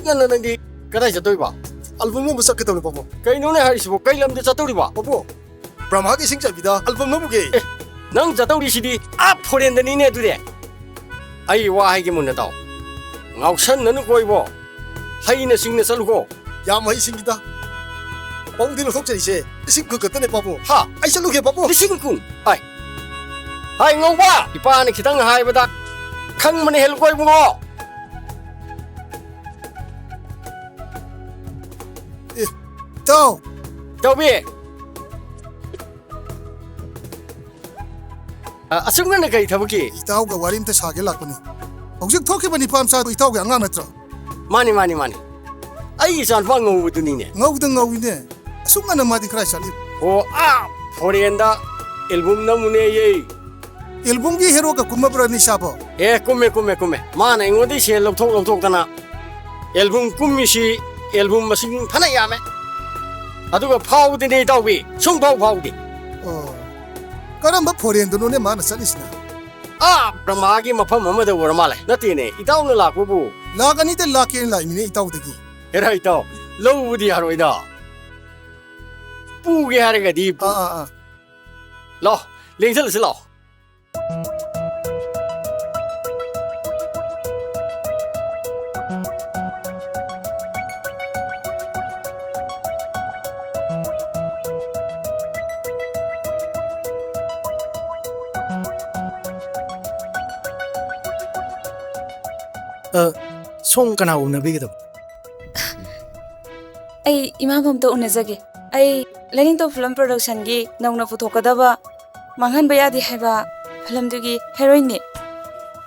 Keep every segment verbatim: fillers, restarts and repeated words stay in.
ꯉꯟꯅ ꯅꯪꯗꯤ ꯀꯗꯥꯏ ꯆꯠꯇꯣꯏꯕ? ꯑꯜꯕꯝ ꯂꯧꯕ ꯆꯠꯀꯦ ꯇꯧꯅꯤ, ꯄꯥꯕꯨꯡ꯫ ꯀꯩꯅꯣꯅꯦ ꯍꯥꯏꯔꯤꯁꯤꯕꯣ? ꯀꯩ ꯂꯝꯗ ꯆꯠꯇꯧꯔꯤꯕ? ꯄꯥꯕꯨꯡ, ꯕ꯭ꯔꯍ꯭ꯃꯥꯒꯤ ꯏꯁꯤꯡ ꯆꯥꯏꯕꯤꯗ ꯑꯜꯕꯝ ꯂꯧꯔꯨꯒꯦ꯫ ꯑꯦ, ꯅꯪ ꯆꯠꯇꯧꯔꯤꯁꯤꯗꯤ ꯑꯥ ꯐꯣꯔꯦꯟꯗꯅꯤꯅꯦ ꯑꯗꯨꯗꯤ꯫ ꯑꯩ ꯋꯥ ꯍꯥꯏꯒꯦ ꯃꯨꯟꯅ ꯇꯥꯎ꯫ ꯉꯥꯎꯁꯟꯅꯅꯨꯀꯣ ꯏꯕꯣ꯫ ꯍꯩꯅ ꯁꯤꯡꯅ ꯆꯠꯂꯨꯀꯣ꯫ ꯌꯥꯝ ꯍꯩ ꯁꯤꯡꯉꯤꯗ꯫ ꯄꯥꯕꯨꯡꯗꯤ ꯂꯧꯊꯣꯛꯆꯔꯤꯁꯦ ꯂꯤꯁꯤꯡ ꯀꯨꯟ ꯈꯛꯇꯅꯦ, ꯄꯥꯕꯨꯡ꯫ ꯍꯥ? ꯑꯩ ꯆꯠꯂꯨꯒꯦ, ꯄꯥꯕꯨꯡ꯫ ꯂꯤꯁꯤꯡ ꯀꯨꯟ? ꯍꯥꯏ꯫ ꯍꯥꯏ, ꯉꯧꯕ! ꯏꯄꯥꯅ ꯈꯤꯇꯪ ꯍꯥꯏꯕꯗ ꯈꯪꯕꯅ ꯍꯦꯜꯂꯨꯀꯣ, ꯏꯕꯨꯡꯉꯣ꯫ ꯑꯦ, ꯏꯇꯥꯎ꯫ ꯏꯇꯥꯎꯕꯤ꯫ ꯑ, ꯑꯁꯨꯛ ꯉꯟꯅ ꯀꯔꯤ ꯊꯕꯛꯀꯤ? ꯏꯇꯥꯎꯒ ꯋꯥꯔꯤ ꯑꯝꯇ ꯁꯥꯒꯦ ꯂꯥꯛꯄꯅꯤ꯫ ꯍꯧꯖꯤꯛ ꯊꯣꯛꯈꯤꯕ ꯅꯤꯄꯥ ꯃꯆꯥꯗꯣ ꯏꯇꯥꯎꯒꯤ ꯑꯉꯥꯡ ꯅꯠꯇ꯭ꯔꯣ? ꯃꯥꯅꯤ, ꯃꯥꯅꯤ, ꯃꯥꯅꯤ꯫ ꯑꯩꯒꯤ ꯏꯆꯥꯅꯨꯄꯥ ꯉꯧꯕꯗꯨꯅꯤꯅꯦ꯫ ꯉꯧꯗ ꯉꯧꯏꯅꯦ꯫ ꯑꯁꯨꯛ ꯉꯟꯅ ꯃꯥꯗꯤ ꯀꯗꯥꯏ ꯆꯠꯂꯤ? ꯑꯣ, ꯑꯥ ꯐꯣꯔꯦꯟꯗ ꯑꯦꯜꯕꯝ ꯅꯝꯃꯨꯅꯦꯌꯦ꯫ ꯑꯦꯜꯕꯝꯒꯤ ꯍꯦꯔꯣꯒ ꯀꯨꯝꯃꯕ꯭ꯔꯥ ꯅꯤꯁꯥꯕꯣ? ꯑꯦ, ꯀꯨꯝꯃꯦ, ꯀꯨꯝꯃꯦ, ꯀꯨꯝꯃꯦ꯫ ꯃꯥꯅ ꯑꯩꯉꯣꯟꯗꯩ ꯁꯦꯜ ꯂꯧꯊꯣꯛ ꯂꯧꯊꯣꯛꯇꯅ ꯑꯦꯜꯕꯝ ꯀꯨꯝꯃꯤꯁꯤ, ꯑꯦꯜꯕꯝ ꯃꯁꯤꯡ ꯐꯅ ꯌꯥꯝꯃꯦ꯫ ꯑꯗꯨꯒ ꯐꯥꯎꯗꯦꯅꯦ ꯏꯇꯥꯎꯕꯤ, ꯁꯨꯡꯐꯥꯎ ꯐꯥꯎꯗꯦ꯫ ꯑꯣ, ꯀꯔꯝꯕ ꯐꯣꯔꯦꯟꯗꯅꯣꯅꯦ ꯃꯥꯅ ꯆꯠꯂꯤꯁꯤꯅ? ꯑꯥ ꯕ꯭ꯔꯍ꯭ꯃꯥꯒꯤ ꯃꯐꯝ ꯑꯃꯗ ꯑꯣꯏꯔ ꯃꯥꯜꯂꯦ꯫ ꯅꯠꯇꯦꯅꯦ, ꯏꯇꯥꯎꯅ ꯂꯥꯛꯄꯕꯨ? ꯂꯥꯛꯀꯅꯤꯗ, ꯂꯥꯛꯀꯦꯅ ꯂꯥꯛꯏꯃꯤꯅꯦ ꯏꯇꯥꯎꯗꯒꯤ꯫ ꯍꯦꯔꯥ ꯏꯇꯥꯎ, ꯂꯧꯕꯗꯤ ꯌꯥꯔꯣꯏꯗ꯫ ꯄꯨꯒꯦ ꯍꯥꯏꯔꯒꯗꯤ ꯄꯨ-, ꯑꯥ, ꯑꯥ, ꯑꯥ꯫ ꯂꯥꯎ, ꯂꯦꯡꯁꯜꯂꯁꯤ ꯂꯥꯎ꯫ ꯑ, ꯁꯣꯝ ꯀꯅꯥ ꯎꯅꯕꯤꯒꯗꯕ? ꯑꯩ ꯏꯃꯥꯕꯨ ꯑꯝꯇ ꯎꯅꯖꯒꯦ꯫ ꯑꯩ ꯂꯩꯅꯤꯡꯊꯧ ꯐꯤꯂꯝ ꯄ꯭ꯔꯣꯗꯛꯁꯟꯒꯤ ꯅꯧꯅ ꯄꯨꯊꯣꯛꯀꯗꯕ ꯃꯥꯡꯍꯟꯕ ꯌꯥꯗꯦ ꯍꯥꯏꯕ ꯐꯤꯂꯝꯗꯨꯒꯤ ꯍꯦꯔꯣꯏꯟꯅꯤ꯫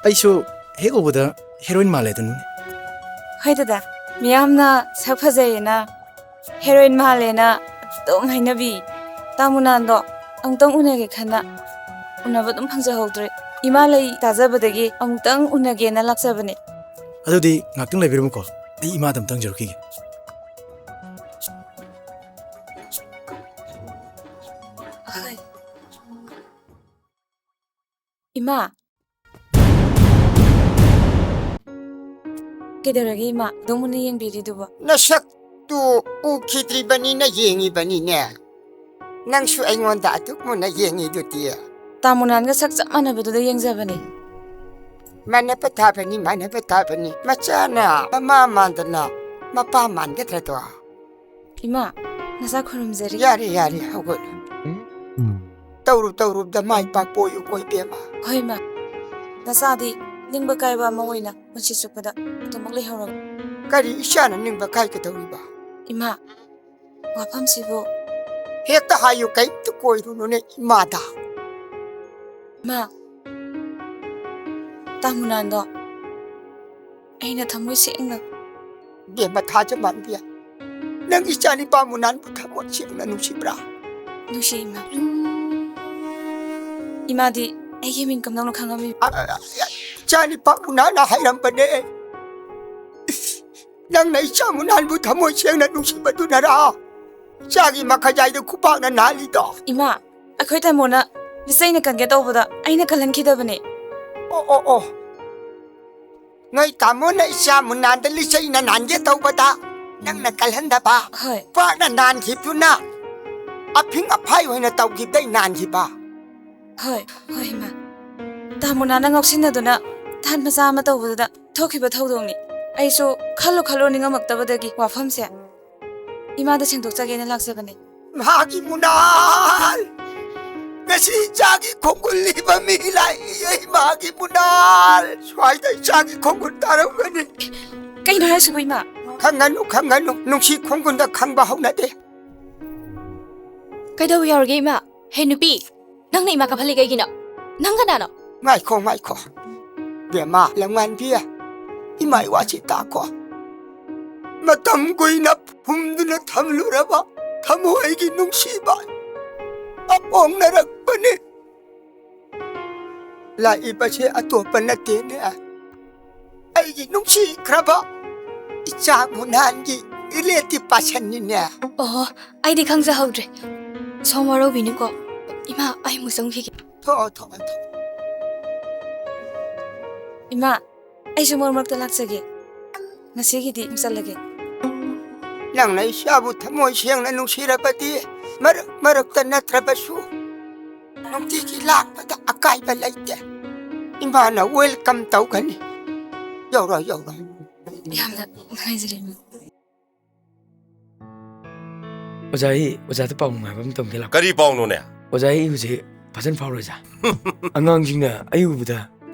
ꯑꯩꯁꯨ ꯍꯦꯛ ꯎꯕꯗ ꯍꯦꯔꯣꯏꯟ ꯃꯥꯜꯂꯦ ꯑꯗꯨꯅꯤ꯫ ꯍꯣꯏ ꯗꯗꯥ, ꯃꯤꯌꯥꯝꯅ ꯁꯛ ꯐꯖꯩꯌꯦꯅ, ꯍꯦꯔꯣꯏꯟ ꯃꯥꯜꯂꯦꯅ ꯑꯗꯨꯝ ꯍꯥꯏꯅꯕꯤ꯫ ꯇꯥꯃꯨꯅꯥꯟꯗꯣ ꯑꯃꯨꯛꯇꯪ ꯎꯅꯒꯦ ꯈꯟꯅ ꯎꯅꯕ ꯑꯗꯨꯝ ꯐꯪꯖꯍꯧꯗ꯭ꯔꯦ꯫ ꯏꯃꯥ ꯂꯩ ꯇꯥꯖꯕꯗꯒꯤ ꯑꯃꯨꯛꯇꯪ ꯎꯅꯒꯦꯅ ꯂꯥꯛꯆꯕꯅꯦ꯫ ꯑꯗꯨꯗꯤ ꯉꯥꯛꯇꯪ ꯂꯩꯕꯤꯔꯝꯃꯨꯀꯣ, ꯑꯩ ꯏꯃꯥꯗ ꯑꯃꯨꯛꯇꯪ ꯍꯪꯖꯔꯛꯈꯤꯒꯦ꯫ ꯏꯃꯥ꯫ ꯀꯩꯗꯧꯔꯒꯦ ꯏꯃꯥ? ꯑꯗꯨꯝ ꯃꯨꯟꯅ ꯌꯦꯡꯕꯤꯔꯤꯗꯨꯕꯣ? ꯅꯁꯛꯇꯨ ꯎꯈꯤꯗ꯭ꯔꯤꯕꯅꯤꯅ ꯌꯦꯡꯉꯤꯕꯅꯤꯅꯦ꯫ ꯅꯪꯁꯨ ꯑꯩꯉꯣꯟꯗ ꯑꯗꯨꯛ ꯃꯨꯟꯅ ꯌꯦꯡꯉꯤꯗꯨꯗꯤ꯫ ꯇꯥ ꯃꯨꯅꯥꯟꯒ ꯁꯛ ꯆꯞ ꯃꯥꯟꯅꯕꯗꯨꯗ ꯌꯦꯡꯖꯕꯅꯦ꯫ ꯃꯥꯟꯅꯕ ꯇꯥꯕꯅꯤ, ꯃꯥꯟꯅꯕ ꯇꯥꯕꯅꯤ꯫ ꯃꯆꯥꯅ ꯃꯃꯥ ꯃꯥꯟꯗꯅ ꯃꯄꯥ ꯃꯥꯟꯒꯗ꯭ꯔꯗꯣ? ꯏꯃꯥ, ꯅꯆꯥ ꯈꯨꯔꯨꯝꯖꯔꯤ꯫ ꯌꯥꯔꯦ, ꯌꯥꯔꯦ, ꯍꯧꯒꯠꯂꯨ꯫ ꯇꯧꯔꯨ ꯇꯧꯔꯨꯕꯗ ꯃꯥꯏ ꯄꯥꯛꯄ ꯑꯣꯏꯌꯨꯀꯣ, ꯏꯕꯦꯝꯃ꯫ ꯍꯣꯏ, ꯏꯃꯥ꯫ ꯅꯆꯥꯗꯤ ꯅꯤꯡꯕ ꯀꯥꯏꯕ ꯑꯃ ꯑꯣꯏꯅ ꯄꯨꯟꯁꯤ ꯆꯨꯞꯄꯗ ꯑꯗꯨꯃꯛ ꯂꯩꯍꯧꯔꯕ꯫ ꯀꯔꯤ ꯏꯆꯥꯅ ꯅꯤꯡꯕ ꯀꯥꯏꯒꯗꯧꯔꯤꯕ? ꯏꯃꯥ, ꯋꯥꯐꯝꯁꯤꯕꯨ꯫ ꯍꯦꯛꯇ ꯍꯥꯏꯌꯨ, ꯀꯩꯝꯇ ꯀꯣꯏꯔꯨꯅꯨꯅꯦ ꯏꯃꯥꯗ꯫ ꯏꯃꯥ, ꯇꯥ ꯃꯨꯅꯥꯟꯗꯣ ꯑꯩꯅ ꯊꯃꯣꯏ ꯁꯦꯡꯅ꯫ ꯕꯦꯝꯃ ꯊꯥꯖ ꯃꯥꯟꯕꯤ, ꯅꯪ ꯏꯆꯥ ꯅꯤꯄꯥ ꯃꯨꯅꯥꯟꯕꯨ ꯊꯃꯣꯏ ꯁꯦꯡꯅ ꯅꯨꯡꯁꯤꯕ꯭ꯔꯥ? ꯅꯨꯡꯁꯤ, ꯏꯃꯥ꯫ ꯏꯃꯥꯗꯤ ꯑꯩꯒꯤ ꯃꯤꯡ ꯀꯝꯗꯧꯅ ꯈꯪꯉꯝꯃꯤ? ꯑ, ꯑ, ꯑ, ꯏꯆꯥ ꯅꯤꯄꯥ ꯃꯨꯅꯥꯟꯅ ꯍꯥꯏꯔꯝꯕꯅꯦ꯫ ꯅꯪꯅ ꯏꯆꯥ ꯃꯨꯅꯥꯟꯕꯨ ꯊꯃꯣꯏ ꯁꯦꯡꯅ ꯅꯨꯡꯁꯤꯕꯗꯨꯅꯔꯥ ꯏꯆꯥꯒꯤ ꯃꯈꯖꯥꯏꯗ ꯈꯨꯄꯥꯛꯅ ꯅꯥꯜꯂꯤꯗꯣ? ꯏꯃꯥ, ꯑꯩꯈꯣꯏ ꯇꯥꯃꯣꯅ ꯂꯤꯆꯩꯅ ꯀꯟꯒꯦ ꯇꯧꯕꯗ ꯑꯩꯅ ꯀꯜꯍꯟꯈꯤꯗꯕꯅꯦ꯫ ꯑꯣ, ꯑꯣ, ꯑꯣ꯫ ꯅꯣꯏ ꯇꯥꯃꯣꯅ ꯏꯆꯥ ꯃꯨꯅꯥꯟꯗ ꯂꯤꯆꯩꯅ ꯅꯥꯟꯒꯦ ꯇꯧꯕꯗ ꯅꯪꯅ ꯀꯜꯍꯟꯗꯕ? ꯍꯣꯏ꯫ ꯈꯨꯄꯥꯛꯅ ꯅꯥꯟꯈꯤꯕꯗꯨꯅ ꯑꯐꯤꯡ ꯑꯐꯥꯏ ꯑꯣꯏꯅ ꯇꯧꯈꯤꯕꯗꯩ ꯅꯥꯟꯈꯤꯕ? ꯍꯣꯏ, ꯍꯣꯏ, ꯏꯃꯥ꯫ ꯇꯥ ꯃꯨꯅꯥꯟꯅ ꯉꯥꯎꯁꯤꯟꯅꯗꯨꯅ ꯊꯥꯟ ꯃꯆꯥ ꯑꯃ ꯇꯧꯕꯗꯨꯗ ꯊꯣꯛꯈꯤꯕ ꯊꯧꯗꯣꯛꯅꯤ꯫ ꯑꯩꯁꯨ ꯈꯜꯂꯨ ꯈꯜꯂꯨ ꯅꯤꯡꯉꯝꯃꯛꯇꯕꯗꯒꯤ ꯋꯥꯐꯝꯁꯦ ꯏꯃꯥꯗ ꯁꯦꯡꯗꯣꯛꯆꯒꯦꯅ ꯂꯥꯛꯆꯕꯅꯦ꯫ ꯃꯍꯥꯛꯀꯤ ꯃꯨꯅꯥꯜ! ꯉꯁꯤ ꯏꯆꯥꯒꯤ ꯈꯣꯡꯒꯨꯜ ꯂꯤꯕ ꯃꯤ ꯂꯥꯛꯏꯌꯦ, ꯏꯃꯥꯒꯤ ꯃꯨꯅꯥꯜ! ꯁ꯭ꯋꯥꯏꯗ ꯏꯆꯥꯒꯤ ꯈꯣꯡꯒꯨꯜ ꯇꯥꯔꯝꯒꯅꯤ꯫ ꯀꯩꯅꯣ ꯍꯥꯏꯁꯤꯕꯨ, ꯏꯃꯥ? ꯈꯪꯒꯅꯨ, ꯈꯪꯒꯅꯨ꯫ ꯅꯨꯡꯁꯤ ꯈꯣꯡꯒꯨꯜꯗ ꯈꯪꯕ ꯍꯧꯅꯗꯦ꯫ ꯀꯩꯗꯧꯕ ꯌꯥꯎꯔꯒꯦ, ꯏꯃꯥ? ꯍꯦ, ꯅꯨꯄꯤ, ꯅꯪꯅ ꯏꯃꯥ ꯀꯥꯐꯜꯂꯤ ꯀꯩꯒꯤꯅꯣ? ꯅꯪ ꯀꯅꯥꯅꯣ? ꯉꯥꯏꯈꯣ, ꯉꯥꯏꯈꯣ꯫ ꯕꯦꯝꯃ, ꯂꯝꯉꯥꯟꯕꯤ, ꯏꯃꯥ ꯏꯋꯥꯁꯤ ꯇꯥꯈꯣ꯫ ꯃꯇꯝ ꯀꯨꯏꯅ ꯐꯨꯝꯗꯨꯅ ꯊꯝꯂꯨꯔꯕ ꯊꯃꯣꯏꯒꯤ ꯅꯨꯡꯁꯤꯕ ꯑꯄꯣꯡꯅꯔꯛꯄꯅꯤ꯫ ꯂꯥꯛꯏꯕꯁꯦ ꯑꯇꯣꯞꯄ ꯅꯠꯇꯦꯅꯦ, ꯑꯩꯒꯤ ꯅꯨꯡꯁꯤꯈ꯭ꯔꯕ ꯏꯆꯥ ꯃꯨꯅꯥꯟꯒꯤ relative ꯄꯥꯁꯟꯅꯤꯅꯦ꯫ ꯑꯣꯍꯣ, ꯑꯩꯗꯤ ꯈꯪꯖꯍꯧꯗ꯭ꯔꯦ꯫ ꯁꯣꯝ ꯋꯥꯔꯧꯕꯤꯅꯨꯀꯣ꯫ ꯏꯃꯥ, ꯑꯩ ꯑꯃꯨꯛ ꯆꯪꯈꯤꯒꯦ꯫ ꯊꯣꯛꯑꯣ, ꯊꯣꯛꯑꯣ, ꯊꯣꯛꯑꯣ꯫ ꯏꯃꯥ, ꯑꯩꯁꯨ ꯃꯔꯛ ꯃꯔꯛꯇ ꯂꯥꯛꯆꯒꯦ꯫ ꯉꯁꯤꯒꯤꯗꯤ ꯆꯠꯂꯒꯦ꯫ ꯅꯪꯅ ꯏꯆꯥꯕꯨ ꯊꯃꯣꯏ ꯁꯦꯡꯅ ꯅꯨꯡꯁꯤꯔꯕꯗꯤ ꯃꯔꯛ ꯃꯔꯛꯇ ꯅꯠꯇ꯭ꯔꯕꯁꯨ ꯅꯨꯡꯇꯤꯒꯤ ꯂꯥꯛꯄꯗ ꯑꯀꯥꯏꯕ ꯂꯩꯇꯦ꯫ ꯏꯃꯥꯅ welcome ꯇꯧꯒꯅꯤ꯫ ꯌꯧꯔꯣ, ꯌꯧꯔꯣ꯫ ꯌꯥꯝꯅ ꯅꯨꯡꯉꯥꯏꯖꯔꯦ꯫ ꯑꯣꯖꯥ, ꯑꯩ ꯑꯣꯖꯥꯗ ꯄꯥꯎ ꯅꯨꯡꯉꯥꯏꯕ ꯑꯃ ꯇꯝꯒꯦ ꯂꯥꯛꯄ꯫ ꯀꯔꯤ ꯄꯥꯎꯅꯣꯅꯦ? ꯑꯣꯖꯥ, ꯑꯩ ꯍꯧꯖꯤꯛ ꯐꯖꯅ ꯐꯥꯎꯔꯦ ꯑꯣꯖꯥ꯫ ꯑꯉꯥꯡꯁꯤꯡꯅ ꯑꯩ ꯎꯕꯗ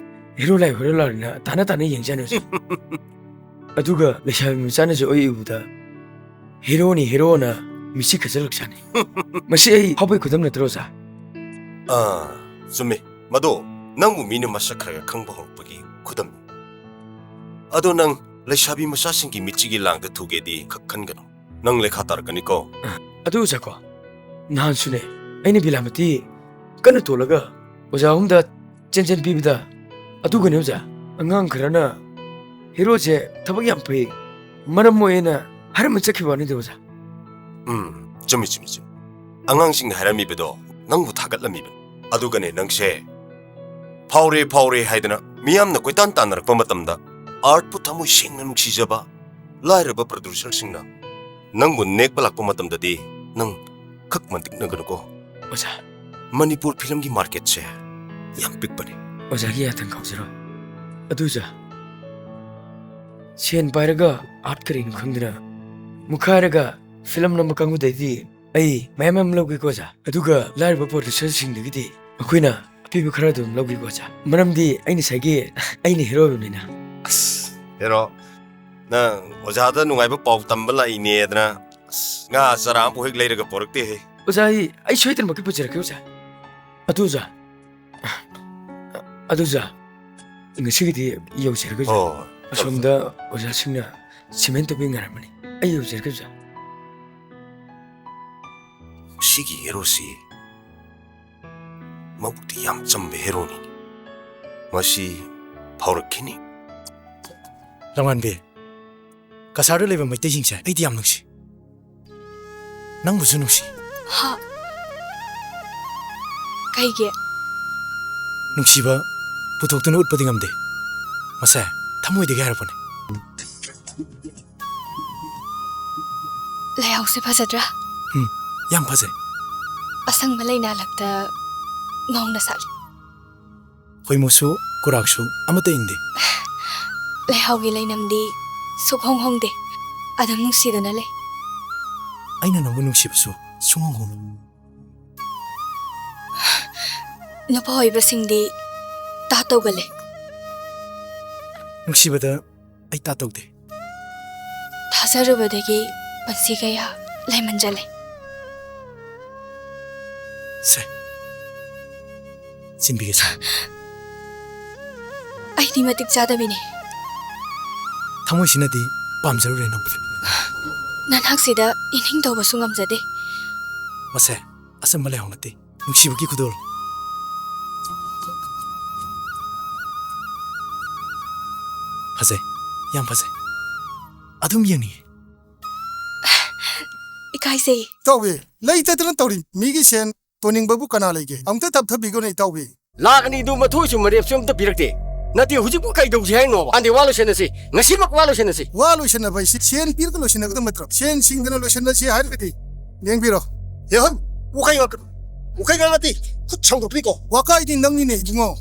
ꯍꯦꯔꯣ ꯂꯥꯏ ꯍꯦꯔꯣ ꯂꯥꯏꯅ ꯇꯥꯟꯅ ꯇꯥꯟꯅ ꯌꯦꯡꯖꯥꯠꯅꯤ ꯑꯣꯖꯥ꯫ ꯑꯗꯨꯒ ꯂꯩꯁꯥꯕꯤ ꯃꯆꯥꯅꯁꯨ ꯑꯩ ꯎꯕꯗ ꯍꯦꯔꯣꯅꯤ ꯍꯦꯔꯣꯅ ꯃꯤꯠꯁꯤ ꯈꯠꯆꯜꯂꯛꯆꯥꯠꯅꯤ꯫ ꯃꯁꯤ ꯑꯩ ꯐꯥꯎꯕꯒꯤ ꯈꯨꯗꯝ ꯅꯠꯇ꯭ꯔꯣ ꯑꯣꯖꯥ? ꯑꯥ, ꯆꯨꯝꯃꯤ꯫ ꯃꯗꯣ ꯅꯪꯕꯨ ꯃꯤꯅ ꯃꯁꯛ ꯈꯔ ꯈꯪꯕ ꯍꯧꯔꯛꯄꯒꯤ ꯈꯨꯗꯝꯅꯤ꯫ ꯑꯗꯣ ꯅꯪ ꯂꯩꯁꯥꯕꯤ ꯃꯆꯥꯁꯤꯡꯒꯤ ꯃꯤꯠꯁꯤꯒꯤ ꯂꯥꯡꯗ ꯊꯨꯒꯦꯗꯤ ꯈꯛ ꯈꯟꯒꯅꯨ꯫ ꯅꯪ ꯂꯩꯈꯥ ꯇꯥꯔꯛꯀꯅꯤꯀꯣ꯫ ꯑ, ꯑꯗꯨ ꯑꯣꯖꯥꯀꯣ, ꯅꯍꯥꯟꯁꯨꯅꯦ, ꯑꯩꯅ ꯕꯤꯂꯥꯃꯇꯤ ꯀꯟꯅ ꯇꯣꯜꯂꯒ ꯑꯣꯖꯥ ꯑꯍꯨꯝꯗ ꯆꯦꯟ ꯆꯦꯟ ꯄꯤꯕꯗ, ꯑꯗꯨꯒꯅꯦ ꯑꯣꯖꯥ, ꯑꯉꯥꯡ ꯈꯔꯅ ꯍꯦꯔꯣꯁꯦ ꯊꯕꯛ ꯌꯥꯝ ꯐꯩ, ꯃꯔꯝ ꯃꯣꯛꯑꯦꯅ ꯍꯥꯏꯔꯝꯃ ꯆꯠꯈꯤꯕ ꯋꯥꯅꯤꯗ ꯑꯣꯖꯥ꯫ ꯎꯝ, ꯆꯨꯝꯃꯤ, ꯆꯨꯝꯃꯤ, ꯆꯨꯝꯃꯤ꯫ ꯑꯉꯥꯡꯁꯤꯡꯅ ꯍꯥꯏꯔꯝꯃꯤꯕꯗꯣ ꯅꯪꯕꯨ ꯊꯥꯒꯠꯂꯝꯃꯤꯕꯅꯤ꯫ ꯑꯗꯨꯒꯅꯦ, ꯅꯪꯁꯦ ꯐꯥꯎꯔꯦ, ꯐꯥꯎꯔꯦ ꯍꯥꯏꯗꯅ ꯃꯤꯌꯥꯝꯅ ꯀꯣꯏꯇꯥꯟ ꯇꯥꯟꯅꯔꯛꯄ ꯃꯇꯝꯗ, ꯑꯥꯔꯠꯄꯨ ꯊꯃꯣꯏ ꯁꯦꯡꯅ ꯅꯨꯡꯁꯤꯖꯕ ꯂꯥꯏꯔꯕ ꯄ꯭ꯔꯗ꯭ꯌꯨꯁꯔꯁꯤꯡꯅ ꯅꯪꯕꯨ ꯅꯦꯛꯄ ꯂꯥꯛꯄ ꯃꯇꯝꯗꯗꯤ ꯅꯪ ꯈꯛ ꯃꯟꯇꯤꯛꯅꯒꯅꯨꯀꯣ꯫ ꯑꯣꯖꯥ꯫ ꯃꯅꯤꯄꯨꯔ ꯐꯤꯂꯝꯒꯤ ꯃꯥꯔꯀꯦꯠꯁꯦ ꯌꯥꯝ ꯄꯤꯛꯄꯅꯤ꯫ ꯑꯣꯖꯥꯒꯤ ꯌꯥꯊꯪ ꯈꯥꯎꯖꯔꯣ꯫ ꯑꯗꯨ ꯑꯣꯖꯥ, ꯁꯦꯟ ꯄꯥꯏꯔꯒ ꯑꯥꯔꯠ ꯀꯔꯤꯅꯣ ꯈꯪꯗꯅ ꯃꯨꯛꯈꯥꯏꯔꯒ ꯐꯤꯂꯝ ꯅꯝꯕ ꯀꯥꯡꯕꯨꯗꯩꯗꯤ ꯑꯩ ꯃꯌꯥꯝ ꯃꯌꯥꯝ ꯂꯧꯒꯦꯀꯣ ꯑꯣꯖꯥ꯫ ꯑꯗꯨꯒ ꯂꯥꯏꯔꯕ ꯄ꯭ꯔꯗ꯭ꯌꯨꯁꯔꯁꯤꯡꯗꯒꯤꯗꯤ ꯃꯈꯣꯏꯅ ꯑꯄꯤꯕ ꯈꯔ ꯑꯗꯨꯝ ꯂꯧꯒꯦꯀꯣ ꯑꯣꯖꯥ꯫ ꯃꯔꯝꯗꯤ ꯑꯩ ꯉꯁꯥꯏꯒꯤ ꯑꯩꯅ ꯍꯦꯔꯣ ꯑꯣꯏꯕꯅꯤꯅ꯫ ꯑꯁ, ꯍꯦꯔꯣ, ꯅꯪ ꯑꯣꯖꯥꯗ ꯅꯨꯡꯉꯥꯏꯕ ꯄꯥꯎ ꯇꯝꯕ ꯂꯥꯛꯏꯅꯦꯗꯅ, ꯑꯁ, ꯉꯥ ꯆꯔꯥ ꯑꯃꯐꯥꯎ ꯍꯦꯛ ꯂꯩꯔꯒ ꯄꯣꯔꯛꯇꯦꯍꯦ꯫ ꯑꯣꯖꯥ, ꯑꯩ, ꯑꯩ ꯁꯣꯏꯗꯅꯃꯛꯀꯤ ꯄꯨꯖꯔꯛꯀꯦ ꯑꯣꯖꯥ꯫ ꯑꯗꯨ ꯑꯣꯖꯥ, ꯑꯗꯨ ꯑꯣꯖꯥ, ꯉꯁꯤꯒꯤꯗꯤ ꯌꯧꯖꯔꯒꯦ ꯑꯣꯖꯥ꯫ ꯑꯣ, ꯑꯁꯣꯝꯗ ꯑꯣꯖꯥꯁꯤꯡꯅ ꯁꯤꯃꯦꯟ ꯇꯧꯕꯤ ꯉꯥꯏꯔꯝꯃꯅꯤ꯫ ꯑꯩ ꯌꯧꯖꯔꯒꯦ ꯑꯣꯖꯥ꯫ ꯁꯤꯒꯤ ꯍꯦꯔꯣꯁꯤ ꯃꯕꯨꯛꯇꯤ ꯌꯥꯝ ꯆꯝꯕ ꯍꯦꯔꯣꯅꯤꯅꯦ꯫ ꯃꯁꯤ ꯐꯥꯎꯔꯛꯈꯤꯅꯤ꯫ ꯂꯝꯉꯥꯟꯕꯤ, ꯀꯁꯥꯔꯗ ꯂꯩꯕ ꯃꯩꯇꯩꯁꯤꯡꯁꯦ ꯑꯩꯗꯤ ꯌꯥꯝ ꯅꯨꯡꯁꯤ꯫ ꯅꯪꯕꯨꯁꯨ ꯅꯨꯡꯁꯤ꯫ ꯍꯥ? ꯀꯩꯒꯤ? ꯅꯨꯡꯁꯤꯕ ꯄꯨꯊꯣꯛꯇꯨꯅ ꯎꯠꯄꯗꯤ ꯉꯝꯗꯦ꯫ ꯃꯁꯦ ꯊꯃꯣꯏꯗꯒꯤ ꯍꯥꯏꯔꯛꯄꯅꯦ꯫ ꯂꯩꯍꯥꯎꯁꯦ ꯐꯖꯗ꯭ꯔꯥ? ꯎꯝ, ꯌꯥꯝ ꯐꯖꯩ꯫ ꯑꯁꯪꯕ ꯂꯩꯅꯥ ꯂꯛꯇ ꯃꯧꯅ ꯁꯥꯠꯂꯤ꯫ ꯈꯣꯏꯃꯨꯁꯨ ꯀꯨꯔꯥꯛꯁꯨ ꯑꯃꯠꯇ ꯏꯟꯗꯦ꯫ ꯂꯩꯍꯥꯎꯒꯤ ꯂꯩꯅꯝꯗꯤ ꯁꯨꯛꯍꯣꯡ ꯍꯣꯡꯗꯦ꯫ ꯑꯗꯨꯝ ꯅꯨꯡꯁꯤꯗꯨꯅ ꯂꯩ꯫ ꯑꯩꯅ ꯅꯪꯕꯨ ꯅꯨꯡꯁꯤꯕꯁꯨ ꯁꯨꯡꯍꯣꯡ ꯍꯣꯡꯂꯣꯏ꯫ ꯅꯨꯄꯥ ꯑꯣꯏꯕꯁꯤꯡꯗꯤ ꯇꯥ ꯇꯧꯒꯜꯂꯦ꯫ ꯅꯨꯡꯁꯤꯕꯗ ꯑꯩ ꯇꯥ ꯇꯧꯗꯦ꯫ ꯊꯥꯖꯔꯨꯕꯗꯒꯤ ꯄꯨꯟꯁꯤ ꯀꯌꯥ ꯂꯩꯃꯟꯖꯜꯂꯦ꯫ ꯁꯦ, ꯆꯤꯟꯕꯤꯒꯦ ꯁꯦ꯫ ꯑꯩꯗꯤ ꯃꯇꯤꯛ ꯆꯥꯗꯕꯤꯅꯦ꯫ ꯊꯃꯣꯏꯁꯤꯅꯗꯤ ꯄꯥꯝꯖꯔꯨꯔꯦ ꯅꯪꯕꯨ꯫ ꯅꯅꯥꯛꯁꯤꯗ ꯏꯅꯤꯡ ꯇꯧꯕꯁꯨ ꯉꯝꯖꯗꯦ꯫ ꯃꯁꯦ ꯑꯆꯝꯕ ꯂꯩꯍꯥꯎ ꯅꯠꯇꯦ, ꯅꯨꯡꯁꯤꯕꯒꯤ ꯈꯨꯗꯣꯜ꯫ ꯐꯖꯩ, ꯌꯥꯝ ꯐꯖꯩ꯫ ꯑꯗꯨꯝ ꯌꯦꯡꯅꯤꯡꯉꯤ꯫ ꯏꯀꯥꯏꯖꯩ꯫ ꯏꯇꯥꯎꯕꯤ, ꯂꯩꯇꯗꯅ ꯇꯧꯔꯤ꯫ ꯃꯤꯒꯤ ꯁꯦꯟ ꯇꯣꯟꯅꯤꯡꯕꯕꯨ ꯀꯅꯥ ꯂꯩꯒꯦ? ꯑꯃꯨꯛꯇ ꯇꯞꯊꯕꯤꯒꯣꯅꯦ, ꯏꯇꯥꯎꯕꯤ꯫ ꯂꯥꯛ ꯑꯅꯤꯗꯨ ꯃꯊꯣꯏꯁꯨ ꯃꯔꯦꯞꯁꯨ ꯑꯝꯇ ꯄꯤꯔꯛꯇꯦ꯫ ꯅꯠꯇꯦ, ꯍꯧꯖꯤꯛꯄꯨ ꯀꯩꯗꯧꯁꯤ ꯍꯥꯏꯅꯣꯕ? ꯑꯟꯗꯦ, ꯋꯥ ꯂꯣꯏꯁꯤꯟꯅꯁꯤ꯫ ꯉꯁꯤꯃꯛ ꯋꯥ ꯂꯣꯏꯁꯤꯟꯅꯁꯤ꯫ ꯋꯥ ꯂꯣꯏꯁꯤꯟꯅꯕ ꯍꯥꯏꯁꯤ ꯁꯦꯟ ꯄꯤꯔꯒ ꯂꯣꯏꯁꯤꯟꯅꯒꯗꯕ ꯅꯠꯇ꯭ꯔꯣ? ꯁꯦꯟ ꯁꯤꯡꯗꯅ ꯂꯣꯏꯁꯤꯟꯅꯁꯤ ꯍꯥꯏꯔꯒꯗꯤ ꯂꯦꯡꯕꯤꯔꯣ꯫ ꯍꯦ ꯍꯣꯏ, ꯋꯥꯈꯩ ꯉꯥꯛꯇ, ꯋꯥꯈꯩ ꯉꯥꯛ ꯅꯠꯇꯦ, ꯈꯨꯠ ꯁꯥꯡꯗꯣꯛꯄꯤꯀꯣ꯫ ꯋꯥꯀꯥꯏꯗꯤ ꯅꯪꯅꯤꯅꯦ, ꯏꯕꯨꯡꯉꯣ꯫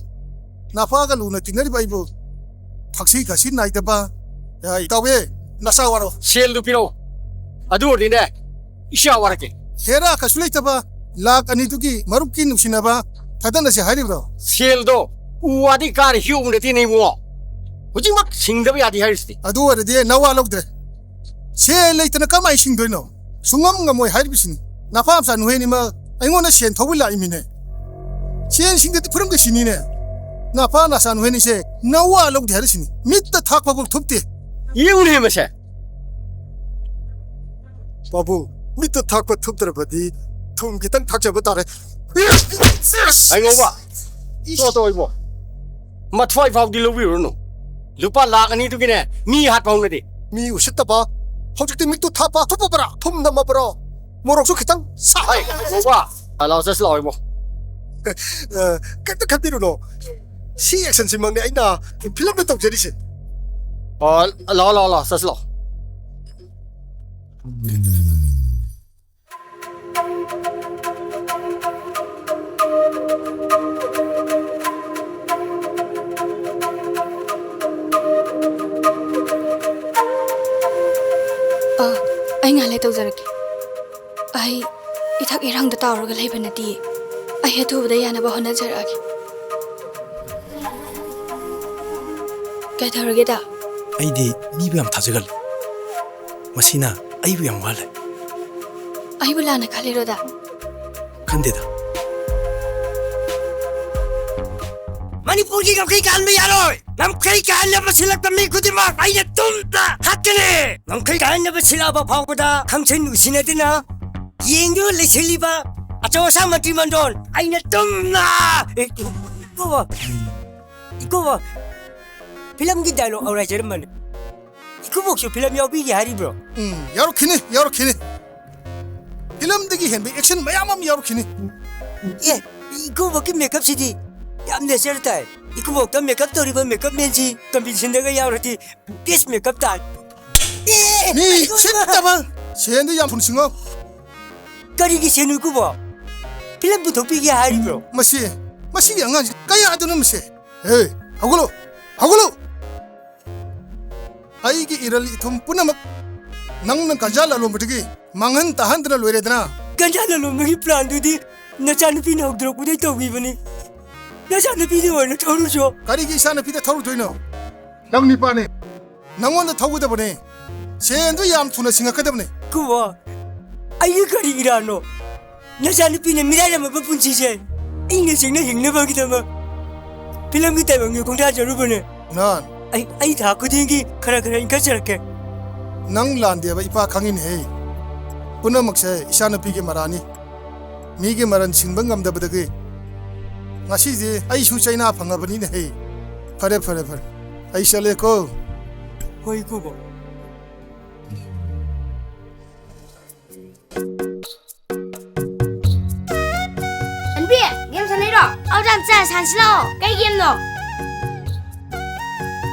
ꯅꯄꯥꯒ ꯂꯨꯅ ꯇꯤꯟꯅꯔꯤꯕ ꯑꯩꯕꯨ ꯊꯛꯁꯤ ꯈꯥꯁꯤ ꯅꯥꯏꯗꯕ꯫ ꯑꯦ, ꯏꯇꯥꯎꯕꯤ, ꯅꯆꯥ ꯋꯥꯔꯣ꯫ ꯁꯦꯜꯗꯨ ꯄꯤꯔꯛꯑꯣ꯫ ꯑꯗꯨ ꯑꯣꯏꯔꯗꯤꯅꯦ, ꯏꯆꯥ ꯋꯥꯔꯛꯀꯦ꯫ ꯍꯦꯔꯥ ꯀꯩꯁꯨ ꯂꯩꯇꯕ ꯂꯥꯛ ꯑꯅꯤꯗꯨꯒꯤ ꯃꯔꯨꯞꯀꯤ ꯅꯨꯡꯁꯤꯅꯕ ꯊꯥꯗꯅꯁꯦ ꯍꯥꯏꯔꯤꯕ꯭ꯔꯣ? ꯁꯦꯜꯗꯣ ꯎ ꯋꯥꯗꯤ ꯀꯥꯔ ꯍꯦꯛꯎꯕ ꯅꯠꯇꯦꯅꯦ ꯏꯕꯨꯡꯉꯣ꯫ ꯍꯧꯖꯤꯛꯃꯛ ꯁꯤꯡꯗꯕ ꯌꯥꯗꯦ ꯍꯥꯏꯔꯤꯁꯤꯗꯤ꯫ ꯑꯗꯨ ꯑꯣꯏꯔꯗꯤ ꯅꯋꯥ ꯂꯧꯗ꯭ꯔꯦ꯫ ꯁꯦꯜ ꯂꯩꯇꯅ ꯀꯃꯥꯏꯅ ꯁꯤꯡꯗꯣꯏꯅꯣ? ꯁꯨꯡꯉꯝ ꯉꯝꯃꯣꯏ ꯍꯥꯏꯔꯤꯕꯁꯤꯅꯤ꯫ ꯅꯄꯥ ꯃꯆꯥ ꯅꯨꯍꯦꯟꯅꯤꯃꯛ ꯑꯩꯉꯣꯟꯗ ꯁꯦꯟ ꯊꯧꯕ ꯂꯥꯛꯏꯃꯤꯅꯦ꯫ ꯁꯦꯟ ꯁꯤꯡꯗꯗꯤ ꯐꯨꯔꯝꯒꯦ ꯁꯤꯅꯤꯅꯦ꯫ ꯅꯄꯥ ꯅꯆꯥ ꯅꯨꯍꯦꯟꯅꯤꯁꯦ ꯅꯋꯥ ꯂꯧꯗꯦ ꯍꯥꯏꯔꯤꯁꯤꯅꯤ꯫ ꯃꯤꯠꯇ ꯊꯥꯛꯄꯕꯨ ꯊꯨꯞꯇꯦ꯫ ꯌꯦꯡꯉꯨꯅꯦ ꯃꯁꯦ꯫ ꯄꯥꯕꯨꯡ, ꯃꯤꯠꯇ ꯊꯥꯛꯄ ꯊꯨꯞꯇ꯭ꯔꯕꯗꯤ ꯊꯨꯝ ꯈꯤꯇꯪ ꯊꯥꯛꯆꯕ ꯇꯥꯔꯦ꯫ ꯑꯩ ꯉꯧꯕ, ꯇꯣ, ꯇꯣ, ꯏꯕꯣ꯫ ꯃꯊ꯭ꯋꯥꯏ ꯐꯥꯎꯗꯤ ꯂꯧꯕꯤꯔꯨꯔꯅꯨ꯫ ꯂꯨꯄꯥ ꯂꯥꯛ ꯑꯅꯤꯗꯨꯒꯤꯅꯦ, ꯃꯤ ꯍꯥꯠꯄ ꯍꯧꯅꯗꯦ꯫ ꯃꯤ ꯎꯁꯤꯠꯇꯕ, ꯍꯧꯖꯤꯛꯇꯤ ꯃꯤꯠꯇꯨ ꯊꯥꯞꯄ ꯊꯨꯞꯄꯕ꯭ꯔꯥ? ꯊꯨꯝ ꯅꯝꯃꯕ꯭ꯔꯣ? ꯃꯣꯔꯣꯛꯁꯨ ꯈꯤꯇꯪ ꯁꯥ-, ꯑꯩ ꯉꯧꯕ, ꯂꯥꯛꯑꯣ, ꯆꯠꯁꯤ ꯂꯥꯛꯑꯣ, ꯏꯕꯣ꯫ ꯑ, ꯀꯩꯝꯇ ꯈꯟꯕꯤꯔꯨꯅꯨ꯫ ꯁꯤ ꯑꯦꯛꯁꯟꯁꯤꯃꯛꯅꯦ ꯑꯩꯅ ꯐꯤꯂꯝꯗ ꯇꯧꯖꯔꯤꯁꯦ꯫ ꯑꯣ, ꯂꯥꯛꯑꯣ, ꯂꯥꯛꯑꯣ, ꯂꯥꯛꯑꯣ, ꯆꯠꯁꯤ ꯂꯥꯛꯑꯣ꯫ ꯇꯧꯖꯔꯛꯀꯦ꯫ ꯑꯩ ꯏꯊꯛ ꯏꯔꯥꯡꯗ ꯇꯥꯎꯔꯒ ꯂꯩꯕ ꯅꯠꯇꯤꯌꯦ꯫ ꯑꯩ ꯑꯊꯨꯕꯗ ꯌꯥꯅꯕ ꯍꯣꯠꯅꯖꯔꯛꯑꯒꯦ꯫ ꯀꯩꯗꯧꯔꯒꯦꯗ? ꯑꯩꯗꯤ ꯃꯤꯕꯨ ꯌꯥꯝ ꯊꯥꯖꯒꯜꯂꯤ꯫ ꯃꯁꯤꯅ ꯑꯩꯕꯨ ꯌꯥꯝ ꯋꯥꯍꯜꯂꯦ꯫ ꯑꯩꯕꯨ ꯂꯥꯟꯅ ꯈꯜꯂꯤꯔꯣꯗ? ꯈꯟꯗꯦꯗ꯫ ꯃꯅꯤꯄꯨꯔꯒꯤ ꯉꯝꯈꯩ ꯀꯥꯍꯟꯕ ꯌꯥꯔꯣꯏ꯫ ꯉꯝꯈꯩ ꯀꯥꯍꯟꯅꯕ ꯁꯤꯜꯂꯛꯄ ꯃꯤ ꯈꯨꯗꯤꯡꯃꯛ ꯑꯩꯅ ꯇꯨꯝꯗ ꯍꯥꯠꯀꯅꯤ꯫ ꯉꯝꯈꯩ ꯀꯥꯍꯟꯅꯕ ꯁꯤꯜꯂꯛꯑꯕ ꯐꯥꯎꯕꯗ ꯈꯪꯁꯤꯟ ꯎꯁꯤꯟꯅꯗꯨꯅ ꯌꯦꯡꯗꯨꯅ ꯂꯩꯁꯤꯜꯂꯤꯕ ꯑꯆꯧ ꯑꯁꯥꯡ ꯃꯟꯇ꯭ꯔꯤ ꯃꯟꯗꯣꯟ ꯑꯩꯅ ꯇꯨꯝꯅ ꯏꯀꯨꯕꯣꯛ, ꯏꯀꯨꯕꯣꯛ, ꯐꯤꯂꯝꯒꯤ ꯗꯥꯏꯂꯣꯛ ꯑꯃ ꯍꯥꯏꯖꯔꯝꯕꯅꯤ꯫ ꯏꯀꯨꯕꯣꯛꯁꯨ ꯐꯤꯂꯝ ꯌꯥꯎꯕꯤꯒꯦ ꯍꯥꯏꯔꯤꯕ꯭ꯔꯣ? ꯎꯝ, ꯌꯥꯎꯔꯛꯈꯤꯅꯤ, ꯌꯥꯎꯔꯛꯈꯤꯅꯤ꯫ ꯐꯤꯂꯝꯗꯒꯤ ꯍꯦꯟꯕ ꯑꯦꯛꯁꯟ ꯃꯌꯥꯝ ꯑꯃ ꯌꯥꯎꯔꯛꯈꯤꯅꯤ꯫ ꯑꯦ, ꯏꯀꯨꯕꯣꯛꯀꯤ ꯃꯦꯀꯞꯁꯤꯗꯤ ꯌꯥꯝ ꯅꯦꯆꯔ ꯇꯥꯏ꯫ ꯏꯀꯨꯕꯣꯛꯇ ꯃꯦꯀꯞ ꯇꯧꯔꯤꯕ ꯃꯦꯀꯞ ꯃꯦꯟꯁꯤ ꯀꯝꯕꯤꯅꯦꯁꯟꯗꯒ ꯌꯥꯎꯔꯗꯤ ꯕꯦꯁ ꯃꯦꯀꯞ ꯇꯥꯏ꯫ ꯑꯦ, ꯃꯤ ꯏꯀꯨꯕꯣꯛ! ꯁꯤꯠꯇꯕ! ꯁꯦꯟꯗꯨ ꯌꯥꯝ ꯊꯨꯅ ꯁꯤꯡꯉꯣ꯫ ꯀꯔꯤꯒꯤ ꯁꯦꯟꯅꯣ ꯏꯀꯨꯕꯣꯛ? ꯐꯤꯂꯝ ꯄꯨꯊꯣꯛꯄꯤꯒꯦ ꯍꯥꯏꯔꯤꯕ꯭ꯔꯣ? ꯃꯁꯤ, ꯃꯁꯤꯒꯤ ꯑꯉꯥꯡꯁꯤ ꯀꯌꯥꯗꯅꯣ ꯃꯁꯤ? ꯍꯦ, ꯍꯧꯒꯠꯂꯣ! ꯍꯧꯒꯠꯂꯣ! ꯑꯩꯒꯤ ꯏꯔꯜ ꯏꯊꯨꯝ ꯄꯨꯝꯅꯃꯛ ꯅꯪꯅ ꯒꯟꯖꯥ ꯂꯂꯣꯟꯕꯗꯒꯤ ꯃꯥꯡꯍꯟ ꯇꯥꯍꯟꯗꯅ ꯂꯣꯏꯔꯦꯗꯅ꯫ ꯒꯟꯖꯥ ꯂꯂꯣꯟꯕꯒꯤ ꯄ꯭ꯂꯥꯟꯗꯨꯗꯤ ꯅꯆꯥꯅꯨꯄꯤꯅ ꯍꯧꯗꯣꯔꯛꯄꯗꯩ ꯇꯧꯈꯤꯕꯅꯤ꯫ ꯅꯆꯥꯅꯨꯄꯤꯗ ꯑꯣꯏꯅ ꯊꯧꯔꯨꯆꯣ꯫ ꯀꯔꯤꯒꯤ ꯏꯆꯥꯅꯨꯄꯤꯗ ꯊꯧꯔꯨꯗꯣꯏꯅꯣ? ꯅꯪ ꯅꯤꯄꯥꯅꯦ꯫ ꯅꯪꯉꯣꯟꯗ ꯊꯧꯒꯗꯕꯅꯦ꯫ ꯁꯦꯟꯗꯨ ꯌꯥꯝ ꯊꯨꯅ ꯁꯤꯡꯉꯛꯀꯗꯕꯅꯦ꯫ ꯀꯨꯕꯣ, ꯑꯩꯒꯤ ꯀꯔꯤ ꯏꯔꯥꯟꯅꯣ? ꯅꯆꯥꯅꯨꯄꯤꯅ ꯃꯤꯔꯥꯏꯔꯝꯃꯕ ꯄꯨꯟꯁꯤꯁꯦ ꯏꯪꯅ ꯆꯤꯛꯅ ꯍꯤꯡꯅꯕꯒꯤꯗꯃꯛ ꯐꯤꯂꯝꯒꯤ ꯇꯥꯏꯕꯪꯒꯤ ꯈꯣꯡꯗꯥꯖꯔꯨꯕꯅꯦ꯫ ꯅꯥꯟ꯫ ꯑꯩ, ꯑꯩ ꯊꯥ ꯈꯨꯗꯤꯡꯒꯤ ꯈꯔ ꯈꯔ ꯏꯟꯈꯠꯆꯔꯛꯀꯦ꯫ ꯅꯪ ꯂꯥꯟꯗꯦꯕ ꯏꯄꯥ ꯈꯪꯉꯤꯅꯦꯍꯦ꯫ ꯄꯨꯝꯅꯃꯛꯁꯦ ꯏꯆꯥꯅꯨꯄꯤꯒꯤ ꯃꯔꯥꯅꯤ꯫ ꯃꯤꯒꯤ ꯃꯔꯟ ꯁꯤꯡꯕ ꯉꯝꯗꯕꯗꯒꯤ ꯉꯁꯤꯗꯤ ꯑꯩꯁꯨ ꯆꯩꯅꯥ ꯐꯪꯉꯕꯅꯤꯅꯦꯍꯦ꯫ ꯐꯔꯦ, ꯐꯔꯦ, ꯐꯔꯦ꯫ ꯑꯩ ꯆꯠꯂꯦꯀꯣ꯫ ꯍꯣꯏ, ꯀꯨꯕꯣ꯫ ꯑꯟꯕꯤ, ꯒꯦꯝ ꯁꯥꯟꯅꯩꯔꯣ? ꯑꯧ, ꯇꯥꯝꯆꯥ, ꯁꯥꯟꯅꯁꯤ ꯂꯥꯛꯑꯣ꯫ ꯀꯩ ꯒꯦꯝꯅꯣ?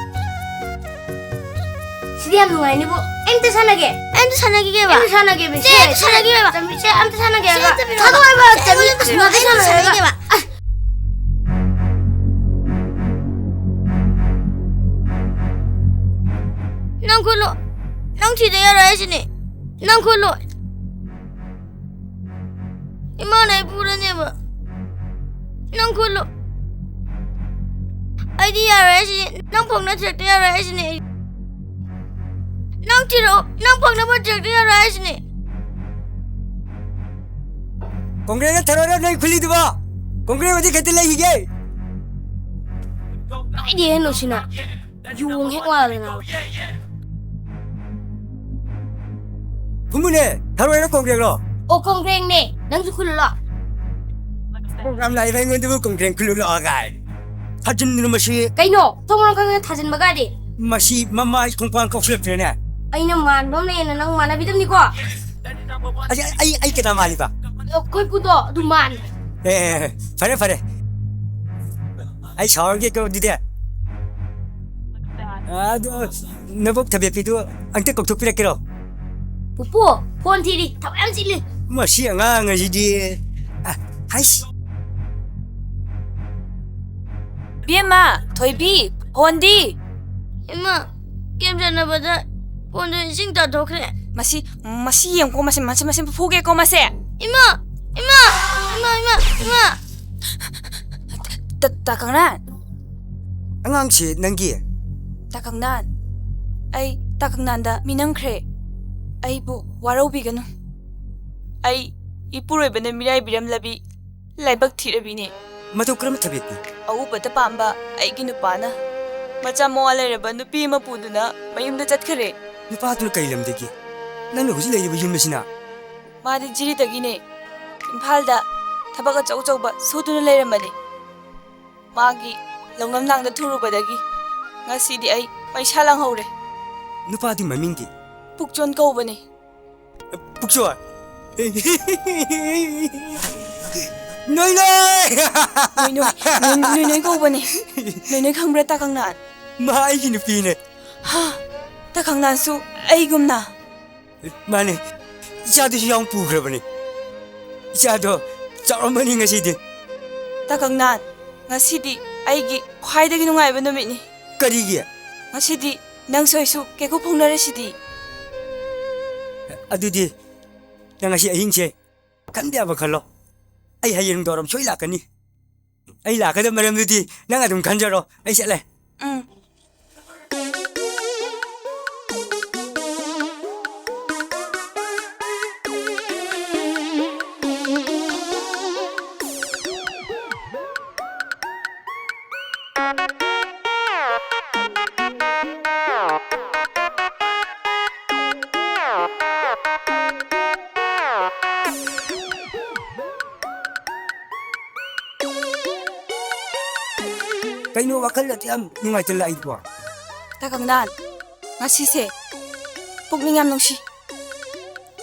ꯁꯤꯗꯤ ꯌꯥꯝ ꯅꯨꯡꯉꯥꯏꯅꯤꯕꯨ꯫ ꯑꯩ ꯑꯝꯇ ꯁꯥꯟꯅꯒꯦ꯫ ꯑꯩ ꯑꯝꯇ ꯁꯥꯟꯅꯈꯤꯒꯦꯕ꯫ ꯑꯩ ꯑꯝꯇ ꯁꯥꯟꯅꯒꯦꯕ꯫ ꯁꯦ, ꯑꯩ ꯑꯝꯇ ꯁꯥꯟꯅꯈꯤꯒꯦꯕ꯫ ꯆꯝꯕꯤ, ꯁꯦ, ꯑꯝꯇ ꯁꯥꯟꯅꯒꯦ ꯁꯦ, ꯍꯥꯏꯕ꯫ ꯑꯝꯇ ꯄꯤꯔꯛꯑꯣ꯫ ꯊꯥꯗꯣꯛꯑꯣ ꯍꯥꯏꯕ, ꯑꯩ ꯆꯝꯕꯤ꯫ ꯑꯝꯇ ꯁꯥꯟꯅꯒꯦ꯫ ꯑꯝꯇ ꯁꯥꯟꯅꯈꯤꯒꯦꯕ꯫ ꯑꯁ꯫ ꯅꯪ ꯈꯨꯠꯂꯣ꯫ ꯅꯪ ꯊꯤꯗ ꯌꯥꯔꯣꯏ ꯍꯥꯏꯁꯤꯅꯦ꯫ ꯅꯪ ꯈꯨꯠꯂꯣ꯫ ꯏꯃꯥꯅ ꯑꯩ ꯐꯨꯔꯅꯦꯕ꯫ ꯅꯪ ꯈꯨꯠꯂꯣ꯫ ꯑꯩꯗꯤ ꯌꯥꯔꯣꯏ ꯍꯥꯏꯁꯤꯅꯦ꯫ ꯅꯪ ꯐꯪꯅ ꯊꯤꯔꯛꯇ ꯌꯥꯔꯣꯏ ꯍꯥꯏꯁꯤꯅꯦ ꯑꯩ꯫ ꯅꯪ ꯊꯤꯔꯛꯑꯣ꯫ ꯅꯪ ꯐꯪꯅꯕ ꯊꯤꯔꯛꯇ ꯌꯥꯔꯣꯏ ꯍꯥꯏꯁꯤꯅꯦ꯫ ꯀꯣꯡꯒ꯭ꯔꯦꯁꯅ ꯊꯔꯣꯏꯔꯣ ꯅꯣꯏ ꯈꯨꯜꯂꯤꯗꯨꯕꯣ? ꯀꯣꯡꯒ꯭ꯔꯦꯁ ꯑꯣꯏꯗꯤ ꯈꯛꯇ ꯂꯩꯈꯤꯒꯦ꯫ ꯀꯥꯏꯗꯦ ꯅꯨꯡꯁꯤꯅ꯫ ꯌꯣꯡ ꯍꯦꯛ ꯃꯥꯜꯂꯦ ꯅꯥꯕ꯫ ꯈꯨꯝꯃꯨꯅꯦ, ꯊꯔꯣꯏꯔꯣ ꯀꯣꯡꯒ꯭ꯔꯦꯡꯔꯣ? ꯑꯣ, ꯀꯣꯡꯒ꯭ꯔꯦꯡꯅꯦ꯫ ꯅꯪꯁꯨ ꯈꯨꯜꯂꯨ ꯂꯥꯎ꯫ ꯄ꯭ꯔꯣꯒ꯭ꯔꯥꯝ ꯂꯥꯛꯏꯕ ꯑꯩꯉꯣꯟꯗꯕꯨ ꯀꯣꯡꯒ꯭ꯔꯦꯡ ꯈꯨꯜꯂꯨ ꯂꯥꯛꯑꯣ ꯀꯥꯏ꯫ ꯊꯥꯖꯤꯟꯗꯅ ꯃꯁꯤ꯫ ꯀꯩꯅꯣ? ꯃꯊꯣꯡ ꯃꯔꯝ ꯈꯪꯗꯅ ꯊꯥꯖꯤꯟꯕ ꯀꯥꯏꯗꯤ? ꯃꯁꯤ ꯃꯃꯥꯏ ꯈꯣꯡꯄꯥꯡ ꯀꯧꯁꯤꯜꯂꯛꯇ꯭ꯔꯦꯅꯦ꯫ ꯑꯩꯅ ꯃꯥꯟꯕ ꯑꯃ ꯂꯩꯌꯦꯅ ꯅꯪ ꯃꯥꯟꯅꯕꯤꯗꯕꯅꯤꯀꯣ? ꯑꯩ, ꯑꯩ, ꯑꯩ ꯀꯅꯥ ꯃꯥꯜꯂꯤꯕ? ꯑꯩꯈꯣꯏ ꯄꯨꯗꯣ ꯑꯗꯨ ꯃꯥꯟ꯫ ꯑꯦ, ꯑꯦ, ꯑꯦ, ꯐꯔꯦ, ꯐꯔꯦ꯫ ꯑꯩ ꯁꯥꯎꯔꯒꯦꯀꯣ ꯑꯗꯨꯗꯤ꯫ ꯑꯗꯣ ꯅꯕꯣꯛ ꯊꯕꯦꯠꯄꯤꯗꯨ ꯑꯝꯇ ꯀꯧꯊꯣꯛꯄꯤꯔꯛꯀꯦꯔꯣ? ꯄꯨꯄꯨ, ꯐꯣꯟ ꯊꯤꯔꯤ, ꯊꯕꯛ ꯌꯥꯝ ꯆꯤꯜꯂꯤ꯫ ꯃꯁꯤ ꯑꯉꯥꯡ ꯑꯁꯤꯗꯤ꯫ ꯑ, ꯍꯩꯁ꯫ ꯕꯦꯝꯃ, ꯊꯣꯏꯕꯤ, ꯐꯣꯟꯗꯤ? ꯏꯃꯥ, ꯒꯦꯝ ꯁꯥꯟꯅꯕꯗ ꯐꯣꯟꯗꯨ ꯏꯁꯤꯡ ꯇꯥꯊꯣꯛꯈ꯭ꯔꯦ꯫ ꯃꯁꯤ, ꯃꯁꯤ ꯌꯦꯡꯉꯨꯀꯣ, ꯃꯁꯤ, ꯃꯁꯤ, ꯃꯁꯤ ꯐꯨꯒꯦꯀꯣ ꯃꯁꯦ꯫ ꯏꯃꯥ! ꯏꯃꯥ! ꯏꯃꯥ, ꯏꯃꯥ, ꯏꯃꯥ! ꯇ-, ꯇꯥ ꯀꯪꯅꯥꯟ꯫ ꯑꯉꯥꯡꯁꯤ ꯅꯪꯒꯤ? ꯇꯥ ꯀꯪꯅꯥꯟ, ꯑꯩ ꯇꯥ ꯀꯪꯅꯥꯟꯗ ꯃꯤꯅꯝꯈ꯭ꯔꯦ꯫ ꯑꯩꯕꯨ ꯋꯥꯔꯧꯕꯤꯒꯅꯨ꯫ ꯑꯩ ꯏꯄꯨꯔꯣꯏꯕꯅ ꯃꯤꯔꯥꯏꯕꯤꯔꯝꯂꯕꯤ ꯂꯥꯏꯕꯛ ꯊꯤꯔꯕꯤꯅꯦ꯫ ꯃꯇꯧ ꯀꯔꯝꯕ ꯊꯕꯛꯅꯣ? ꯑꯎꯕꯗ ꯄꯥꯝꯕ ꯑꯩꯒꯤ ꯅꯨꯄꯥꯅ ꯃꯆꯥ ꯃꯋꯥ ꯂꯩꯔꯕ ꯅꯨꯄꯤ ꯑꯃ ꯄꯨꯗꯨꯅ ꯃꯌꯨꯝꯗ ꯆꯠꯈꯔꯦ꯫ ꯅꯨꯄꯥꯗꯨꯅ ꯀꯔꯤ ꯂꯝꯗꯒꯤ? ꯅꯪꯅ ꯍꯧꯖꯤꯛ ꯂꯩꯔꯤꯕ ꯌꯨꯝ ꯑꯁꯤꯅ? ꯃꯥꯗꯤ ꯖꯤꯔꯤꯗꯒꯤꯅꯦ꯫ ꯏꯝꯐꯥꯜꯗ ꯊꯕꯛ ꯑꯆꯧ ꯑꯆꯧꯕ ꯁꯨꯗꯨꯅ ꯂꯩꯔꯝꯕꯅꯤ꯫ ꯃꯥꯒꯤ ꯂꯧꯅꯝ ꯂꯥꯡꯗ ꯊꯨꯔꯨꯕꯗꯒꯤ ꯉꯁꯤꯗꯤ ꯑꯩ ꯃꯩꯁꯥ ꯂꯥꯡꯍꯧꯔꯦ꯫ ꯅꯨꯄꯥꯗꯤ ꯃꯃꯤꯡꯗꯤ? ꯄꯨꯛꯆꯣꯟ ꯀꯧꯕꯅꯤ꯫ ꯄꯨꯛꯆꯣꯟ? ꯅꯣꯏ ꯅꯣꯏ! ꯅꯣꯏ ꯅꯣꯏ, ꯅꯣꯏ, ꯅꯣꯏ ꯅꯣꯏ ꯀꯧꯕꯅꯦ꯫ ꯅꯣꯏ ꯅꯣꯏ ꯈꯪꯕ꯭ꯔꯥ, ꯇꯥ ꯀꯪꯅꯥꯟ? ꯃꯥ ꯑꯩꯒꯤ ꯅꯨꯄꯤꯅꯦ꯫ ꯍꯥ? ꯇꯥ ꯀꯪꯅꯥꯟꯁꯨ ꯑꯩꯒꯨꯝꯅ? ꯃꯥꯅꯦ꯫ ꯏꯆꯥꯗꯨꯁꯨ ꯌꯥꯎꯅ ꯄꯨꯈ꯭ꯔꯕꯅꯦ꯫ ꯏꯆꯥꯗꯣ ꯆꯥꯎꯔꯝꯃꯅꯤ ꯉꯁꯤꯗꯤ꯫ ꯇꯥ ꯀꯪꯅꯥꯟ, ꯉꯁꯤꯗꯤ ꯑꯩꯒꯤ ꯈ꯭ꯋꯥꯏꯗꯒꯤ ꯅꯨꯡꯉꯥꯏꯕ ꯅꯨꯃꯤꯠꯅꯤ꯫ ꯀꯔꯤꯒꯤ? ꯉꯁꯤꯗꯤ ꯅꯪꯁꯨ ꯑꯩꯁꯨ ꯀꯦꯀꯨ ꯐꯥꯎꯅꯔꯁꯤꯗꯤ꯫ ꯑꯗꯨꯗꯤ ꯅꯪ ꯉꯁꯤ ꯑꯍꯤꯡꯁꯦ ꯈꯟꯕ ꯌꯥꯕ ꯈꯜꯂꯣ꯫ ꯑꯩ ꯍꯌꯦꯡ ꯅꯨꯡꯗꯥꯡꯋꯥꯏꯔꯝ ꯁꯣꯏ ꯂꯥꯛꯀꯅꯤ꯫ ꯑꯩ ꯂꯥꯛꯀꯗꯕ ꯃꯔꯝꯗꯨꯗꯤ ꯅꯪ ꯑꯗꯨꯝ ꯈꯟꯖꯔꯣ꯫ ꯑꯩ ꯆꯠꯂꯦ꯫ ꯎꯝ꯫ ꯀꯩꯅꯣ ꯋꯥꯈꯜ ꯑꯗꯨ ꯌꯥꯝ ꯅꯨꯡꯉꯥꯏꯇ ꯂꯥꯛꯏꯗꯨꯕꯣ? ꯇꯥ ꯀꯪꯗꯥꯟ, ꯉꯁꯤꯁꯦ ꯄꯨꯛꯅꯤꯡ ꯌꯥꯝ ꯅꯨꯡꯁꯤ꯫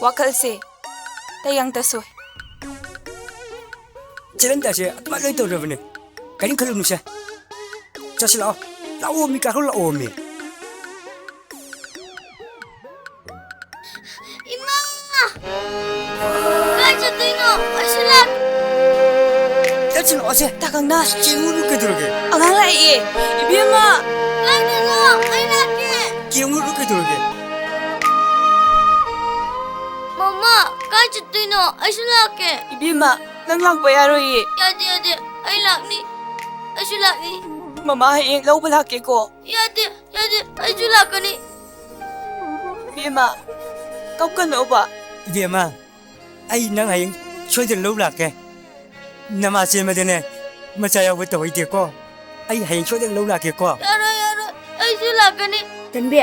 ꯋꯥꯈꯜꯁꯦ ꯇꯌꯥꯡ ꯇꯁꯣꯏ꯫ ꯆꯦꯔꯦꯟꯗꯁꯦ ꯑꯗꯨꯃꯥꯏꯅ ꯂꯣꯏ ꯇꯧꯔꯕꯅꯦ꯫ ꯀꯔꯤꯝ ꯈꯜꯂꯨꯅꯨꯁꯦ꯫ ꯆꯠꯁꯤ ꯂꯥꯛꯑꯣ꯫ ꯂꯥꯛꯑꯣ ꯃꯤ, ꯀꯥꯈꯠꯂꯛꯑꯣ ꯃꯤ꯫ ꯏꯃꯥ! ꯀꯥꯏ ꯆꯠꯇꯣꯏꯅꯣ? ꯑꯩꯁꯨ ꯂꯥꯛ- ꯆꯠꯁꯤ ꯂꯥꯛꯑꯣꯁꯦ꯫ ꯇꯥ ꯀꯪꯗꯥꯟ꯫ ꯆꯦꯡꯉꯨꯔꯨ ꯀꯩꯗꯧꯔꯒꯦ? ꯑꯉꯥꯡ ꯂꯥꯛꯑꯦ꯫ ꯏꯕꯦꯝꯃ! ꯀꯥꯏꯗꯅꯣ? ꯑꯩ ꯂꯥꯛꯀꯦ꯫ ꯆꯦꯡꯉꯨꯔꯨ ꯀꯩꯗꯧꯔꯒꯦ? ꯃꯃꯥ, ꯀꯥꯏ ꯆꯠꯇꯣꯏꯅꯣ? ꯑꯩꯁꯨ ꯂꯥꯛꯀꯦ꯫ ꯏꯕꯦꯝꯃ, ꯅꯪ ꯂꯥꯛꯄ ꯌꯥꯔꯣꯏꯌꯦ꯫ ꯌꯥꯗꯦ, ꯌꯥꯗꯦ꯫ ꯑꯩ ꯂꯥꯛꯅꯤ꯫ ꯑꯩꯁꯨ ꯂꯥꯛꯅꯤ꯫ ꯃꯃꯥ ꯍꯌꯦꯡ ꯂꯧꯕ ꯂꯥꯛꯀꯦꯀꯣ꯫ ꯌꯥꯗꯦ, ꯌꯥꯗꯦ꯫ ꯑꯩꯁꯨ ꯂꯥꯛꯀꯅꯤ꯫ ꯏꯕꯦꯝꯃ, ꯀꯞꯀꯅꯣꯕ꯫ ꯏꯕꯦꯝꯃ, ꯑꯩ ꯅꯪ ꯍꯌꯦꯡ ꯁꯣꯏꯗꯅ ꯂꯧ ꯂꯥꯛꯀꯦ꯫ ꯅꯃꯥ ꯆꯦꯟꯕꯗꯅꯦ, ꯃꯆꯥ ꯌꯥꯎꯕ ꯇꯧꯍꯩꯗꯦꯀꯣ꯫ ꯑꯩ ꯍꯌꯦꯡ ꯁꯣꯏꯗꯅ ꯂꯧ ꯂꯥꯛꯀꯦꯀꯣ꯫ ꯌꯥꯔꯣꯏ, ꯌꯥꯔꯣꯏ꯫ ꯑꯩꯁꯨ ꯂꯥꯛꯀꯅꯤ꯫ ꯇꯟꯕꯤ,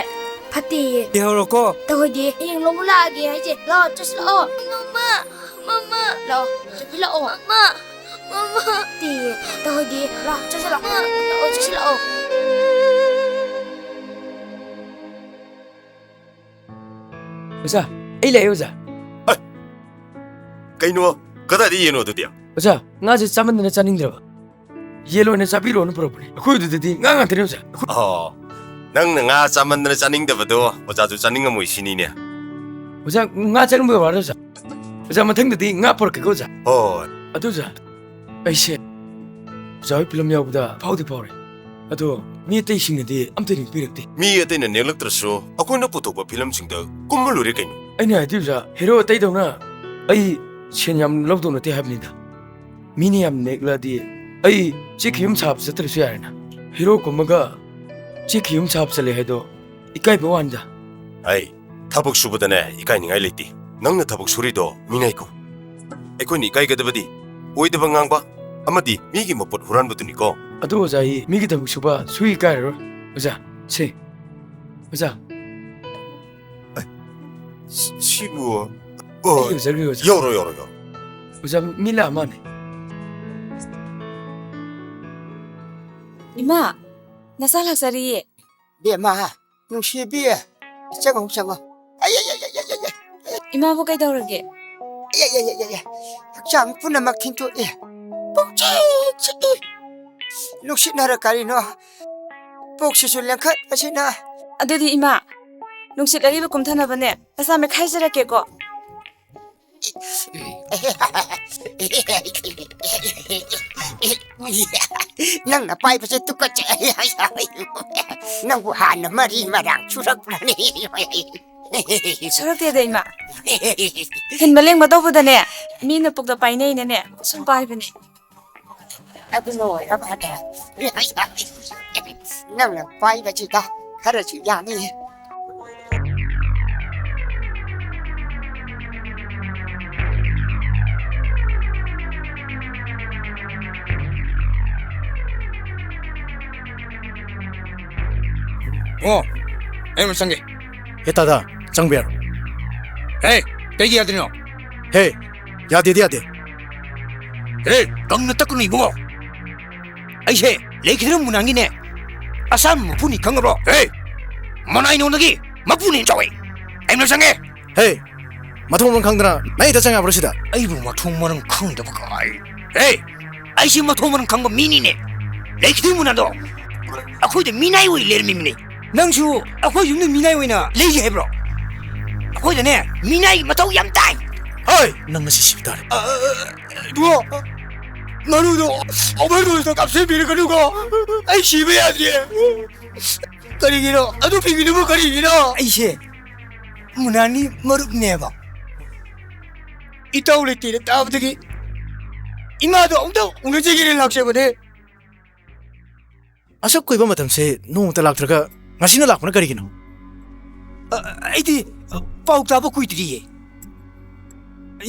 ꯐꯠꯇꯦꯌꯦ꯫ ꯂꯩꯍꯧꯔꯣꯀꯣ꯫ ꯇꯧꯍꯩꯗꯦ꯫ ꯍꯌꯦꯡ ꯂꯧꯕ ꯂꯥꯛꯑꯒꯦ ꯍꯥꯏꯁꯦ꯫ ꯂꯥꯛꯑꯣ, ꯆꯠꯁꯤ ꯂꯥꯛꯑꯣ꯫ ꯃꯃꯥ, ꯃꯃꯥ꯫ ꯂꯥꯛꯑꯣ, ꯆꯠꯁꯤ ꯂꯥꯛꯑꯣ꯫ ꯃꯃꯥ, ꯃꯃꯥ꯫ ꯐꯠꯇꯦꯌꯦ꯫ ꯇꯧꯍꯩꯗꯦ꯫ ꯂꯥꯛꯑꯣ, ꯆꯠꯁꯤ ꯂꯥꯛꯑꯣ꯫ ꯂꯥꯛꯑꯣ, ꯆꯠꯁꯤ ꯂꯥꯛꯑꯣ꯫ ꯑꯣꯖꯥ, ꯑꯩ ꯂꯥꯛꯑꯦ, ꯑꯣꯖꯥ꯫ ꯍꯩ! ꯀꯩꯅꯣ? ꯀꯗꯥꯏꯗ ꯌꯦꯟꯅꯣ ꯑꯗꯨꯗꯤ? ꯑꯣꯖꯥ, ꯉꯥꯁꯦ ꯆꯥꯃꯟꯗꯅ ꯆꯥꯅꯤꯡꯗ꯭ꯔꯕ꯫ ꯌꯦꯟ ꯑꯣꯏꯅ ꯆꯥꯕꯤꯔꯣꯅ ꯄꯨꯔꯛꯄꯅꯦ꯫ ꯑꯩꯈꯣꯏꯗꯨꯗꯗꯤ ꯉꯥ ꯉꯥꯛꯇꯅꯦ, ꯑꯣꯖꯥ꯫ ꯑꯩꯈꯣꯏ- ꯑꯣ, ꯅꯪꯅ ꯉꯥ ꯆꯥꯃꯟꯗꯅ ꯆꯥꯅꯤꯡꯗꯕꯗꯣ ꯑꯣꯖꯥꯁꯨ ꯆꯥꯅꯤꯡꯉꯝꯃꯣꯏ ꯁꯤꯅꯤꯅꯦ꯫ ꯑꯣꯖꯥ, ꯉꯥ ꯆꯥꯅꯤꯡꯕ ꯋꯥꯔꯣ, ꯑꯣꯖꯥ? ꯑꯣꯖꯥ, ꯃꯊꯪꯗꯗꯤ ꯉꯥ ꯄꯨꯔꯛꯀꯦꯀꯣ, ꯑꯣꯖꯥ꯫ ꯍꯣꯏ, ꯍꯣꯏ꯫ ꯑꯗꯨ, ꯑꯣꯖꯥ, ꯑꯩꯁꯦ ꯑꯣꯖꯥ ꯍꯣꯏ ꯐꯤꯂꯝ ꯌꯥꯎꯕꯗ ꯐꯥꯎꯗꯤ ꯐꯥꯎꯔꯦ꯫ ꯑꯗꯣ ꯃꯤ ꯑꯇꯩꯁꯤꯡꯅꯗꯤ ꯑꯝꯇ ꯅꯤꯡꯄꯤꯔꯛꯇꯦ꯫ ꯃꯤ ꯑꯇꯩꯅ ꯅꯦꯛꯂꯛꯇ꯭ꯔꯁꯨ ꯑꯩꯈꯣꯏꯅ ꯄꯨꯊꯣꯛꯄ ꯐꯤꯂꯝꯁꯤꯡꯗ ꯀꯨꯝꯃ ꯂꯣꯏꯔꯦ ꯀꯩꯅꯣ꯫ ꯑꯩꯅ ꯍꯥꯏꯗꯤ ꯑꯣꯖꯥ, ꯍꯦꯔꯣ ꯑꯇꯩꯗꯧꯅ ꯑꯩ ꯁꯦꯟ ꯌꯥꯝ ꯂꯧꯗꯧ ꯅꯠꯇꯦ ꯍꯥꯏꯕꯅꯤꯗ꯫ ꯃꯤꯅ ꯌꯥꯝ ꯅꯦꯛꯂꯛꯑꯗꯤ ꯑꯩ ꯆꯦꯛꯀꯤ ꯌꯨꯝ ꯁꯥꯕ ꯆꯠꯇ꯭ꯔꯁꯨ ꯌꯥꯔꯦꯅ꯫ ꯍꯦꯔꯣ ꯀꯨꯝꯃꯒ ꯆꯦꯛꯀꯤ ꯌꯨꯝ ꯁꯥꯕ ꯆꯠꯂꯦ ꯍꯥꯏꯗꯣ ꯏꯀꯥꯏꯕ ꯋꯥꯅꯤꯗ꯫ ꯑꯩ ꯊꯕꯛ ꯁꯨꯕꯗꯅꯦ ꯏꯀꯥꯏꯅꯤꯡꯉꯥꯏ ꯂꯩꯇꯦ꯫ ꯅꯪꯅ ꯊꯕꯛ ꯁꯨꯔꯤꯗꯣ ꯃꯤꯅꯥꯏ ꯀꯧ꯫ ꯑꯩꯈꯣꯏꯅ ꯏꯀꯥꯏꯒꯗꯕꯗꯤ ꯑꯣꯏꯗꯕ ꯉꯥꯡꯕ ꯑꯃꯗꯤ ꯃꯤꯒꯤ ꯃꯄꯣꯠ ꯍꯨꯔꯥꯟꯕꯗꯨꯅꯤꯀꯣ꯫ ꯑꯗꯨ ꯑꯣꯖꯥ, ꯑꯩ ꯃꯤꯒꯤ ꯊꯕꯛ ꯁꯨꯕ ꯁꯨ ꯏꯀꯥꯏꯔꯔꯣꯏ꯫ ꯑꯣꯖꯥ, ꯁꯦ꯫ ꯑꯣꯖꯥ꯫ ꯁꯤ-, ꯁꯤꯕꯨ, ꯑꯣ, ꯑꯩ ꯑꯣꯖꯥꯒꯤ ꯑꯣꯖꯥ꯫ ꯌꯧꯔꯣ, ꯌꯧꯔꯣ, ꯌꯧꯔꯣ꯫ ꯑꯣꯖꯥ, ꯃꯤ ꯂꯥꯛꯑ ꯃꯥꯜꯂꯦ꯫ ꯏꯃꯥ, ꯅꯆꯥ ꯂꯥꯛꯆꯔꯤꯌꯦ꯫ ꯕꯦꯝꯃ, ꯅꯨꯡꯁꯤꯕꯤ, ꯆꯪꯉꯣ, ꯆꯪꯉꯣ꯫ ꯑꯩ, ꯑꯩ, ꯑꯩ, ꯑꯩ, ꯑꯩ, ꯑꯩ, ꯑꯩ꯫ ꯏꯃꯥꯕꯨ ꯀꯩꯗꯧꯔꯒꯦ? ꯑꯩ, ꯑꯩ, ꯑꯩ, ꯑꯩ, ꯑꯩ, ꯑꯩ꯫ ꯍꯛꯆꯥꯡ ꯄꯨꯝꯅꯃꯛ ꯊꯤꯟꯗꯣꯛꯏ꯫ ꯄꯨꯛꯆꯤꯛ ꯆꯤꯛꯏ꯫ ꯅꯨꯡꯁꯤꯠꯅꯔ ꯀꯔꯤꯅꯣ? ꯄꯨꯛꯁꯤꯁꯨ ꯂꯦꯡꯈꯠꯄꯁꯤꯅ꯫ ꯑꯗꯨꯗꯤ ꯏꯃꯥ, ꯅꯨꯡꯁꯤꯠ ꯑꯔꯤꯕ ꯀꯨꯝꯊꯅꯕꯅꯦ, ꯅꯆꯥ ꯃꯦꯠꯈꯥꯏꯖꯔꯛꯀꯦꯀꯣ꯫ ꯅꯪꯅ ꯄꯥꯏꯕꯁꯦ ꯇꯨꯀꯠꯆꯩ꯫ ꯅꯪꯕꯨ ꯍꯥꯟꯅ ꯃꯔꯤ ꯃꯔꯥꯡ ꯁꯨꯔꯛꯄ꯭ꯔꯅꯦ? ꯁꯨꯔꯛꯇꯦꯗ, ꯏꯃꯥ꯫ ꯍꯤꯟꯕ ꯂꯦꯡꯕ ꯇꯧꯕꯗꯅꯦ, ꯃꯤꯅ ꯄꯨꯛꯇ ꯄꯥꯏꯅꯩꯅꯅꯦ, ꯁꯨꯝ ꯄꯥꯏꯕꯅꯦ꯫ ꯑꯗꯨꯅ ꯑꯣꯏꯔ ꯃꯥꯜꯂꯦ꯫ ꯅꯪꯅ ꯄꯥꯏꯕꯁꯤꯗ ꯈꯔꯁꯨ ꯌꯥꯅꯤ꯫ ꯑꯣ, ꯑꯩ ꯑꯃ ꯆꯪꯒꯦ꯫ ꯍꯦ ꯇꯥꯗ, ꯆꯪꯕ ꯌꯥꯔꯣꯏ꯫ ꯍꯦ, ꯀꯩꯒꯤ ꯌꯥꯗ꯭ꯔꯤꯅꯣ? ꯍꯦ, ꯌꯥꯗꯦꯗꯤ ꯌꯥꯗꯦ꯫ ꯍꯦ, ꯀꯪꯅ ꯇꯛꯀꯅꯨ ꯏꯕꯨꯡꯉꯣ꯫ ꯑꯩꯁꯦ ꯂꯩꯈꯤꯗ꯭ꯔ ꯃꯨꯅꯥꯡꯒꯤꯅꯦ ꯑꯁꯥꯝ ꯃꯄꯨꯅꯤ ꯈꯪꯉꯕ꯭ꯔꯣ? ꯍꯦ, ꯃꯅꯥꯏ ꯅꯉꯣꯟꯗꯒꯤ ꯃꯄꯨꯅ ꯍꯦꯟꯅ ꯆꯥꯎꯋꯦ꯫ ꯑꯩ ꯃꯅꯥꯛ ꯆꯪꯒꯦ꯫ ꯍꯦ, ꯃꯊꯣꯡ ꯃꯔꯝ ꯈꯪꯗꯅ ꯅꯪ ꯍꯦꯛꯇ ꯆꯪ ꯌꯥꯕ꯭ꯔꯣ ꯁꯤꯗ? ꯑꯩꯕꯨ ꯃꯊꯣꯡ ꯃꯔꯝ ꯈꯪꯗꯕ ꯀꯥꯏ꯫ ꯍꯦ, ꯑꯩꯁꯦ ꯃꯊꯣꯡ ꯃꯔꯝ ꯈꯪꯕ ꯃꯤꯅꯤꯅꯦ꯫ ꯂꯩꯈꯤꯗ꯭ꯔ ꯃꯨꯅꯥꯗꯣ ꯑꯩꯈꯣꯏꯗ ꯃꯤꯅꯥꯏ ꯑꯣꯏ ꯂꯩꯔꯝꯃꯤꯕꯅꯦ꯫ ꯅꯪꯁꯨ ꯑꯩꯈꯣꯏ ꯌꯨꯝꯗ ꯃꯤꯅꯥꯏ ꯑꯣꯏꯅ ꯂꯩꯒꯦ ꯍꯥꯏꯕ꯭ꯔꯣ? ꯑꯩꯈꯣꯏꯗꯅꯦ ꯃꯤꯅꯥꯏꯒꯤ ꯃꯊꯧ ꯌꯥꯝ ꯇꯥꯏ꯫ ꯍꯣꯏ, ꯅꯪ ꯉꯁꯤ ꯁꯤꯕ ꯇꯥꯔꯦ꯫ ꯑ, ꯑ, ꯑ, ꯏꯕꯨꯡꯉꯣ, ꯃꯔꯨꯗꯣ ꯑꯣꯚꯔꯗꯣꯁꯇ ꯀꯥꯞꯁꯤꯟꯕꯤꯔꯛꯀꯅꯨꯀꯣ꯫ ꯑꯩ ꯁꯤꯕ ꯌꯥꯗ꯭ꯔꯦ꯫ ꯀꯔꯤꯒꯤꯅꯣ? ꯑꯗꯨ ꯄꯤꯕꯤꯗꯨꯕꯨ ꯀꯔꯤꯒꯤꯅꯣ? ꯑꯩꯁꯦ ꯃꯨꯅꯥꯟꯒꯤ ꯃꯔꯨꯞꯅꯦꯕ꯫ ꯏꯇꯥꯎ ꯂꯩꯇꯦꯅ ꯇꯥꯕꯗꯒꯤ ꯏꯃꯥꯗꯣ ꯑꯃꯨꯛꯇ ꯎꯅꯖꯒꯦꯅ ꯂꯥꯛꯆꯕꯅꯦ꯫ ꯑꯁꯨꯛ ꯀꯨꯏꯕ ꯃꯇꯝꯁꯦ ꯅꯣꯡꯃꯇ ꯂꯥꯛꯇ꯭ꯔꯒ ꯉꯁꯤꯅ ꯂꯥꯛꯄꯅ ꯀꯔꯤꯒꯤꯅꯣ? ꯑ, ꯑꯩꯗꯤ, ꯑ, ꯄꯥꯎ ꯇꯥꯕ ꯀꯨꯏꯗ꯭ꯔꯤꯌꯦ꯫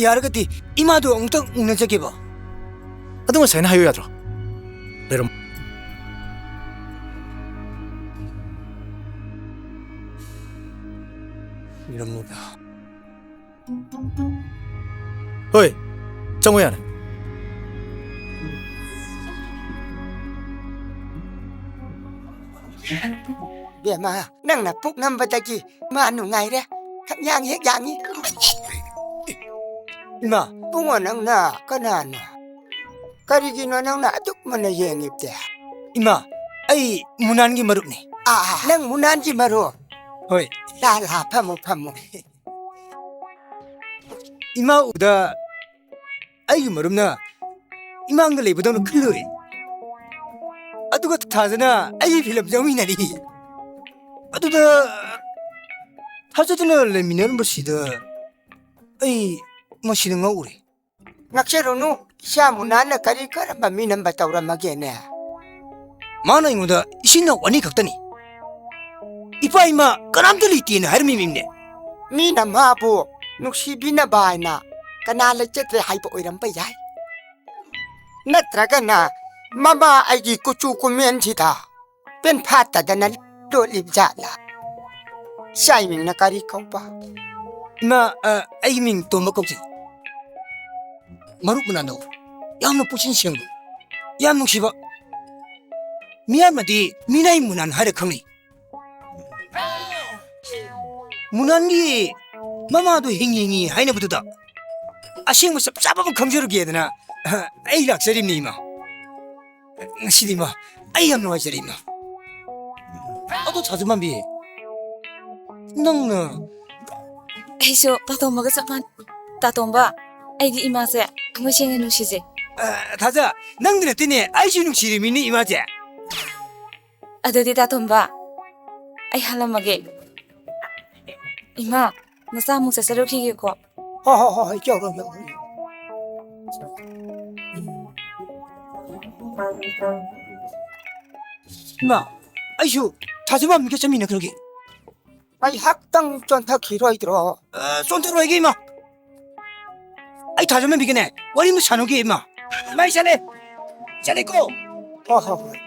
ꯌꯥꯔꯒꯗꯤ ꯏꯃꯥꯗꯣ ꯑꯃꯨꯛꯇꯪ ꯎꯅꯖꯒꯦꯕ꯫ ꯑꯗꯨ ꯉꯁꯥꯏꯅ ꯍꯥꯏꯌꯨ ꯌꯥꯗ꯭ꯔꯣ? ꯂꯩꯔꯝ-, ꯂꯩꯔꯝꯃꯣꯏꯗ꯫ ꯍꯣꯏ, ꯆꯪꯉꯣ ꯌꯥꯔꯦ꯫ ꯕꯦꯝꯃ, ꯅꯪꯅ ꯄꯨꯛ ꯅꯝꯕꯗꯒꯤ ꯃꯥ ꯅꯨꯡꯉꯥꯏꯔꯦ꯫ ꯈꯪꯌꯥꯡ ꯍꯦꯛ ꯌꯥꯡꯉꯤ꯫ ꯏꯃꯥ꯫ ꯏꯕꯨꯡꯉꯣ, ꯅꯪꯅ ꯀꯅꯥꯅꯣ? ꯀꯔꯤꯒꯤꯅꯣ ꯅꯪꯅ ꯑꯗꯨꯛ ꯃꯨꯟꯅ ꯌꯦꯡꯉꯤꯕꯗꯤ? ꯏꯃꯥ, ꯑꯩ ꯃꯨꯅꯥꯟꯒꯤ ꯃꯔꯨꯞꯅꯤ꯫ ꯑꯥ, ꯅꯪ ꯃꯨꯅꯥꯟꯒꯤ ꯃꯔꯨꯞ? ꯍꯣꯏ꯫ ꯂꯥ, ꯂꯥ, ꯐꯝꯃꯨ, ꯐꯝꯃꯨ꯫ ꯏꯃꯥ ꯎꯗ ꯑꯩꯒꯤ ꯃꯔꯨꯞꯅ ꯏꯃꯥꯡꯗ ꯂꯩꯕꯗꯧꯅ ꯈꯜꯂꯨꯔꯦ꯫ ꯑꯗꯨꯒ ꯊꯥꯖꯅ ꯑꯩꯒꯤ ꯐꯤꯂꯝ ꯌꯥꯎꯃꯤꯟꯅꯔꯤ꯫ ꯑꯗꯨꯗ ꯊꯥꯖꯗꯅ ꯂꯩꯃꯤꯟꯅꯔꯝꯕꯁꯤꯗ ꯑꯩ ꯃꯁꯤꯗ ꯉꯛꯎꯔꯦ꯫ ꯉꯛꯆꯔꯨꯅꯨ, ꯏꯆꯥ ꯃꯨꯅꯥꯟꯅ ꯀꯔꯤ ꯀꯔꯝꯕ ꯃꯤꯅꯝꯕ ꯇꯧꯔꯝꯃꯒꯦꯅꯦ? ꯃꯥꯅ ꯑꯩꯉꯣꯟꯗ ꯏꯆꯤꯟ ꯏꯅꯥꯎ ꯑꯅꯤ ꯈꯛꯇꯅꯤ, ꯏꯄꯥ ꯏꯃꯥ ꯀꯅꯥꯝꯇ ꯂꯩꯇꯦꯅ ꯍꯥꯏꯔꯝꯃꯤꯕꯅꯦ꯫ ꯃꯤꯅ ꯃꯥꯕꯨ ꯅꯨꯡꯁꯤꯕꯤꯅꯕ ꯍꯥꯏꯅ ꯀꯅꯥ ꯂꯩꯖꯗ꯭ꯔꯦ ꯍꯥꯏꯕ ꯑꯣꯏꯔꯝꯕ ꯌꯥꯏ꯫ ꯅꯠꯇ꯭ꯔꯒꯅ ꯃꯃꯥ ꯑꯩꯒꯤ ꯀꯨꯆꯨ ꯀꯨꯃꯦꯟꯁꯤꯗ ꯄꯦꯟꯐꯥꯠꯇꯗꯅ ꯂꯣꯠꯂꯤꯕ ꯖꯥꯠꯂꯥ? ꯏꯆꯥ ꯏꯃꯤꯡꯅ ꯀꯔꯤ ꯀꯧꯕ? ꯏꯃꯥ, ꯑ, ꯑꯩꯒꯤ ꯃꯤꯡ ꯇꯣꯝꯕ ꯀꯧꯖꯩ꯫ ꯃꯔꯨꯞ ꯃꯨꯅꯥꯟꯗꯣ ꯌꯥꯝꯅ ꯄꯨꯛꯆꯦꯜ ꯁꯦꯡꯕ, ꯌꯥꯝ ꯅꯨꯡꯁꯤꯕ꯫ ꯃꯤꯌꯥꯝꯅꯗꯤ ꯃꯤꯅꯥꯏ ꯃꯨꯅꯥꯟ ꯍꯥꯏꯔ ꯈꯪꯅꯩ꯫ ꯃꯨꯅꯥꯟꯒꯤ ꯃꯃꯥꯗꯣ ꯍꯤꯡꯉꯤ ꯍꯤꯡꯉꯤ ꯍꯥꯏꯅꯕꯗꯨꯗ ꯑꯁꯦꯡꯕ ꯆꯞ ꯆꯥꯕ ꯑꯃ ꯈꯪꯖꯔꯨꯒꯦꯗꯅ ꯑꯩ ꯂꯥꯛꯆꯔꯤꯕꯅꯤ, ꯏꯃꯥ꯫ ꯉꯁꯤꯗꯤ, ꯏꯃꯥ, ꯑꯩ ꯌꯥꯝ ꯅꯨꯡꯉꯥꯏꯖꯔꯦ, ꯏꯃꯥ꯫ ꯑꯗꯣ ꯊꯥꯖꯃꯥꯟꯕꯤ, ꯅꯪꯅ ꯑꯩꯁꯨ ꯇꯥꯇꯣꯝꯕꯒ ꯆꯞ ꯃꯥꯟꯅꯩ꯫ ꯇꯥꯇꯣꯝꯕ, ꯑꯩꯗꯤ ꯏꯃꯥꯁꯦ ꯊꯃꯣꯏ ꯁꯦꯡꯅ ꯅꯨꯡꯁꯤꯖꯩ꯫ ꯑ, ꯊꯥꯖ, ꯅꯪꯗ ꯅꯠꯇꯦꯅꯦ, ꯑꯩꯁꯨ ꯅꯨꯡꯁꯤꯔꯤꯃꯤꯅꯦ ꯏꯃꯥꯁꯦ꯫ ꯑꯗꯨꯗꯤ ꯇꯥꯇꯣꯝꯕ, ꯑꯩ ꯍꯜꯂꯝꯃꯒꯦ꯫ ꯏꯃꯥ, ꯅꯆꯥ ꯑꯃꯨꯛ ꯆꯠꯆꯔꯨꯈꯤꯒꯦꯀꯣ꯫ ꯍꯣꯏ, ꯍꯣꯏ, ꯍꯣꯏ, ꯍꯣꯏ, ꯌꯧꯔꯣ, ꯌꯧꯔꯣ, ꯌꯧꯔꯣ꯫ ꯏꯃꯥ, ꯑꯩꯁꯨ ꯊꯥꯖꯕꯝꯒ ꯆꯠꯃꯤꯟꯅꯈ꯭ꯔꯒꯦ꯫ ꯉꯥꯏꯍꯥꯛꯇꯪ ꯆꯣꯟꯊꯈꯤꯔꯣꯏꯗ꯭ꯔꯣ? ꯑ, ꯆꯣꯟꯊꯔꯣꯏꯒꯦ, ꯏꯃꯥ꯫ ꯑꯩ ꯊꯥꯖꯃꯟꯕꯤꯒꯅꯦ, ꯋꯥꯔꯤ ꯑꯃ ꯁꯥꯟꯅꯒꯦ, ꯏꯃꯥ꯫ ꯏꯃꯥ, ꯑꯩ ꯆꯠꯂꯦ꯫ ꯆꯠꯂꯦꯀꯣ꯫ ꯍꯣ, ꯍꯣ, ꯍꯣꯏ꯫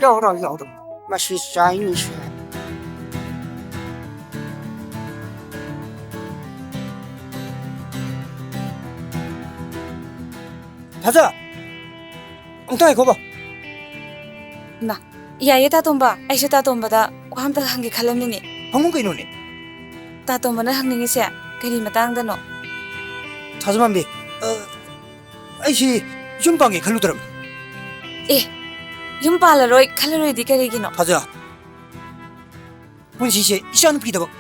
ꯌꯧꯔꯣ, ꯌꯧꯔꯣ꯫ ꯃꯁꯤ ꯆꯥꯏꯅꯤꯁꯦ꯫ ꯊꯥꯖ! ꯑꯝꯇ ꯉꯥꯏꯈꯣꯕ꯫ ꯏꯃꯥ, ꯌꯥꯏꯌꯦ, ꯇꯥꯇꯣꯝꯕ꯫ ꯑꯩꯁꯨ ꯇꯥꯇꯣꯝꯕꯗ ꯋꯥ ꯑꯝꯇ ꯍꯪꯒꯦ ꯈꯜꯂꯝꯃꯤꯅꯦ꯫ ꯍꯪꯉꯨ ꯀꯩꯅꯣꯅꯦ꯫ ꯇꯥꯇꯣꯝꯕꯅ ꯍꯪꯅꯤꯡꯉꯤꯁꯦ ꯀꯔꯤ ꯃꯇꯥꯡꯗꯅꯣ? ꯊꯥꯖꯃꯟꯕꯤ, ꯑ, ꯑꯩꯁꯤ ꯌꯨꯝ ꯄꯥꯟꯒꯦ ꯈꯜꯂꯨꯗ꯭ꯔꯕꯅꯤ꯫ ꯑꯦ, ꯌꯨꯝ ꯄꯥꯜꯂꯔꯣꯏ ꯈꯜꯂꯔꯣꯏꯗꯤ ꯀꯔꯤꯒꯤꯅꯣ? ꯊꯥꯖ, ꯄꯨꯟꯁꯤꯁꯦ ꯏꯆꯥꯅꯨꯄꯤꯗꯃꯛ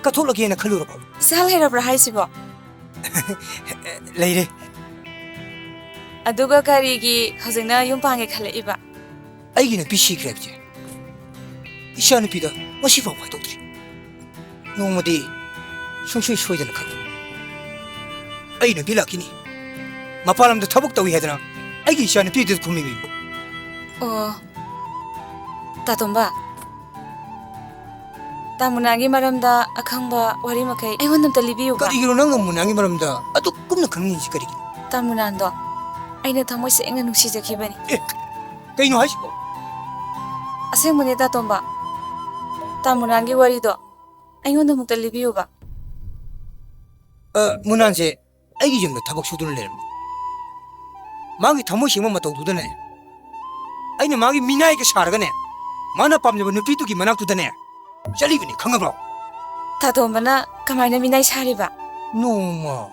ꯀꯠꯊꯣꯛꯂꯒꯦꯅ ꯈꯜꯂꯨꯔꯕ꯫ ꯏꯆꯥ ꯂꯩꯔꯕ꯭ꯔꯥ ꯍꯥꯏꯁꯤꯕꯣ? ꯂꯩꯔꯦ꯫ ꯑꯗꯨꯒ ꯀꯔꯤꯒꯤ ꯍꯧꯖꯤꯛꯅ ꯌꯨꯝ ꯄꯥꯟꯒꯦ ꯈꯜꯂꯛꯏꯕ? ꯑꯩꯒꯤ ꯅꯨꯄꯤ ꯁꯤꯈ꯭ꯔꯦ ꯍꯥꯏꯕꯁꯦ ꯏꯆꯥꯅꯨꯄꯤꯗ ꯉꯁꯤꯐꯥꯎ ꯍꯥꯏꯗꯣꯛꯇ꯭ꯔꯤ꯫ ꯅꯣꯡꯃꯗꯤ ꯁꯨꯡꯁꯣꯏ ꯁꯣꯏꯗꯅ ꯈꯪꯒꯅꯤ꯫ ꯑꯩ ꯅꯨꯄꯤ ꯂꯥꯛꯈꯤꯅꯤ꯫ ꯃꯄꯥꯟ ꯂꯝꯗ ꯊꯕꯛ ꯇꯧꯏ ꯍꯥꯏꯗꯅ ꯑꯩꯒꯤ ꯏꯆꯥꯅꯨꯄꯤꯗꯨꯗ ꯈꯨꯝꯃꯤꯕꯅꯤ꯫ ꯑꯣ, ꯇꯥꯇꯣꯝꯕ, ꯇꯥ ꯃꯨꯅꯥꯒꯤ ꯃꯔꯝꯗ ꯑꯈꯪꯕ ꯋꯥꯔꯤ ꯃꯈꯩ ꯑꯩꯉꯣꯟꯗ ꯑꯝꯇ ꯂꯤꯕꯤꯌꯨꯕ꯫ ꯀꯔꯤꯒꯤꯅꯣ ꯅꯪꯅ ꯃꯨꯅꯥꯒꯤ ꯃꯔꯝꯗ ꯑꯗꯨꯛ ꯀꯨꯞꯅ ꯈꯪꯅꯤꯡꯉꯤꯁꯤ ꯀꯔꯤꯒꯤꯅꯣ? ꯇꯥ ꯃꯨꯅꯥꯟꯗꯣ ꯑꯩꯅ ꯊꯃꯣꯏ ꯁꯦꯡꯅ ꯅꯨꯡꯁꯤꯖꯈꯤꯕꯅꯤ꯫ ꯑꯦ, ꯀꯩꯅꯣ ꯍꯥꯏꯁꯤꯕꯣ? ꯑꯁꯦꯡꯕꯅꯦ, ꯇꯥꯇꯣꯝꯕ꯫ ꯇꯥ ꯃꯨꯅꯥꯟꯒꯤ ꯋꯥꯔꯤꯗꯣ ꯑꯩꯉꯣꯟꯗ ꯑꯃꯨꯛꯇ ꯂꯤꯕꯤꯌꯨꯕ꯫ ꯑ, ꯃꯨꯅꯥꯟꯁꯦ ꯑꯩꯒꯤ ꯌꯨꯝꯗ ꯊꯕꯛ ꯁꯨꯗꯨꯅ ꯂꯩꯔꯝꯃꯤ꯫ ꯃꯥꯒꯤ ꯊꯃꯣꯏ ꯁꯦꯡꯕ ꯃꯇꯧꯗꯨꯗꯅꯦ, ꯑꯩꯅ ꯃꯥꯒꯤ ꯃꯤꯅꯥꯏꯒ ꯁꯥꯔꯒꯅꯦ, ꯃꯥꯅ ꯄꯥꯝꯖꯕ ꯅꯨꯄꯤꯗꯨꯒꯤ ꯃꯅꯥꯛꯇꯨꯗꯅꯦ ꯆꯠꯂꯤꯕꯅꯤ, ꯈꯪꯉꯕ꯭ꯔꯣ? ꯇꯥꯇꯣꯝꯕꯅ ꯀꯃꯥꯏꯅ ꯃꯤꯅꯥꯏ ꯁꯥꯔꯤꯕ? ꯅꯣꯡꯃ꯫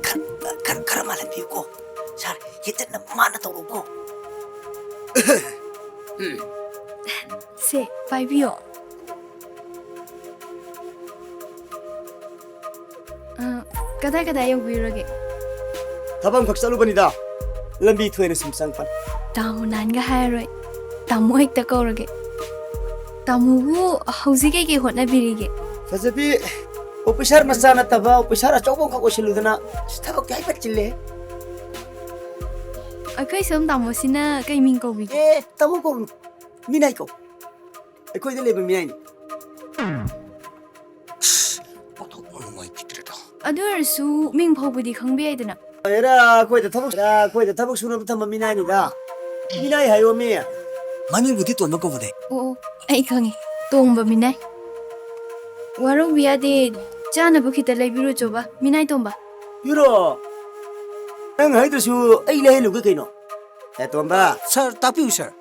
ꯈꯔ, ꯈꯔ, ꯈꯔ ꯃꯥꯜꯍꯟꯕꯤꯌꯨꯀꯣ꯫ ꯁꯥꯔ, ꯍꯦꯟꯖꯟꯅ ꯃꯥꯅ ꯇꯧꯔꯣꯀꯣ꯫ ꯎꯝ꯫ ꯁꯦ, ꯄꯥꯏꯕꯤꯌꯣ꯫ ꯑ, ꯀꯗꯥꯏ ꯀꯗꯥꯏ ꯌꯧꯕꯤꯔꯨꯔꯒꯦ? ꯊꯕꯛ ꯑꯃꯈꯛ ꯆꯠꯂꯨꯕꯅꯤꯗ꯫ ꯂꯝꯕꯤ ꯊꯣꯏꯅ ꯁꯨꯝ ꯆꯪꯉꯛꯄꯅꯤ꯫ ꯇꯥꯃꯣ ꯅꯥꯟꯒ ꯍꯥꯏꯔꯔꯣꯏ꯫ ꯇꯥꯃꯣ ꯍꯦꯛꯇ ꯀꯧꯔꯒꯦ꯫ ꯇꯥꯃꯣꯕꯨ ꯍꯧꯖꯤꯛ ꯀꯩꯀꯩ ꯍꯣꯠꯅꯕꯤꯔꯤꯒꯦ? ꯐꯖꯕꯤ, ꯑꯣꯐꯤꯁꯥꯔ ꯃꯆꯥ ꯅꯠꯇꯕ ꯑꯣꯐꯤꯁꯥꯔ ꯑꯆꯧꯕ ꯑꯃꯈꯛ ꯑꯣꯏꯁꯤꯜꯂꯨꯗꯅ ꯊꯕꯛꯇꯤ ꯍꯥꯏꯐꯦꯠ ꯆꯤꯜꯂꯦ꯫ ꯑꯩꯈꯣꯏ ꯁꯣꯝ ꯇꯥꯃꯣꯁꯤꯅ ꯀꯩ ꯃꯤꯡ ꯀꯧꯕꯤꯒꯦ? ꯑꯦ, ꯇꯥꯃꯣ ꯀꯧꯔꯨꯅꯨ꯫ ꯃꯤꯅꯥꯏ ꯀꯧ꯫ ꯑꯩꯈꯣꯏꯗ ꯂꯩꯕ ꯃꯤꯅꯥꯏꯅꯤ꯫ ꯑꯁ, ꯄꯣꯊꯣꯛ ꯅꯨꯡꯉꯥꯏꯈꯤꯗ꯭ꯔꯦꯗ꯫ ꯑꯗꯨ ꯑꯣꯏꯔꯁꯨ ꯃꯤꯡ ꯐꯥꯎꯕꯗꯤ ꯈꯪꯕ ꯌꯥꯏꯗꯅ꯫ ꯍꯦꯔꯥ, ꯑꯩꯈꯣꯏꯗ ꯊꯕꯛ, ꯍꯦꯔꯥ, ꯑꯩꯈꯣꯏꯗ ꯊꯕꯛ ꯁꯨꯅꯕ ꯊꯝꯕ ꯃꯤꯅꯥꯏꯅꯤꯗ꯫ ꯃꯤꯅꯥꯏ ꯍꯥꯏꯌꯣ ꯃꯤ꯫ ꯃꯃꯤꯡꯕꯨꯗꯤ ꯇꯣꯟꯕ ꯀꯧꯕꯅꯦ꯫ ꯑꯣ, ꯑꯣ, ꯑꯩ ꯈꯪꯉꯦ꯫ ꯇꯣꯡꯕ ꯃꯤꯅꯥꯏ꯫ ꯋꯥꯔꯧꯕ ꯌꯥꯗꯦ꯫ ꯆꯥꯅꯕ ꯈꯤꯇ ꯂꯩꯕꯤꯔꯨꯆꯣꯕ, ꯃꯤꯅꯥꯏ ꯇꯣꯝꯕ꯫ ꯌꯨꯔꯣ? ꯅꯪ ꯍꯥꯏꯗ꯭ꯔꯁꯨ ꯑꯩ ꯂꯩꯍꯜꯂꯨꯒꯦ ꯀꯩꯅꯣ꯫ ꯑꯦ, ꯇꯣꯝꯕ꯫ ꯁꯥꯔ, ꯇꯥꯛꯄꯤꯌꯨ, ꯁꯥꯔ꯫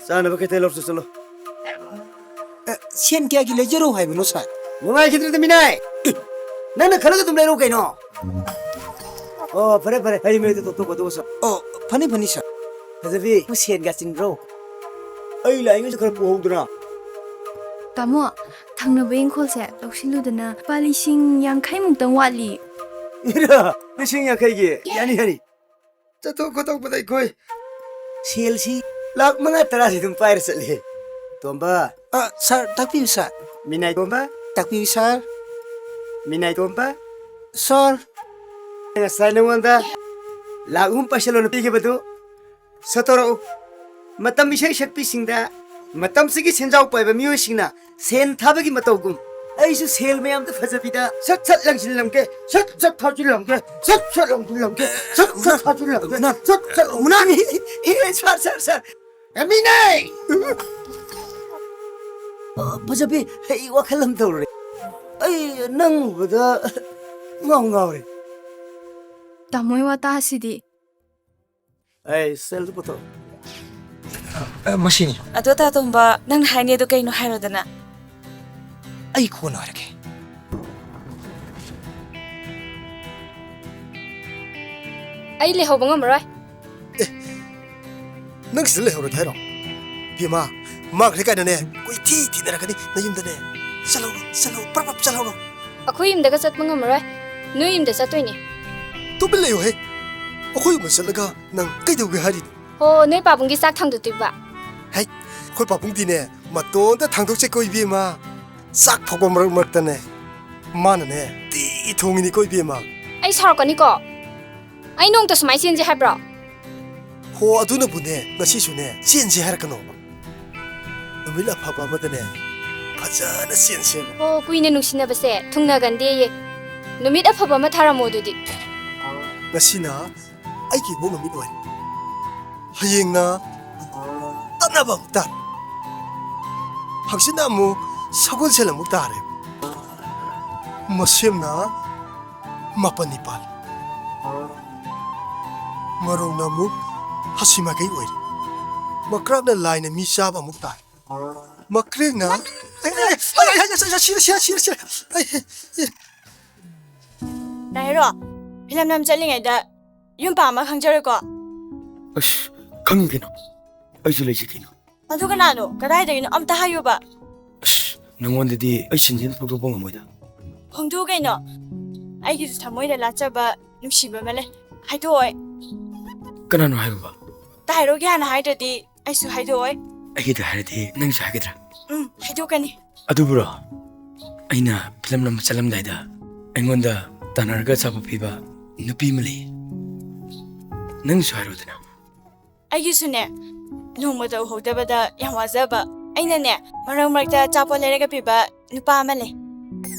ꯆꯥꯅꯕ ꯈꯤꯇ ꯂꯧꯔꯁꯨ ꯆꯠꯂꯣ꯫ ꯑꯦ, ꯁꯦꯟ ꯀꯌꯥꯒꯤ ꯂꯩꯖꯔꯣ ꯍꯥꯏꯕꯅꯣ, ꯁꯥꯔ? ꯅꯨꯡꯉꯥꯏꯈꯤꯗ꯭ꯔꯦꯗ, ꯃꯤꯅꯥꯏ! ꯅꯪꯅ ꯈꯜꯂꯒ ꯑꯗꯨꯝ ꯂꯩꯔꯣ ꯀꯩꯅꯣ꯫ ꯑꯣ, ꯐꯔꯦ, ꯐꯔꯦ꯫ ꯑꯩ ꯃꯤꯑꯣꯏꯗ ꯇꯣꯛ-, ꯇꯣꯛ-, ꯇꯣꯛ-, ꯇꯣꯛ-, ꯁꯥꯔ꯫ ꯑꯣ, ꯐꯅꯤ, ꯐꯅꯤ, ꯁꯥꯔ꯫ ꯐꯖꯕꯤ, ꯁꯦꯟꯒ ꯆꯤꯟꯕ꯭ꯔꯣ? ꯑꯩ ꯂꯥꯛꯏꯉꯩꯁꯨ ꯈꯔ ꯄꯨꯍꯧꯗꯅ꯫ ꯇꯥꯃꯣ, ꯊꯪꯅꯕ ꯏꯪꯈꯣꯜꯁꯦ ꯂꯧꯁꯤꯜꯂꯨꯗꯅ ꯂꯨꯄꯥ ꯂꯤꯁꯤꯡ ꯌꯥꯡꯈꯩ ꯃꯨꯛꯇꯪ ꯋꯥꯠꯂꯤ꯫ ꯏꯔꯥ, ꯂꯤꯁꯤꯡ ꯌꯥꯡꯈꯩꯒꯤ? ꯌꯥꯅꯤ, ꯌꯥꯅꯤ꯫ ꯆꯠꯊꯣꯛ ꯈꯣꯠꯇꯣꯛꯄꯗ ꯑꯩꯈꯣꯏ ꯁꯦꯜꯁꯤ ꯂꯥꯛ ꯃꯉꯥ ꯇꯔꯥꯁꯤ ꯑꯗꯨꯝ ꯄꯥꯏꯔ ꯆꯠꯂꯤ꯫ ꯇꯣꯝꯕ꯫ ꯑ, ꯁꯥꯔ, ꯇꯥꯛꯄꯤꯌꯨ, ꯁꯥꯔ꯫ ꯃꯤꯅꯥꯏ ꯇꯣꯝꯕ꯫ ꯇꯥꯛꯄꯤꯌꯨ, ꯁꯥꯔ꯫ ꯃꯤꯅꯥꯏ ꯇꯣꯝꯕ꯫ ꯁꯥꯔ꯫ ꯉꯁꯥꯏ ꯅꯉꯣꯟꯗ ꯂꯥꯛ ꯑꯍꯨꯝ ꯄꯥꯏꯁꯤꯜꯂꯣꯅ ꯄꯤꯈꯤꯕꯗꯨ ꯁꯠꯇꯣꯔꯛꯎ꯫ ꯃꯇꯝ ꯏꯁꯩ ꯁꯛꯄꯤꯁꯤꯡꯗ ꯃꯇꯝꯁꯤꯒꯤ ꯁꯦꯟꯖꯥꯎ ꯄꯥꯏꯕ ꯃꯤꯑꯣꯏꯁꯤꯡꯅ ꯁꯦꯟ ꯊꯥꯕꯒꯤ ꯃꯇꯧꯒꯨꯝ, ꯑꯩꯁꯨ ꯁꯦꯜ ꯃꯌꯥꯝꯗ ꯐꯖꯕꯤꯗ ꯁꯠ ꯁꯠ ꯂꯪꯁꯤꯜꯂꯝꯒꯦ, ꯁꯠ ꯁꯠ ꯊꯥꯖꯤꯜꯂꯝꯒꯦ, ꯁꯠ ꯁꯠ ꯂꯪꯁꯤꯜꯂꯝꯒꯦ, ꯁꯠ ꯁꯠ ꯊꯥꯖꯤꯜꯂꯝꯒꯦ, ꯃꯨꯅꯥ, ꯁꯠ ꯁꯠ ꯃꯨꯅꯥ꯫ ꯂꯪꯁꯤꯜꯂꯝꯒꯦ꯫ ꯑꯦ, ꯁꯥꯔ, ꯁꯥꯔ, ꯁꯥꯔ꯫ ꯌꯥꯃꯤꯅꯦ! ꯑ, ꯐꯖꯕꯤ, ꯑꯩ ꯋꯥꯈꯜ ꯑꯃ ꯇꯧꯔꯦ꯫ ꯑꯩ ꯅꯪ ꯎꯕꯗ ꯉꯥꯎ ꯉꯥꯎꯔꯦ꯫ ꯇꯥꯃꯣꯏ ꯋꯥꯇꯥꯁꯤꯗꯤ꯫ ꯑꯩ ꯁꯦꯜꯗꯨ ꯄꯨꯊꯣꯛ꯫ ꯑ, ꯃꯁꯤꯅꯤ꯫ ꯑꯗꯣ ꯇꯥꯇꯣꯝꯕ, ꯅꯪꯅ ꯍꯥꯏꯅꯦꯗꯣ ꯀꯩꯅꯣ ꯍꯥꯏꯔꯣꯗꯅ꯫ ꯑꯩ ꯀꯣꯟꯅ ꯍꯥꯏꯔꯒꯦ꯫ ꯑꯩ ꯂꯩꯍꯧꯕ ꯉꯝꯃꯔꯣꯏ꯫ ꯑꯦ, ꯅꯪ ꯁꯤꯗ ꯂꯩꯍꯧꯔꯒꯦ ꯍꯥꯏꯔꯣ? ꯕꯦꯝꯃ, ꯃꯥꯡꯈ꯭ꯔꯦ ꯀꯥꯏꯅꯅꯦ ꯀꯣꯏꯊꯤ ꯊꯤꯅꯔꯛꯀꯅꯤ ꯅꯌꯨꯝꯗꯅꯦ꯫ ꯆꯠꯍꯧꯔꯣ, ꯆꯠꯍꯧꯔꯣ, ꯄ꯭ꯔꯞ ꯄ꯭ꯔꯞ ꯆꯠꯍꯧꯔꯣ꯫ ꯑꯩꯈꯣꯏ ꯌꯨꯝꯗꯒ ꯆꯠꯄ ꯉꯝꯃꯔꯣꯏ, ꯅꯣꯏ ꯌꯨꯝꯗ ꯆꯠꯇꯣꯏꯅꯦ꯫ ꯇꯨꯃꯤꯟ ꯂꯩꯌꯨꯍꯦ꯫ ꯑꯩꯈꯣꯏ ꯌꯨꯝꯗ ꯆꯠꯂꯒ ꯅꯪ ꯀꯩꯗꯧꯒꯦ ꯍꯥꯏꯔꯤꯅꯣ? ꯍꯣ, ꯅꯣꯏ ꯄꯥꯕꯨꯡꯒꯤ ꯆꯥꯛ ꯊꯥꯡꯗꯣꯛꯇꯣꯏꯕ? ꯍꯩ, ꯑꯩꯈꯣꯏ ꯄꯥꯕꯨꯡꯗꯤꯅꯦ ꯃꯇꯣꯟꯗ ꯊꯥꯡꯗꯣꯛꯆꯩꯀꯣ ꯏꯕꯦꯝꯃ꯫ ꯆꯥꯛ ꯐꯥꯎꯕ ꯃꯔꯛ ꯃꯔꯛꯇꯅꯦ ꯃꯥꯅꯅꯦ ꯇꯤ ꯊꯣꯡꯉꯤꯅꯤꯀꯣ ꯏꯕꯦꯝꯃ꯫ ꯑꯩ ꯁꯥꯎꯔꯛꯀꯅꯤꯀꯣ꯫ ꯑꯩ ꯅꯣꯡꯇ ꯁꯨꯃꯥꯏ ꯆꯦꯟꯁꯦ ꯍꯥꯏꯕ꯭ꯔꯣ? ꯍꯣ, ꯑꯗꯨꯅꯕꯨꯅꯦ ꯉꯁꯤꯁꯨꯅꯦ ꯆꯦꯟꯁꯦ ꯍꯥꯏꯔꯛꯀꯅꯣꯕ꯫ ꯅꯨꯃꯤꯠ ꯑꯐꯕ ꯑꯃꯗꯅꯦ ꯐꯖꯅ ꯆꯦꯟꯁꯦꯕ꯫ ꯍꯣ, ꯀꯨꯏꯅ ꯅꯨꯡꯁꯤꯅꯕꯁꯦ ꯊꯨꯡꯅꯒꯟꯗꯦꯌꯦ꯫ ꯅꯨꯃꯤꯠ ꯑꯐꯕ ꯑꯃ ꯊꯥꯔꯝꯃꯣ ꯑꯗꯨꯗꯤ꯫ ꯉꯁꯤꯅ ꯑꯩꯒꯤ ꯏꯃꯣꯏ ꯅꯨꯃꯤꯠ ꯑꯣꯏꯔꯦ꯫ ꯍꯌꯦꯡꯅ ꯇꯠꯅꯕ ꯑꯃꯨꯛ ꯇꯥꯔꯦ꯫ ꯍꯪꯆꯤꯠꯅ ꯑꯃꯨꯛ ꯁꯒꯣꯜꯁꯦꯜ ꯑꯃꯨꯛ ꯇꯥꯔꯦ꯫ ꯃꯁꯦꯝꯅ ꯃꯥꯄꯟꯅꯤ ꯄꯥꯜꯂꯤ꯫ ꯃꯔꯣꯡꯅ ꯑꯃꯨꯛ ꯍꯁꯤ ꯃꯥꯏꯀꯩ ꯑꯣꯏꯔꯤ꯫ ꯃꯀ꯭ꯔꯥꯛꯅ ꯂꯥꯏꯅ ꯃꯤ ꯆꯥꯕ ꯑꯃꯨꯛ ꯇꯥꯔꯦ꯫ ꯃꯀ꯭ꯔꯦꯡꯅ ꯑꯩ, ꯑꯩ, ꯑꯩ, ꯑꯩ, ꯑꯩ, ꯁꯤꯔꯦ, ꯁꯤꯔꯦ, ꯁꯤꯔꯦ, ꯁꯤꯔꯦ꯫ ꯑꯩ, ꯑꯩ, ꯑꯩ꯫ ꯗꯥ ꯍꯦꯔꯣ, ꯐꯤꯂꯝ ꯅꯝ ꯆꯠꯂꯤꯉꯩꯗ ꯌꯨꯝ ꯄꯥꯝꯕ ꯈꯪꯖꯔꯣꯏꯀꯣ? ꯑꯁ, ꯈꯪꯉꯤ ꯀꯩꯅꯣ꯫ ꯑꯩꯁꯨ ꯂꯩꯁꯤ ꯀꯩꯅꯣ꯫ ꯑꯗꯨ ꯀꯅꯥꯅꯣ? ꯀꯗꯥꯏꯗꯒꯤꯅꯣ? ꯑꯝꯇ ꯍꯥꯏꯌꯨꯕ꯫ ꯑꯁ, ꯅꯉꯣꯟꯗꯗꯤ ꯑꯩ ꯁꯤꯟꯁꯤꯅ ꯐꯣꯡꯗꯣꯛꯄ ꯉꯝꯃꯣꯏꯗ꯫ ꯐꯣꯡꯗꯣꯛꯎ ꯀꯩꯅꯣ꯫ ꯑꯩꯒꯤꯁꯨ ꯊꯃꯣꯏꯗ ꯂꯥꯠꯆꯕ ꯅꯨꯡꯁꯤꯕ ꯑꯃ ꯂꯩ꯫ ꯍꯥꯏꯗꯣꯛꯑꯣꯏ꯫ ꯀꯅꯥꯅꯣ ꯍꯥꯏꯌꯨꯕ? ꯗꯥ ꯍꯦꯔꯣꯒꯤ ꯍꯥꯟꯅ ꯍꯥꯏꯗ꯭ꯔꯗꯤ ꯑꯩꯁꯨ ꯍꯥꯏꯗꯣꯛꯑꯣꯏ꯫ ꯑꯩꯒꯤꯗ ꯍꯥꯏꯔꯗꯤ ꯅꯪꯁꯨ ꯍꯥꯏꯒꯗ꯭ꯔꯥ? ꯎꯝ, ꯍꯥꯏꯗꯣꯛꯀꯅꯤ꯫ ꯑꯗꯨꯕꯨꯔꯣ, ꯑꯩꯅ ꯐꯤꯂꯝ ꯅꯝꯕ ꯆꯠꯂꯝꯗꯥꯏꯗ ꯑꯩꯉꯣꯟꯗ ꯇꯥꯟꯅꯔꯒ ꯑꯆꯥꯄꯣꯠ ꯄꯤꯕ ꯅꯨꯄꯤ ꯑꯃ ꯂꯩ꯫ ꯅꯪꯁꯨ ꯍꯥꯏꯔꯣꯗꯅ꯫ ꯑꯩꯒꯤꯁꯨꯅꯦ, ꯅꯣꯡꯃꯇ ꯎꯍꯧꯗꯕꯗ ꯌꯥꯝ ꯋꯥꯖꯕ꯫ ꯑꯩꯅꯅꯦ, ꯃꯔꯛ ꯃꯔꯛꯇ ꯑꯆꯥꯄꯣꯠ ꯂꯩꯔꯒ ꯄꯤꯕ ꯅꯨꯄꯥ ꯑꯃ ꯂꯩ꯫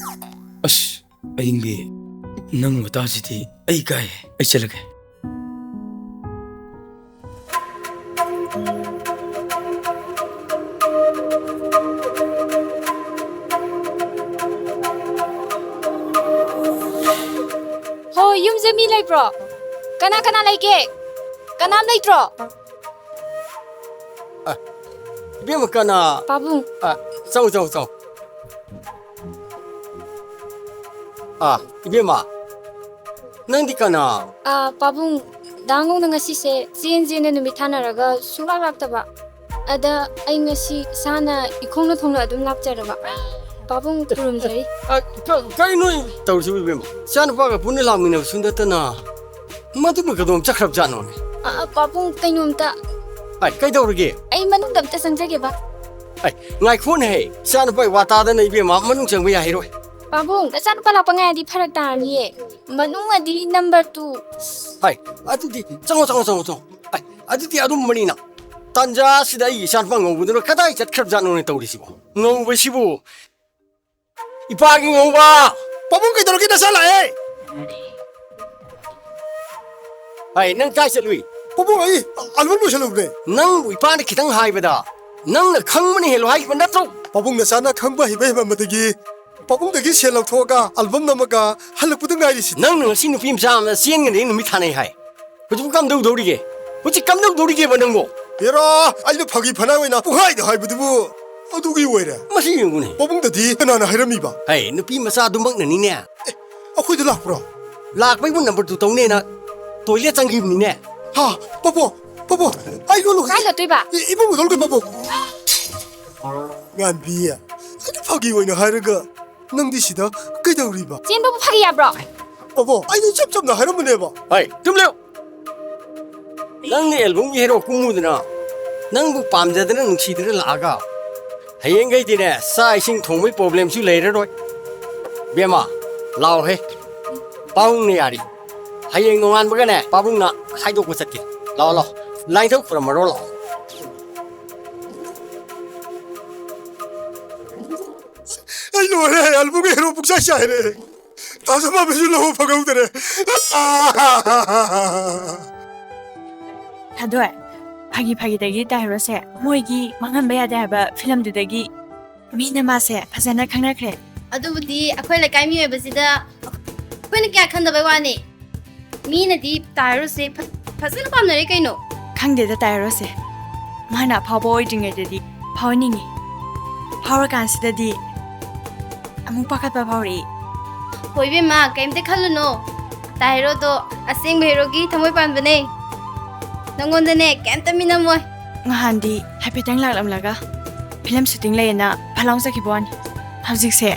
ꯑꯁ, ꯑꯌꯤꯡꯕꯤ, ꯅꯪ ꯋꯥꯇꯥꯁꯤꯗꯤ ꯑꯩ ꯏꯀꯥꯏ꯫ ꯑꯩ ꯆꯠꯂꯒꯦ꯫ ꯍꯣꯏ, ꯌꯨꯝꯁꯦ ꯃꯤ ꯂꯩꯕ꯭ꯔꯣ? ꯀꯅꯥ ꯀꯅꯥ ꯂꯩꯒꯦ? ꯀꯅꯥꯝ ꯂꯩꯇ꯭ꯔꯣ? ꯑ, ꯏꯕꯦꯝꯃ, ꯀꯅꯥ? ꯄꯥꯕꯨꯡ꯫ ꯑ, ꯆꯧ, ꯆꯧ, ꯆꯧ꯫ ꯑ, ꯏꯕꯦꯝꯃ, ꯅꯪꯗꯤ ꯀꯅꯥ? ꯑ, ꯄꯥꯕꯨꯡ, ꯗꯥ ꯉꯧꯅ ꯉꯁꯤꯁꯦ ꯆꯦꯟ ꯆꯦꯟꯅ ꯅꯨꯃꯤꯠ ꯊꯥꯅꯔꯒ ꯁꯨꯡꯂꯥꯛ ꯂꯥꯛꯇꯕ꯫ ꯑꯗ ꯑꯩ ꯉꯁꯤ ꯏꯁꯥꯅ ꯏꯈꯣꯡꯅ ꯈꯣꯡꯅ ꯑꯗꯨꯝ ꯂꯥꯛꯆꯔꯕ꯫ ꯄꯥꯕꯨꯡ ꯈꯨꯔꯨꯝꯖꯔꯤ꯫ ꯑ, ꯀ-, ꯀꯩꯅꯣ ꯇꯧꯔꯤꯁꯤꯕꯨ, ꯏꯕꯦꯝꯃ? ꯏꯆꯥꯅꯨꯄꯥꯒ ꯄꯨꯟꯅ ꯂꯥꯛꯃꯤꯟꯅꯕꯁꯨ ꯅꯠꯇꯅ ꯃꯗꯨꯃ ꯀꯗꯣꯝ ꯆꯠꯈ꯭ꯔꯕ ꯖꯥꯠꯅꯣꯅꯦ? ꯑ, ꯑ, ꯄꯥꯕꯨꯡ, ꯀꯩꯅꯣꯝꯇ꯫ ꯑꯩ ꯀꯩꯗꯧꯔꯒꯦ? ꯑꯩ ꯃꯅꯨꯡꯗ ꯑꯝꯇ ꯆꯪꯖꯒꯦꯕ꯫ ꯑꯩ ꯉꯥꯏꯈꯣꯅꯦꯍꯦ, ꯏꯆꯥꯅꯨꯄꯥꯒꯤ ꯋꯥ ꯇꯥꯗꯅ ꯏꯕꯦꯝꯃ ꯃꯅꯨꯡ ꯆꯪꯕ ꯌꯥꯍꯩꯔꯣꯏ꯫ ꯄꯥꯕꯨꯡ, ꯅꯆꯥꯅꯨꯄꯥ ꯂꯥꯛꯄ ꯉꯥꯏꯔꯗꯤ ꯐꯔꯛ ꯇꯥꯔꯅꯤꯌꯦ꯫ ꯃꯅꯨꯡ ꯑꯗꯤ ꯅꯝꯕꯔ ꯇꯨ꯫ ꯍꯥꯏ, ꯑꯗꯨꯗꯤ ꯆꯪꯉꯣ, ꯆꯪꯉꯣ, ꯆꯪꯉꯣ, ꯆꯪꯉꯣ꯫ ꯑꯩ, ꯑꯗꯨꯗꯤ ꯑꯗꯨꯝꯕꯅꯤꯅ꯫ ꯇꯥꯟꯖꯥꯁꯤꯗ ꯑꯩꯒꯤ ꯏꯆꯥꯅꯨꯄꯥ ꯉꯧꯕꯗꯨꯅ ꯀꯗꯥꯏ ꯆꯠꯈ꯭ꯔꯕꯖꯥꯠꯅꯣꯅꯦ ꯇꯧꯔꯤꯁꯤꯕꯣ? ꯉꯧꯕꯁꯤꯕꯨ, ꯏꯄꯥꯒꯤ ꯉꯧꯕ! ꯄꯥꯕꯨꯡ, ꯀꯩꯗꯧꯔꯒꯦ? ꯅꯆꯥ ꯂꯥꯛꯑꯦ! ꯍꯥꯏ, ꯅꯪ ꯀꯥꯏ ꯆꯠꯂꯨꯏ? ꯄꯥꯕꯨꯡ, ꯑꯩ ꯑꯜꯕꯝ ꯂꯣꯏꯁꯜꯂꯨꯕꯅꯦ꯫ ꯅꯪꯕꯨ ꯏꯄꯥꯅ ꯈꯤꯇꯪ ꯍꯥꯏꯕꯗ ꯅꯪꯅ ꯈꯪꯕꯅ ꯍꯦꯜꯂꯨ ꯍꯥꯏꯈꯤꯕ ꯅꯠꯇ꯭ꯔꯣ? ꯄꯥꯕꯨꯡ, ꯅꯆꯥꯅ ꯈꯪꯕ ꯍꯩꯕ ꯍꯦꯟꯃꯟꯕꯗꯒꯤ ꯄꯥꯕꯨꯡꯗꯒꯤ ꯁꯦꯜ ꯂꯧꯊꯣꯛꯑꯒ ꯑꯜꯕꯝ ꯅꯝꯃꯒ ꯍꯜꯂꯛꯄꯗ ꯉꯥꯏꯔꯤꯁꯤ꯫ ꯅꯪꯅ ꯉꯁꯤ ꯅꯨꯄꯤ ꯃꯆꯥ ꯑꯃ ꯆꯦꯟꯒꯅꯤ ꯅꯨꯃꯤꯠ ꯊꯥꯅꯩ ꯍꯥꯏ꯫ ꯍꯧꯖꯤꯛꯄꯨ ꯀꯝꯗꯧꯗꯧꯔꯤꯒꯦ? ꯍꯧꯖꯤꯛ ꯀꯝꯗꯧꯗꯧꯔꯤꯒꯦꯕ ꯅꯪꯕꯣ? ꯍꯦꯔꯥ, ꯑꯩꯅ ꯐꯥꯒꯤ ꯐꯅꯥꯏ ꯑꯣꯏꯅ ꯄꯨꯡꯍꯥꯏꯗ ꯍꯥꯏꯕꯗꯨꯕꯨ ꯑꯗꯨꯒꯤ ꯑꯣꯏꯔꯦ꯫ ꯃꯁꯤ ꯌꯦꯡꯉꯨꯅꯦ꯫ ꯄꯥꯕꯨꯡꯗꯗꯤ ꯀꯅꯥꯅ ꯍꯥꯏꯔꯝꯃꯤꯕ? ꯍꯩ, ꯅꯨꯄꯤ ꯃꯆꯥ ꯑꯗꯨꯃꯛꯅꯅꯤꯅꯦ꯫ ꯑꯦ, ꯑꯩꯈꯣꯏꯗ ꯂꯥꯛꯄ꯭ꯔꯣ? ꯂꯥꯛꯄꯩꯕꯨ ꯅꯝꯕꯔ ꯇꯨ ꯇꯧꯅꯦꯅ ꯇꯣꯏꯂꯦꯠ ꯆꯪꯈꯤꯕꯅꯤꯅꯦ꯫ ꯍꯥ, ꯄꯥꯕꯨꯡ, ꯄꯥꯕꯨꯡ, ꯑꯩ ꯂꯣꯜꯂꯨꯒꯦ꯫ ꯀꯥꯏ ꯂꯣꯠꯇꯣꯏꯕ? ꯏ-, ꯏꯃꯨꯡꯗ ꯂꯣꯜꯂꯨꯒꯦ, ꯄꯥꯕꯨꯡ꯫ ꯉꯥꯟꯕꯤ, ꯑꯩꯅ ꯐꯥꯒꯤ ꯑꯣꯏꯅ ꯍꯥꯏꯔꯒ ꯅꯪꯗꯤ ꯁꯤꯗ ꯀꯩꯗꯧꯔꯤꯕ? ꯆꯦꯟꯕꯕꯨ ꯐꯥꯒꯤ ꯌꯥꯕ꯭ꯔꯣ? ꯄꯥꯕꯨꯡ, ꯑꯩꯗꯤ ꯏꯆꯝ ꯆꯝꯅ ꯍꯥꯏꯔꯝꯕꯅꯦꯕ꯫ ꯍꯩ, ꯇꯨꯝꯂꯦ! ꯅꯪꯅ ꯑꯦꯜꯕꯝꯒꯤ ꯍꯦꯔꯣ ꯀꯨꯝꯃꯨꯗꯅ ꯅꯪꯕꯨ ꯄꯥꯝꯖꯗꯅ ꯅꯨꯡꯁꯤꯗꯅ ꯂꯥꯛꯑꯒ ꯍꯌꯦꯡꯈꯩꯗꯤꯅꯦ ꯆꯥꯛ ꯏꯁꯤꯡ ꯊꯣꯡꯕꯒꯤ ꯄ꯭ꯔꯣꯕ꯭ꯂꯦꯝꯁꯨ ꯂꯩꯔꯔꯣꯏ꯫ ꯕꯦꯝꯃ, ꯂꯥꯎꯍꯦ, ꯄꯥꯕꯨꯡꯅ ꯌꯥꯔꯤ꯫ ꯍꯌꯦꯡ ꯅꯣꯡꯉꯥꯟꯕꯒꯅꯦ ꯄꯥꯕꯨꯡꯅ ꯍꯥꯏꯗꯣꯛꯄ ꯆꯠꯀꯦ꯫ ꯂꯥꯛꯑꯣ, ꯂꯥꯛꯑꯣ, ꯂꯥꯏꯟꯊꯧ ꯈꯨꯔꯝꯃꯔꯣ, ꯂꯥꯛꯑꯣ꯫ ꯑꯩ ꯂꯣꯏꯔꯦ, ꯑꯜꯕꯝꯒꯤ ꯍꯦꯔꯣ ꯄꯨꯛꯆꯥꯏ ꯆꯥꯏꯔꯦ꯫ ꯇꯥꯖ ꯃꯥꯝꯕꯁꯨ ꯂꯧꯕ ꯐꯪꯍꯧꯗꯔꯦ꯫ ꯊꯥꯗꯣꯏ, ꯐꯥꯒꯤ ꯐꯥꯒꯤꯗꯒꯤ ꯇꯥꯏ ꯍꯦꯔꯣꯁꯦ ꯃꯣꯏꯒꯤ ꯃꯥꯡꯍꯟꯕ ꯌꯥꯗꯦ ꯍꯥꯏꯕ ꯐꯤꯂꯝꯗꯨꯗꯒꯤ ꯃꯤꯅ ꯃꯥꯁꯦ ꯐꯖꯅ ꯈꯪꯅꯈ꯭ꯔꯦ꯫ ꯑꯗꯨꯕꯨꯗꯤ ꯑꯩꯈꯣꯏ ꯂꯩꯀꯥꯏ ꯃꯤꯑꯣꯏꯕꯁꯤꯗ ꯑꯩꯈꯣꯏꯅ ꯀꯌꯥ ꯈꯟꯗꯕꯩ ꯋꯥꯅꯤ꯫ ꯃꯤꯅꯗꯤ ꯇꯥꯏ ꯍꯦꯔꯣꯁꯦ ꯐ-, ꯐꯖꯅ ꯄꯥꯝꯅꯔꯦ ꯀꯩꯅꯣ꯫ ꯈꯪꯗꯦꯗ ꯇꯥꯏ ꯍꯦꯔꯣꯁꯦ꯫ ꯃꯥꯅ ꯑꯐꯥꯎꯕ ꯑꯣꯏꯗ꯭ꯔꯤꯉꯩꯗꯗꯤ ꯐꯥꯎꯍꯟꯅꯤꯡꯉꯤ꯫ ꯐꯥꯎꯔꯀꯥꯟꯁꯤꯗꯗꯤ ꯑꯃꯨꯛ ꯄꯥꯈꯠꯄ ꯐꯥꯎꯔꯛꯏ꯫ ꯍꯣꯏ ꯏꯕꯦꯝꯃ, ꯀꯩꯝꯇ ꯈꯜꯂꯨꯅꯣ꯫ ꯇꯥꯏ ꯍꯦꯔꯣꯗꯣ ꯑꯁꯦꯡꯕ ꯍꯦꯔꯣꯒꯤ ꯊꯃꯣꯏ ꯄꯥꯟꯕꯅꯦ꯫ ꯅꯪꯉꯣꯟꯗꯅꯦ ꯀꯩꯝꯇ ꯃꯤꯅꯝꯃꯣꯏ꯫ ꯉꯍꯥꯟꯗꯤ ꯍꯥꯏꯐꯦꯠꯇꯪ ꯂꯥꯛꯂꯝꯂꯒ ꯐꯤꯂꯝ ꯁꯨꯇꯤꯡ ꯂꯩꯌꯦꯅ ꯐꯠ ꯂꯥꯎ ꯆꯠꯈꯤꯕ ꯋꯥꯅꯤ꯫ ꯍꯧꯖꯤꯛꯁꯦ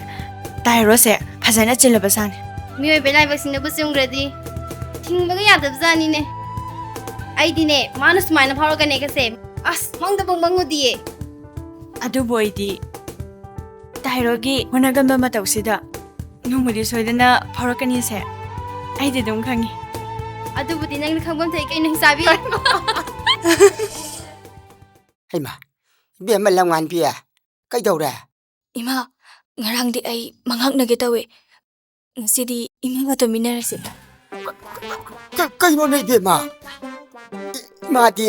ꯇꯥꯏꯔꯣꯁꯦ ꯐꯖꯅ ꯆꯤꯜꯂꯕꯖꯥꯠꯅꯤ꯫ ꯃꯤꯑꯣꯏꯕ ꯂꯥꯏꯕꯛꯁꯤꯅꯕꯨ ꯆꯨꯝꯈ꯭ꯔꯗꯤ ꯊꯤꯡꯕꯒ ꯌꯥꯗꯕꯖꯥꯠꯅꯤꯅꯦ꯫ ꯑꯩꯗꯤꯅꯦ, ꯃꯥꯅ ꯁꯨꯃꯥꯏꯅ ꯐꯥꯎꯔꯛꯀꯅꯦꯒꯁꯦ ꯑꯁ ꯃꯪꯗꯕꯨ ꯃꯪꯉꯨꯗꯤꯌꯦ꯫ ꯑꯗꯨꯕꯨ ꯑꯩꯗꯤ ꯇꯥꯏꯔꯣꯒꯤ ꯍꯣꯠꯅꯒꯟꯕ ꯃꯇꯧꯁꯤꯗ ꯅꯣꯡꯃꯗꯤ ꯁꯣꯏꯗꯅ ꯐꯥꯎꯔꯛꯀꯅꯤꯁꯦ ꯑꯩꯗꯤ ꯑꯗꯨꯝ ꯈꯪꯉꯤ꯫ ꯑꯗꯨꯕꯨꯗꯤ ꯅꯪꯅ ꯈꯪꯐꯝ ꯊꯣꯛꯏ ꯀꯩꯅꯣ, ꯍꯤꯡꯆꯥꯕꯤ꯫ ꯍꯩꯃꯥ, ꯏꯕꯦꯝꯃ ꯂꯝꯉꯥꯟꯕꯤ, ꯀꯩꯗꯧꯔꯦ? ꯏꯃꯥ, ꯉꯔꯥꯡꯗꯤ ꯑꯩ ꯃꯉꯥꯛꯅꯒꯦ ꯇꯧꯋꯦ꯫ ꯉꯁꯤꯗꯤ ꯏꯃꯥꯒ ꯇꯨꯝꯃꯤꯟꯅꯔꯁꯤ꯫ ꯀ-, ꯀꯩꯅꯣꯅꯦ ꯏꯕꯦꯝꯃ? ꯏ-, ꯏꯃꯥꯗꯤ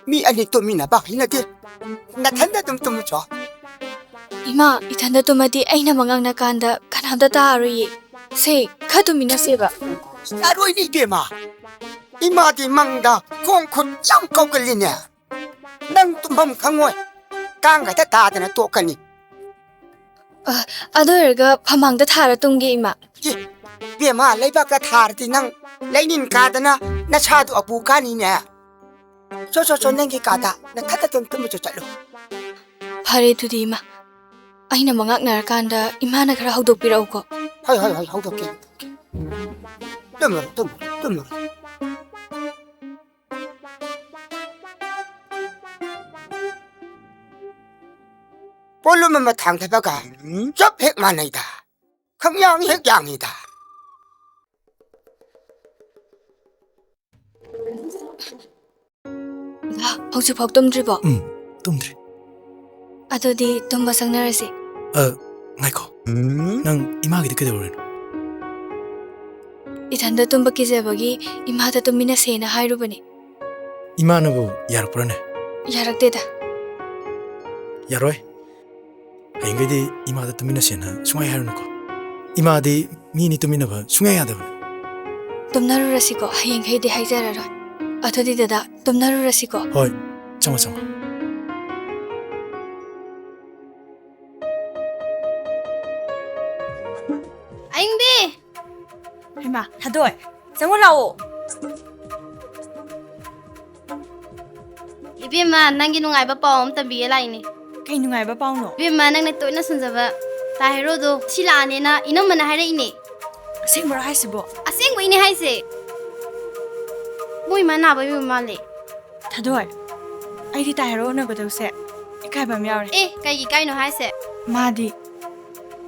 ꯃꯤ ꯑꯅꯤ ꯇꯨꯝꯃꯤꯟꯅꯕ ꯍꯩꯅꯗꯦ꯫ ꯅꯊꯟꯗ ꯑꯗꯨꯝ ꯇꯨꯝꯃꯨꯆꯣ꯫ ꯏꯃꯥ, ꯏꯊꯟꯗ ꯇꯨꯝꯃꯗꯤ ꯑꯩꯅ ꯃꯉꯥꯡꯅꯀꯥꯟꯗ ꯀꯅꯥꯝꯇ ꯇꯥꯔꯣꯏꯌꯦ꯫ ꯁꯦ, ꯈꯔ ꯇꯨꯝꯃꯤꯟꯅꯁꯦꯕ꯫ ꯌꯥꯔꯣꯏꯅꯦ ꯏꯕꯦꯝꯃ꯫ ꯏꯃꯥꯗꯤ ꯃꯪꯗ ꯈꯣꯡ ꯈꯨꯠ ꯌꯥꯝ ꯀꯧꯒꯜꯂꯤꯅꯦ꯫ ꯅꯪ ꯇꯨꯝꯐꯝ ꯈꯪꯉꯣꯏ꯫ ꯀꯥꯡ ꯈꯛꯇ ꯇꯥꯗꯅ ꯇꯣꯛꯀꯅꯤ꯫ ꯑ, ꯑꯗꯨ ꯑꯣꯏꯔꯒ ꯐꯃꯥꯡꯗ ꯊꯥꯔ ꯇꯨꯝꯒꯦ, ꯏꯃꯥ꯫ ꯑꯦ, ꯏꯕꯦꯝꯃ, ꯂꯩꯕꯥꯛꯇ ꯊꯥꯔꯗꯤ ꯅꯪ ꯂꯩꯅꯤꯟ ꯀꯥꯗꯅ ꯅꯁꯥꯗꯣ ꯑꯄꯨ ꯀꯥꯅꯤꯅꯦ꯫ ꯆꯣ, ꯆꯣ, ꯆꯣ, ꯅꯪꯒꯤ ꯀꯥꯗ ꯅꯊꯟꯗ ꯑꯗꯨꯝ ꯇꯨꯝꯃꯨꯆꯣ, ꯆꯠꯂꯨ꯫ ꯐꯔꯦ ꯑꯗꯨꯗꯤ, ꯏꯃꯥ꯫ ꯑꯩꯅ ꯃꯉꯥꯛꯅꯔꯀꯥꯟꯗ ꯏꯃꯥꯅ ꯈꯔ ꯍꯧꯗꯣꯛꯄꯤꯔꯛꯎꯀꯣ꯫ ꯍꯣꯏ, ꯍꯣꯏ, ꯍꯣꯏ, ꯍꯧꯗꯣꯛꯀꯦ, ꯍꯧꯗꯣꯛꯀꯦ꯫ ꯇꯨꯝꯃꯨꯔꯣ, ꯇꯨꯝꯃꯨꯔꯣ, ꯇꯨꯝꯃꯨꯔꯣ꯫ ꯄꯣꯠꯂꯨꯝ ꯑꯃ ꯊꯥꯡꯊꯕꯒ ꯆꯞ ꯍꯦꯛ ꯃꯥꯟꯅꯩꯗ꯫ ꯈꯪꯌꯥꯡ ꯍꯦꯛ ꯌꯥꯡꯉꯤꯗ꯫ ꯗꯥ, ꯍꯧꯖꯤꯛꯐꯥꯎ ꯇꯨꯝꯗ꯭ꯔꯤꯕꯣ? ꯎꯝ, ꯇꯨꯝꯗ꯭ꯔꯤ꯫ ꯑꯗꯨꯗꯤ ꯇꯨꯝꯕ ꯆꯪꯅꯔꯁꯤ꯫ ꯑ, ꯉꯥꯏꯈꯣ꯫ ꯎꯝ? ꯅꯪ ꯏꯃꯥꯒꯤꯗꯤ ꯀꯩꯗꯧꯔꯨꯔꯤꯅꯣ? ꯏꯊꯟꯗ ꯇꯨꯝꯕ ꯀꯤꯖꯕꯒꯤ ꯏꯃꯥꯗ ꯇꯨꯝꯃꯤꯟꯅꯁꯦꯅ ꯍꯥꯏꯔꯨꯕꯅꯤ꯫ ꯏꯃꯥꯅꯕꯨ ꯌꯥꯔꯛꯄ꯭ꯔꯥꯅꯦ? ꯌꯥꯔꯛꯇꯦꯗ꯫ ꯌꯥꯔꯣꯏ꯫ ꯍꯌꯦꯡꯈꯩꯗꯤ ꯏꯃꯥꯗ ꯇꯨꯝꯃꯤꯟꯅꯁꯦꯅ ꯁꯨꯡꯍꯥꯏ ꯍꯥꯏꯔꯨꯅꯨꯀꯣ꯫ ꯏꯃꯥꯗꯤ ꯃꯤ ꯑꯅꯤ ꯇꯨꯝꯃꯤꯟꯅꯕ ꯁꯨꯡꯌꯥ ꯌꯥꯗꯕꯅꯤ꯫ ꯇꯨꯝꯅꯔꯨꯔꯁꯤꯀꯣ, ꯍꯌꯦꯡꯈꯩꯗꯤ ꯍꯥꯏꯖꯔꯔꯣꯏ꯫ ꯑꯗꯨꯗꯤ ꯗꯗꯥ, ꯇꯨꯝꯅꯔꯨꯔꯁꯤꯀꯣ꯫ ꯍꯣꯏ, ꯆꯪꯉꯣ, ꯆꯪꯉꯣ꯫ ꯑꯌꯤꯡꯕꯤ! ꯍꯩꯃꯥ, ꯊꯥꯗꯣꯏ, ꯆꯪꯉꯨ ꯂꯥꯛꯑꯣ꯫ ꯏꯕꯦꯝꯃ, ꯅꯪꯒꯤ ꯅꯨꯡꯉꯥꯏꯕ ꯄꯥꯎ ꯑꯃ ꯇꯝꯕꯤꯒꯦ ꯂꯥꯛꯏꯅꯦ꯫ ꯀꯩ ꯅꯨꯡꯉꯥꯏꯕ ꯄꯥꯎꯅꯣ? ꯏꯕꯦꯝꯃ, ꯅꯪꯅ ꯇꯣꯏꯅ ꯁꯨꯝꯖꯕ ꯇꯥ ꯍꯦꯔꯣꯗꯣ ꯁꯤ ꯂꯥꯛꯑꯅꯦꯅ ꯏꯅꯝꯃꯅ ꯍꯥꯏꯔꯛꯏꯅꯦ꯫ ꯑꯁꯦꯡꯕꯔꯣ ꯍꯥꯏꯁꯤꯕꯣ? ꯑꯁꯦꯡꯕꯩꯅꯦ ꯍꯥꯏꯁꯦ꯫ ꯃꯣꯏ ꯏꯃꯥ ꯅꯥꯕꯩ ꯑꯣꯏꯕ ꯃꯥꯜꯂꯦ꯫ ꯊꯥꯗꯣꯏ, ꯑꯩꯗꯤ ꯇꯥ ꯍꯦꯔꯣ ꯎꯅꯒꯗꯧꯁꯦ ꯏꯀꯥꯏꯕ ꯑꯃ ꯌꯥꯎꯔꯦ꯫ ꯑꯦ, ꯀꯩꯒꯤ ꯏꯀꯥꯏꯅꯣ ꯍꯥꯏꯁꯦ? ꯃꯥꯗꯤ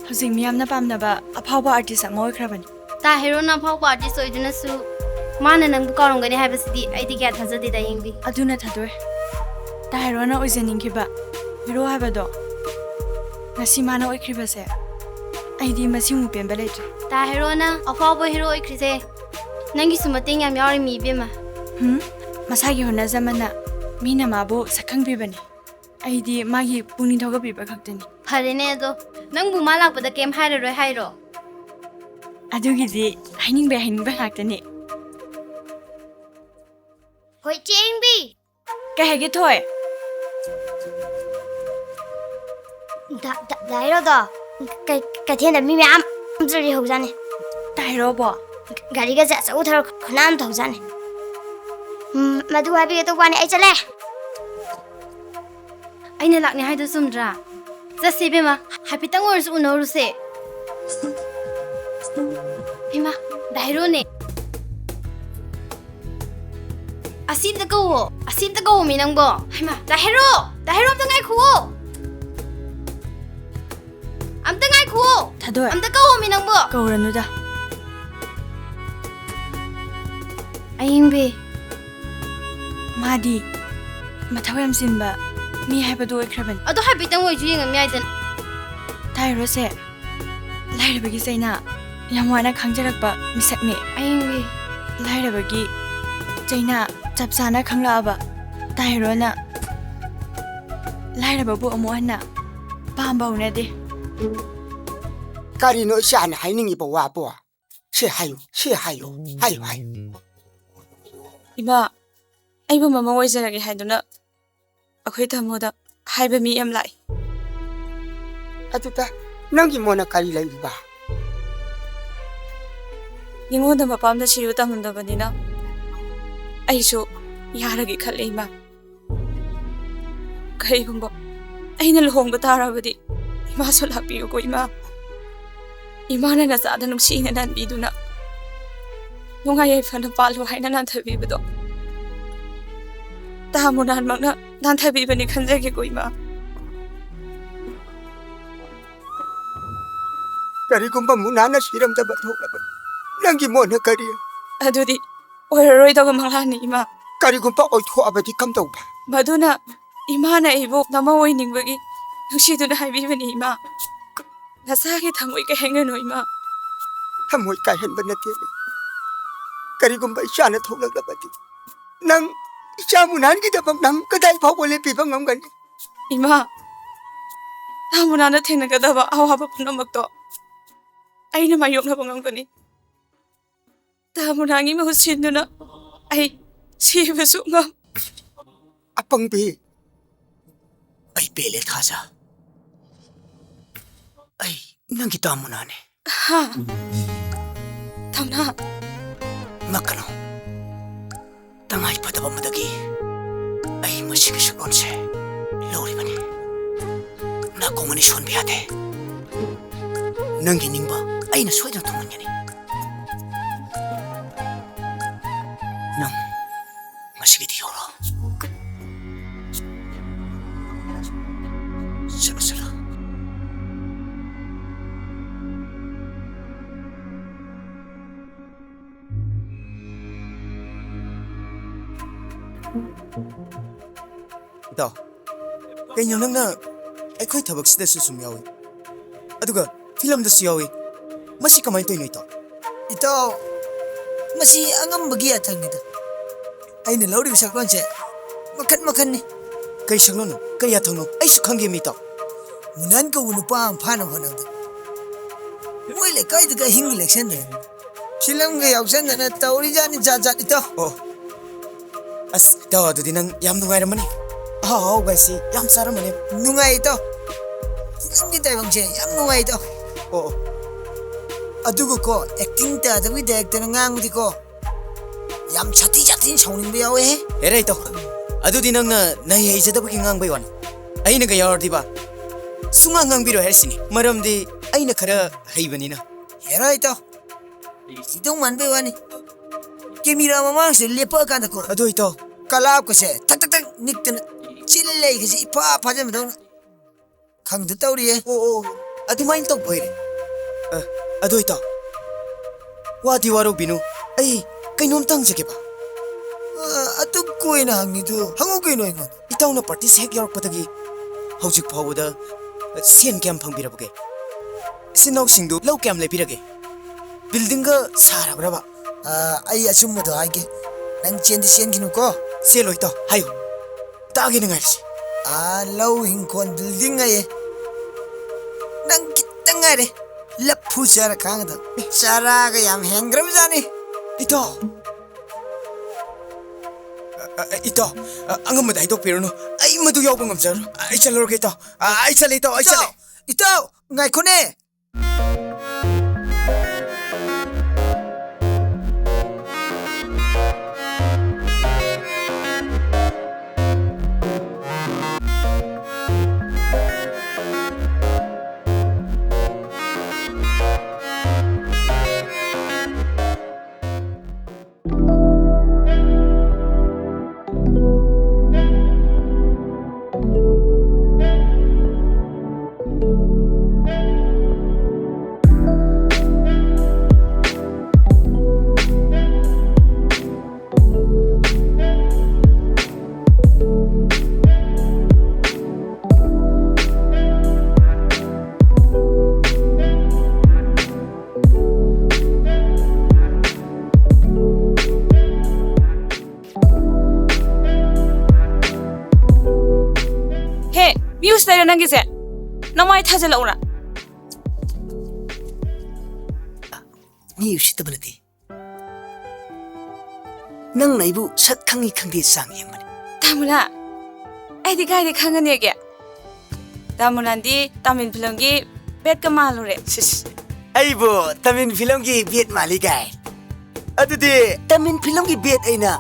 ꯍꯧꯖꯤꯛ ꯃꯤꯌꯥꯝꯅ ꯄꯥꯝꯅꯕ ꯑꯐꯥꯎꯕ artist ꯑꯃ ꯑꯣꯏꯈ꯭ꯔꯕꯅꯤ꯫ ꯇꯥ ꯍꯦꯔꯣꯅ ꯑꯐꯥꯎꯕ artist ꯑꯣꯏꯗꯨꯅꯁꯨ ꯃꯥꯅ ꯅꯪꯕꯨ ꯀꯥꯎꯔꯝꯒꯅꯤ ꯍꯥꯏꯕꯁꯤꯗꯤ ꯑꯩꯗꯤ ꯀꯌꯥ ꯊꯥꯖꯗꯦꯗ, ꯌꯦꯡꯕꯤ꯫ ꯑꯗꯨꯅ ꯊꯥꯗꯣꯏ, ꯇꯥ ꯍꯦꯔꯣꯅ ꯑꯣꯏꯖꯅꯤꯡꯈꯤꯕ ꯍꯦꯔꯣ ꯍꯥꯏꯕꯗꯣ ꯉꯁꯤ ꯃꯥꯅ ꯑꯣꯏꯈ꯭ꯔꯤꯕꯁꯦ ꯑꯩꯗꯤ ꯃꯁꯤꯃꯨꯛ ꯄꯦꯟꯕ ꯂꯩꯇ꯭ꯔꯦ꯫ ꯇꯥ ꯍꯦꯔꯣꯅ ꯑꯐꯥꯎꯕ ꯍꯦꯔꯣ ꯑꯣꯏꯈ꯭ꯔꯤꯁꯦ ꯅꯪꯒꯤꯁꯨ ꯃꯇꯦꯡ ꯌꯥꯝ ꯌꯥꯎꯔꯤꯃꯤ, ꯏꯕꯦꯝꯃ꯫ ꯍꯨꯝ, ꯃꯁꯥꯒꯤ ꯍꯣꯠꯅꯖꯃꯟꯅ ꯃꯤꯅ ꯃꯥꯕꯨ ꯁꯛꯈꯪꯕꯤꯕꯅꯤ꯫ ꯑꯩꯗꯤ ꯃꯥꯒꯤ ꯄꯨꯛꯅꯤꯡ ꯊꯧꯒꯠꯄꯤꯕ ꯈꯛꯇꯅꯤ꯫ ꯐꯔꯦꯅꯦ ꯑꯗꯣ, ꯅꯪꯕꯨ ꯃꯥ ꯂꯥꯛꯄꯗ ꯀꯩꯝ ꯍꯥꯏꯔꯔꯣꯏ ꯍꯥꯏꯔꯣ? ꯑꯗꯨꯒꯤꯗꯤ ꯍꯥꯏꯅꯤꯡꯕꯩ ꯍꯥꯏꯅꯤꯡꯕ ꯉꯥꯛꯇꯅꯤ꯫ ꯍꯣꯏ, ꯆꯦ ꯏꯪꯕꯤ꯫ ꯀꯩ ꯍꯥꯏꯒꯦ, ꯊꯣꯏ? ꯗꯥ-, ꯗꯥ-, ꯗꯥ ꯍꯦꯔꯣꯗꯣ ꯀꯩ-, ꯀꯩꯊꯦꯜꯗ ꯃꯤ ꯃꯌꯥꯝ ꯂꯩꯍꯧꯖꯥꯠꯅꯤ꯫ ꯗꯥ ꯍꯦꯔꯣꯕꯣ? ꯒꯥꯔꯤꯒꯁꯦ ꯑꯆꯧ ꯊꯧꯔ ꯈꯨꯅꯥꯟ ꯊꯧꯖꯥꯠꯅꯤ꯫ ꯎꯝ, ꯃꯗꯨ ꯍꯥꯏꯕꯤꯒꯦ ꯇꯧꯕ ꯋꯥꯅꯤ, ꯑꯩ ꯆꯠꯂꯦ꯫ ꯑꯩꯅ ꯂꯥꯛꯅꯤ ꯍꯥꯏꯗꯣ ꯆꯨꯝꯗ꯭ꯔꯥ? ꯆꯠꯁꯤ ꯏꯕꯦꯝꯃ, ꯍꯥꯏꯐꯦꯠꯇꯪ ꯑꯣꯏꯔꯁꯨ ꯎꯅꯧꯔꯨꯁꯦ꯫ ꯏꯃꯥ, ꯗꯥ ꯍꯦꯔꯣꯅꯦ꯫ ꯑꯁꯤ ꯑꯝꯇ ꯀꯧꯋꯣ, ꯑꯁꯤ ꯑꯝꯇ ꯀꯧꯋꯣ ꯃꯤ ꯅꯪꯕꯣ꯫ ꯍꯩꯃꯥ, ꯗꯥ ꯍꯦꯔꯣ, ꯗꯥ ꯍꯦꯔꯣ ꯑꯝꯇ ꯉꯥꯏꯈꯨꯋꯣ꯫ ꯑꯝꯇ ꯉꯥꯏꯈꯨꯋꯣ꯫ ꯊꯥꯗꯣꯏ꯫ ꯑꯝꯇ ꯀꯧꯋꯣ ꯃꯤ ꯅꯪꯕꯣ꯫ ꯀꯧꯔꯅꯨꯗ꯫ ꯑꯌꯤꯡꯕꯤ꯫ ꯃꯥꯗꯤ ꯃꯊꯧ ꯌꯥꯝ ꯆꯤꯟꯕ ꯃꯤ ꯍꯥꯏꯕꯗꯨ ꯑꯣꯏꯈ꯭ꯔꯕꯅꯤ꯫ ꯑꯗꯣ ꯍꯥꯏꯐꯦꯠꯇꯪ ꯑꯣꯏꯁꯨ ꯌꯦꯡꯉꯝ ꯌꯥꯏꯗꯅ꯫ ꯗꯥ ꯍꯦꯔꯣꯁꯦ ꯂꯥꯏꯔꯕꯒꯤ ꯆꯩꯅꯥ ꯌꯥꯝ ꯋꯥꯅ ꯈꯪꯖꯔꯛꯄ ꯃꯤꯁꯛꯅꯤ꯫ ꯑꯌꯤꯡꯕꯤ꯫ ꯂꯥꯏꯔꯕꯒꯤ ꯆꯩꯅꯥ ꯆꯞ ꯆꯥꯅ ꯈꯪꯂꯛꯑꯕ ꯗꯥ ꯍꯦꯔꯣꯅ ꯂꯥꯏꯔꯕꯕꯨ ꯑꯃꯨꯛ ꯍꯟꯅ ꯄꯥꯝꯕ ꯍꯧꯅꯗꯦ꯫ ꯀꯔꯤꯅꯣ ꯏꯆꯥꯅ ꯍꯥꯏꯅꯤꯡꯉꯤꯕ ꯋꯥꯕꯣ? ꯁꯤ ꯍꯥꯏꯌꯨ, ꯁꯤ ꯍꯥꯏꯌꯨ, ꯍꯥꯏꯌꯨ, ꯍꯥꯏꯌꯨ꯫ ꯏꯃꯥ, ꯑꯩꯕꯨ ꯃꯃꯧ ꯑꯣꯏꯖꯔꯒꯦ ꯍꯥꯏꯗꯨꯅ ꯑꯩꯈꯣꯏ ꯇꯥꯃꯣꯗ ꯍꯥꯏꯕ ꯃꯤ ꯌꯥꯝ ꯂꯥꯛꯏ꯫ ꯑꯗꯨꯗ ꯅꯪꯒꯤ ꯃꯣꯟꯅ ꯀꯔꯤ ꯂꯩꯔꯤꯕ? ꯅꯤꯉꯣꯟꯗ ꯃꯄꯥꯝꯗ ꯁꯤꯔꯨ ꯇꯝꯗꯕꯅꯤꯅ ꯑꯩꯁꯨ ꯌꯥꯔꯒꯦ ꯈꯜꯂꯦ, ꯏꯃꯥ꯫ ꯀꯩꯒꯨꯝꯕ ꯑꯩꯅ ꯂꯨꯍꯣꯡꯕ ꯇꯥꯔꯕꯗꯤ ꯏꯃꯥꯁꯨ ꯂꯥꯛꯄꯤꯌꯨꯀꯣ ꯏꯃꯥ꯫ ꯏꯃꯥꯅ ꯅꯆꯥꯗ ꯅꯨꯡꯁꯤꯅ ꯅꯥꯟꯕꯤꯗꯨꯅ ꯅꯨꯡꯉꯥꯏ ꯌꯥꯏꯐꯅ ꯄꯥꯜꯂꯨ ꯍꯥꯏꯅ ꯅꯥꯟꯊꯕꯤꯕꯗꯣ ꯇꯥ ꯃꯨꯅꯥꯟꯃꯛꯅ ꯅꯥꯟꯊꯕꯤꯕꯅꯤ ꯈꯟꯖꯒꯦꯀꯣ ꯏꯃꯥ꯫ ꯀꯔꯤꯒꯨꯝꯕ ꯃꯨꯅꯥꯟꯅ ꯁꯤꯔꯝꯗꯕ ꯊꯣꯛꯂꯕ ꯅꯪꯒꯤ ꯃꯣꯠꯅ ꯀꯔꯤ? ꯑꯗꯨꯗꯤ ꯑꯣꯏꯔꯔꯣꯏꯗꯕ ꯃꯪꯂꯥꯟꯅꯤ ꯏꯃꯥ꯫ ꯀꯔꯤꯒꯨꯝꯕ ꯑꯣꯏꯊꯣꯛꯑꯕꯗꯤ ꯀꯝꯗꯧꯕ? ꯃꯗꯨꯅ ꯏꯃꯥꯅ ꯑꯩꯕꯨ ꯅꯃꯧ ꯑꯣꯏꯅꯤꯡꯕꯒꯤ ꯅꯨꯡꯁꯤꯗꯨꯅ ꯍꯥꯏꯕꯤꯕꯅꯤ ꯏꯃꯥ꯫ ꯅꯆꯥꯒꯤ ꯊꯃꯣꯏ ꯀꯥꯏꯍꯟꯒꯅꯨ ꯏꯃꯥ꯫ ꯊꯃꯣꯏ ꯀꯥꯏꯍꯟꯕ ꯅꯠꯇꯦ꯫ ꯀꯔꯤꯒꯨꯝꯕ ꯏꯆꯥꯅ ꯊꯣꯛꯂꯛꯂꯕꯗꯤ ꯅꯪ ꯏꯆꯥ ꯃꯨꯅꯥꯟꯒꯤꯗꯃꯛ ꯅꯪ ꯀꯗꯥꯏ ꯐꯥꯎꯕ ꯂꯦꯞꯄꯤꯕ ꯉꯝꯒꯅꯤ? ꯏꯃꯥ, ꯇꯥ ꯃꯨꯅꯥꯟꯅ ꯊꯦꯡꯅꯒꯗꯕ ꯑꯋꯥꯕ ꯄꯨꯝꯅꯃꯛꯇꯣ ꯑꯩꯅ ꯃꯥꯌꯣꯛꯅꯕ ꯉꯝꯒꯅꯤ꯫ ꯇꯥ ꯃꯨꯅꯥꯟꯒꯤ ꯃꯍꯨꯠ ꯁꯤꯟꯗꯨꯅ ꯑꯩ ꯁꯤꯕꯁꯨ ꯉꯝ꯫ ꯑꯄꯪꯕꯤ, ꯑꯩ ꯄꯦꯜꯂꯦ ꯊꯥꯖ꯫ ꯑꯩ ꯅꯪꯒꯤ ꯇꯥ ꯃꯨꯅꯥꯟꯅꯦ꯫ ꯍꯥ? ꯊꯝꯅꯥ꯫ ꯉꯛꯀꯅꯨ꯫ ꯇꯉꯥꯏ ꯐꯗꯕ ꯑꯃꯗꯒꯤ ꯑꯩ ꯃꯁꯤꯒꯤ ꯁꯛꯂꯣꯟꯁꯦ ꯂꯧꯔꯤꯕꯅꯤ꯫ ꯅꯥꯀꯣꯡ ꯑꯅꯤ ꯁꯣꯟꯕ ꯌꯥꯗꯦ꯫ ꯅꯪꯒꯤ ꯅꯤꯡꯕ ꯑꯩꯅ ꯁꯣꯏꯗꯅ ꯊꯨꯡꯍꯟꯒꯅꯤ꯫ ꯅꯪ ꯉꯁꯤꯒꯤꯗꯤ ꯌꯧꯔꯣ꯫ ꯆꯠꯂꯣ, ꯆꯠꯂꯣ꯫ ꯏꯇꯥꯎ, ꯀꯩꯅꯣ ꯅꯪꯅ ꯑꯩꯈꯣꯏ ꯊꯕꯛꯁꯤꯗꯁꯨ ꯁꯨꯝ ꯌꯥꯎꯏ, ꯑꯗꯨꯒ ꯐꯤꯂꯝꯗꯁꯨ ꯌꯥꯎꯏ? ꯃꯁꯤ ꯀꯃꯥꯏꯅ ꯇꯧꯔꯤꯅꯣ ꯏꯇꯥꯎ? ꯏꯇꯥꯎ, ꯃꯁꯤ ꯑꯉꯝꯕꯒꯤ ꯌꯥꯊꯪꯅꯤꯗ꯫ ꯑꯩꯅ ꯂꯧꯔꯤꯕ ꯁꯛꯂꯣꯟꯁꯦ ꯃꯈꯟ ꯃꯈꯟꯅꯤ꯫ ꯀꯩ ꯁꯛꯂꯣꯟꯅꯣ? ꯀꯩ ꯌꯥꯊꯪꯅꯣ? ꯑꯩꯁꯨ ꯈꯪꯒꯦ ꯃꯤ ꯏꯇꯥꯎ꯫ ꯃꯨꯅꯥꯟ ꯀꯧꯕ ꯅꯨꯄꯥ ꯑꯃ ꯐꯥꯅꯕ ꯍꯣꯠꯅꯕꯗ ꯃꯣꯏ ꯂꯩꯀꯥꯏꯗꯨꯒ ꯑꯍꯤꯡꯒ ꯂꯦꯛꯁꯟꯗꯅ ꯐꯤꯂꯝꯒ ꯌꯥꯎꯁꯟꯗꯅ ꯇꯧꯔꯤꯖꯥꯠꯅꯤ ꯖꯥꯠ ꯖꯥꯠ ꯏꯇꯥꯎ꯫ ꯑꯣ꯫ ꯑꯁ, ꯏꯇꯥꯎ, ꯑꯗꯨꯗꯤ ꯅꯪ ꯌꯥꯝ ꯅꯨꯡꯉꯥꯏꯔꯝꯃꯅꯤ꯫ ꯑꯍꯥꯎ ꯑꯍꯥꯎꯕ ꯍꯥꯏꯁꯤ ꯌꯥꯝ ꯆꯥꯔꯝꯃꯅꯤ꯫ ꯅꯨꯡꯉꯥꯏ ꯏꯇꯥꯎ꯫ ꯐꯤꯂꯝꯒꯤ ꯇꯥꯏꯕꯪꯁꯦ ꯌꯥꯝ ꯅꯨꯡꯉꯥꯏ ꯏꯇꯥꯎ꯫ ꯑꯣ, ꯑꯣ꯫ ꯑꯗꯨꯒꯀꯣ, ꯑꯦꯛꯇꯤꯡ ꯇꯥꯗꯕꯒꯤ ꯗꯥꯏꯔꯦꯛꯇꯔꯅ ꯉꯥꯡꯕꯗꯤꯀꯣ, ꯌꯥꯝ ꯁꯥꯊꯤ ꯁꯥꯊꯤꯅ ꯁꯥꯎꯅꯤꯡꯕ ꯌꯥꯎꯋꯦꯍꯦ꯫ ꯍꯦꯔꯦ ꯏꯇꯥꯎ꯫ ꯑꯗꯨꯗꯤ ꯅꯪꯅ ꯅꯍꯩ ꯍꯩꯖꯗꯕꯒꯤ ꯉꯥꯡꯕꯩ ꯋꯥꯅꯤ꯫ ꯑꯩꯅꯒ ꯌꯥꯎꯔꯗꯤꯕ ꯁꯨꯡꯉꯥꯡ ꯉꯥꯡꯕꯤꯔꯣꯏ ꯍꯥꯏꯔꯤꯁꯤꯅꯤ, ꯃꯔꯝꯗꯤ ꯑꯩꯅ ꯈꯔ ꯍꯩꯕꯅꯤꯅ꯫ ꯍꯦꯔꯥ ꯏꯇꯥꯎ, ꯏꯇꯧ ꯃꯥꯟꯕꯩ ꯋꯥꯅꯤ꯫ ꯀꯦꯃꯦꯔꯥ ꯃꯃꯥꯡꯁꯤꯗ ꯂꯦꯞꯄꯛꯑꯀꯥꯟꯗꯀꯣ, ꯑꯗꯨ ꯏꯇꯥꯎ, ꯀꯂꯥꯞꯀꯁꯦ ꯊꯛ ꯊꯛ ꯊꯛ ꯅꯤꯛꯇꯅ ꯆꯤꯜ ꯂꯩꯒꯁꯦ ꯏꯐꯥ ꯐꯥꯖꯤꯟꯕꯗꯧꯅ ꯈꯪꯗ ꯇꯧꯔꯤꯌꯦ꯫ ꯑꯣ, ꯑꯣ, ꯑꯗꯨꯃꯥꯏꯅ ꯇꯧꯕ ꯑꯣꯏꯔꯦ꯫ ꯑ, ꯑꯗꯨ ꯏꯇꯥꯎ, ꯋꯥꯗꯤ ꯋꯥꯔꯧꯕꯤꯅꯨ, ꯑꯩ ꯀꯩꯅꯣꯝꯇ ꯍꯪꯖꯒꯦꯕ꯫ ꯑ, ꯑꯗꯨꯛ ꯀꯨꯏꯅ ꯍꯪꯉꯤꯗꯨ ꯍꯪꯉꯨ ꯀꯩꯅꯣ ꯑꯩꯉꯣꯟꯗ꯫ ꯏꯇꯥꯎꯅ ꯄ꯭ꯔꯦꯛꯇꯤꯁ ꯍꯦꯛ ꯌꯥꯎꯔꯛꯄꯗꯒꯤ ꯍꯧꯖꯤꯛ ꯐꯥꯎꯕꯗ ꯁꯦꯟ ꯀꯌꯥꯝ ꯐꯪꯕꯤꯔꯕꯒꯦ? ꯏꯆꯤꯟ ꯏꯅꯥꯎꯁꯤꯡꯗꯨ ꯂꯧ ꯀꯌꯥꯝ ꯂꯩꯕꯤꯔꯒꯦ? ꯕꯤꯜꯗꯤꯡꯒ ꯁꯥꯔꯕ꯭ꯔꯕ? ꯑ, ꯑꯩ ꯑꯆꯨꯝꯕꯗꯣ ꯍꯥꯏꯒꯦ꯫ ꯅꯪ ꯆꯦꯟꯗꯤ ꯆꯦꯟꯈꯤꯅꯨꯀꯣ꯫ ꯆꯦꯜꯂꯣꯏ ꯏꯇꯥꯎ, ꯍꯥꯏꯌꯨ꯫ ꯇꯥꯒꯦꯅ ꯉꯥꯏꯔꯤꯁꯦ꯫ ꯑꯥ, ꯂꯧ ꯍꯤꯡꯈꯣꯜ ꯕꯤꯜꯗꯤꯡ ꯑꯌꯦ꯫ ꯅꯪ ꯈꯤꯇꯪ ꯉꯥꯏꯔꯦ꯫ ꯂꯐꯨ ꯆꯥꯔ ꯈꯥꯡꯒꯗꯕ꯫ ꯆꯥꯔꯥꯒ ꯌꯥꯝ ꯍꯦꯟꯈ꯭ꯔꯕꯖꯥꯠꯅꯤ꯫ ꯏꯇꯥꯎ꯫ ꯑ, ꯑ, ꯏꯇꯥꯎ, ꯑ, ꯑꯉꯝꯕꯗ ꯍꯥꯏꯗꯣꯛꯄꯤꯔꯨꯅꯨ꯫ ꯑꯩ ꯃꯗꯨ ꯌꯥꯎꯕ ꯉꯝꯖꯔꯣꯏ꯫ ꯑ, ꯑꯩ ꯆꯠꯂꯨꯔꯒꯦ ꯏꯇꯥꯎ꯫ ꯑ, ꯑꯩ ꯆꯠꯂꯦ ꯏꯇꯥꯎ, ꯑꯩ ꯏꯇꯥꯎ, ꯆꯠꯂꯦ꯫ ꯏꯇꯥꯎ, ꯉꯥꯏꯈꯣꯅꯦ꯫ ꯍꯦ, ꯃꯤ ꯎꯁꯤꯠꯇꯔꯦ ꯅꯪꯒꯤꯁꯦ꯫ ꯅꯃꯥꯏ ꯊꯥꯖꯤꯜꯂꯛꯎꯔꯥ? ꯃꯤ ꯎꯁꯤꯠꯇꯕ ꯅꯠꯇꯦ꯫ ꯅꯪꯅ ꯑꯩꯕꯨ ꯁꯛ ꯈꯪꯉꯤ ꯈꯪꯗꯦ ꯆꯥꯡ ꯌꯦꯡꯕꯅꯤ꯫ ꯇꯥꯃꯨꯂꯥ, ꯑꯩꯗꯤ ꯀꯥꯏꯗ ꯈꯪꯒꯅꯤꯒꯦ? ꯇꯥꯃꯨꯂꯥꯟꯗꯤ ꯇꯥꯃꯤꯜ ꯐꯤꯂꯝꯒꯤ ꯕꯦꯠꯀ ꯃꯥꯜꯂꯨꯔꯦ꯫ ꯁꯤꯁ, ꯑꯩꯕꯨ ꯇꯥꯃꯤꯜ ꯐꯤꯂꯝꯒꯤ ꯕꯦꯠ ꯃꯥꯜꯂꯤ ꯀꯥꯏ? ꯑꯗꯨꯗꯤ ꯇꯥꯃꯤꯜ ꯐꯤꯂꯝꯒꯤ ꯕꯦꯠ ꯑꯩꯅ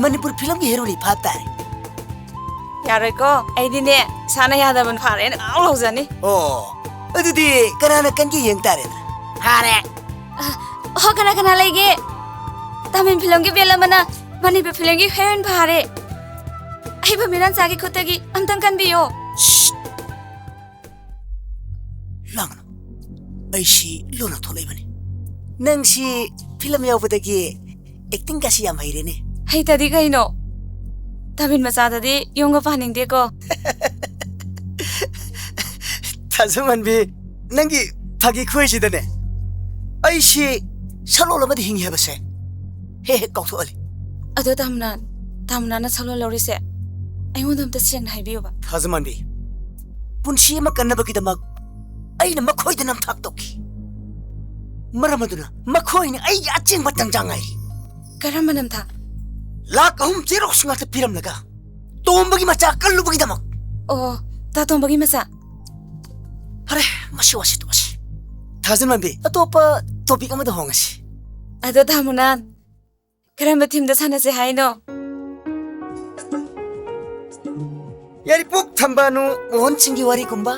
ꯃꯅꯤꯄꯨꯔ ꯐꯤꯂꯝꯒꯤ ꯍꯦꯔꯣꯅꯤ ꯐꯥꯕ ꯇꯥꯔꯦ꯫ ꯌꯥꯔꯣꯏꯀꯣ꯫ ꯑꯩꯗꯤꯅꯦ, ꯏꯁꯥꯅ ꯌꯥꯗꯕꯅ ꯐꯥꯔꯦꯅ ꯉꯥꯎ ꯂꯥꯎꯖꯅꯤ꯫ ꯑꯣ, ꯑꯗꯨꯗꯤ ꯀꯅꯥꯅ ꯀꯟꯒꯦ ꯌꯦꯡ ꯇꯥꯔꯦꯗꯅ꯫ ꯐꯥꯔꯦ꯫ ꯑ, ꯑꯣ, ꯀꯅꯥ ꯀꯅꯥ ꯂꯩꯒꯦ? ꯇꯥꯃꯤꯜ ꯐꯤꯂꯝꯒꯤ ꯚꯤꯂꯦꯟ ꯑꯃꯅ ꯃꯅꯤꯄꯨꯔ ꯐꯤꯂꯝꯒꯤ ꯍꯦꯔꯣꯏꯟ ꯐꯥꯔꯦ꯫ ꯑꯍꯩꯕ ꯃꯤꯔꯥꯟꯆꯥꯒꯤ ꯈꯨꯠꯇꯒꯤ ꯑꯝꯇꯪ ꯀꯟꯕꯤꯌꯣ꯫ ꯁ꯭ꯁ! ꯂꯥꯡꯒꯅꯨ꯫ ꯑꯩꯁꯤ ꯂꯣꯟꯅ ꯊꯣꯛꯂꯛꯏꯕꯅꯤ꯫ ꯅꯪꯁꯤ ꯐꯤꯂꯝ ꯌꯥꯎꯕꯗꯒꯤ ꯑꯦꯛꯇꯤꯡꯒꯁꯤ ꯌꯥꯝ ꯍꯩꯔꯦꯅꯦ꯫ ꯍꯩꯇꯗꯤ ꯀꯩꯅꯣ? ꯇꯥꯃꯤꯜ ꯃꯆꯥꯗꯗꯤ ꯌꯨꯝꯒ ꯄꯥꯅꯤꯡꯗꯦꯀꯣ꯫ ꯊꯥꯖꯃꯟꯕꯤ, ꯅꯪꯒꯤ ꯐꯥꯒꯤ ꯈꯨꯍꯩꯁꯤꯗꯅꯦ, ꯑꯩꯁꯤ ꯁꯛꯂꯣꯟ ꯑꯃꯗ ꯍꯤꯡꯉꯤ ꯍꯥꯏꯕꯁꯦ ꯍꯦꯛ ꯍꯦꯛ ꯀꯥꯎꯊꯣꯛꯍꯜꯂꯤ꯫ ꯑꯗꯣ ꯇꯥꯃꯨꯅꯥꯟ, ꯇꯥꯃꯨꯅꯥꯟꯅ ꯁꯛꯂꯣꯟ ꯂꯧꯔꯤꯁꯦ ꯑꯩꯉꯣꯟꯗ ꯑꯝꯇ ꯁꯦꯡꯅ ꯍꯥꯏꯕꯤꯌꯨꯕ꯫ ꯊꯥꯖꯃꯟꯕꯤ, ꯄꯨꯟꯁꯤ ꯑꯃ ꯀꯟꯅꯕꯒꯤꯗꯃꯛ ꯑꯩꯅ ꯃꯈꯣꯏꯗ ꯅꯝꯊꯥꯛ ꯇꯧꯈꯤ꯫ ꯃꯔꯝ ꯑꯗꯨꯅ ꯃꯈꯣꯏꯅ ꯑꯩꯒꯤ ꯑꯆꯦꯡꯕ ꯇꯟꯖꯥ ꯉꯥꯏꯔꯤ꯫ ꯀꯔꯝꯕ ꯅꯝꯊꯥꯛ? ꯂꯥꯛ ꯑꯍꯨꯝ ꯖꯦꯔꯣꯛꯁ ꯉꯥꯛꯇ ꯄꯤꯔꯝꯂꯒ ꯇꯣꯝꯕꯒꯤ ꯃꯆꯥ ꯀꯜꯂꯨꯕꯒꯤꯗꯃꯛ꯫ ꯑꯣ, ꯇꯥ ꯇꯣꯝꯕꯒꯤ ꯃꯆꯥ꯫ ꯐꯔꯦ, ꯃꯁꯤ ꯋꯥꯁꯤ ꯇꯣꯛꯑꯁꯤ꯫ ꯊꯥꯖꯃꯟꯕꯤ, ꯑꯇꯣꯞꯄ ꯇꯣꯄꯤꯛ ꯑꯃꯗ ꯍꯣꯡꯉꯁꯤ꯫ ꯑꯗꯣ ꯇꯥꯃꯨꯅꯥꯟ, ꯀꯔꯝꯕ ꯊꯤꯝꯗ ꯁꯥꯟꯅꯁꯦ ꯍꯥꯏꯅꯣ? ꯌꯥꯏꯔꯤꯄꯣꯛ ꯊꯝꯕꯥꯅꯨ ꯃꯣꯍꯟ ꯁꯤꯡꯒꯤ ꯋꯥꯔꯤꯒꯨꯝꯕ,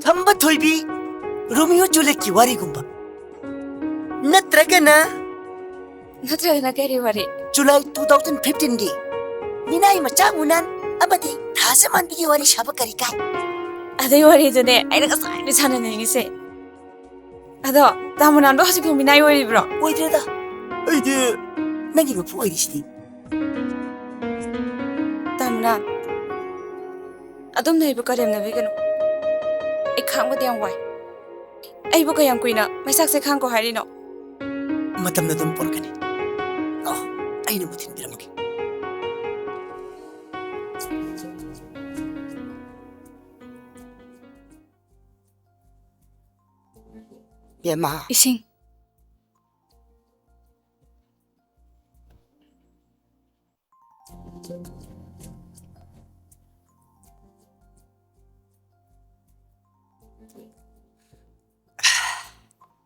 ꯊꯝꯕ ꯊꯣꯏꯕꯤ ꯔꯣꯃꯤꯌꯣ ꯖꯨꯂꯤꯌꯦꯠꯀꯤ ꯋꯥꯔꯤꯒꯨꯝꯕ, ꯅꯠꯇ꯭ꯔꯒꯅ ꯅꯠꯇ꯭ꯔꯒꯅ ꯀꯔꯤ ꯋꯥꯔꯤ? ꯖꯨꯂꯥꯏ ꯇꯨ ꯊꯥꯎꯖꯟ ꯐꯤꯐꯇꯤꯟꯒꯤ ꯃꯤꯅꯥꯏ ꯃꯆꯥ ꯃꯨꯅꯥꯟ ꯑꯃꯗꯤ ꯊꯥꯖꯃꯥꯟꯕꯤꯒꯤ ꯋꯥꯔꯤ ꯁꯥꯕ ꯀꯔꯤ ꯀꯥꯏ? ꯑꯗꯨꯏ ꯋꯥꯔꯤꯗꯨꯅꯦ ꯑꯩꯅ ꯉꯁꯥꯏꯗꯩ ꯁꯥꯟꯅꯅꯤꯡꯉꯤꯁꯦ꯫ ꯑꯗꯣ ꯇꯥꯃꯨꯅꯥꯟꯗꯣ ꯍꯧꯖꯤꯛꯐꯥꯎ ꯃꯤꯅꯥꯏ ꯑꯣꯏꯔꯤꯕ꯭ꯔꯣ? ꯑꯣꯏꯗ꯭ꯔꯦꯗ꯫ ꯑꯩꯗꯤ ꯅꯪꯒꯤ ꯃꯄꯨ ꯑꯣꯏꯔꯤꯁꯤꯗꯤ꯫ ꯇꯥꯃꯨꯅꯥꯟ, ꯑꯗꯨꯝꯅ ꯑꯩꯕꯨ ꯀꯔꯦꯝꯅꯕꯤꯒꯅꯨ꯫ ꯑꯩ ꯈꯥꯡꯕꯗꯤ ꯌꯥꯝ ꯋꯥꯏ꯫ ꯑꯩꯕꯨ ꯀꯌꯥꯝ ꯀꯨꯏꯅ ꯃꯩꯁꯥꯛꯁꯦ ꯈꯥꯡꯈꯣ ꯍꯥꯏꯔꯤꯅꯣ? ꯃꯇꯝꯅ ꯑꯗꯨꯝ ꯄꯨꯔꯛꯀꯅꯤ꯫ ꯂꯥꯛꯑꯣ, ꯑꯩꯅ ꯃꯊꯤꯟ ꯄꯤꯔꯝꯃꯒꯦ꯫ ꯕꯦꯝꯃ꯫ ꯏꯁꯤꯡ꯫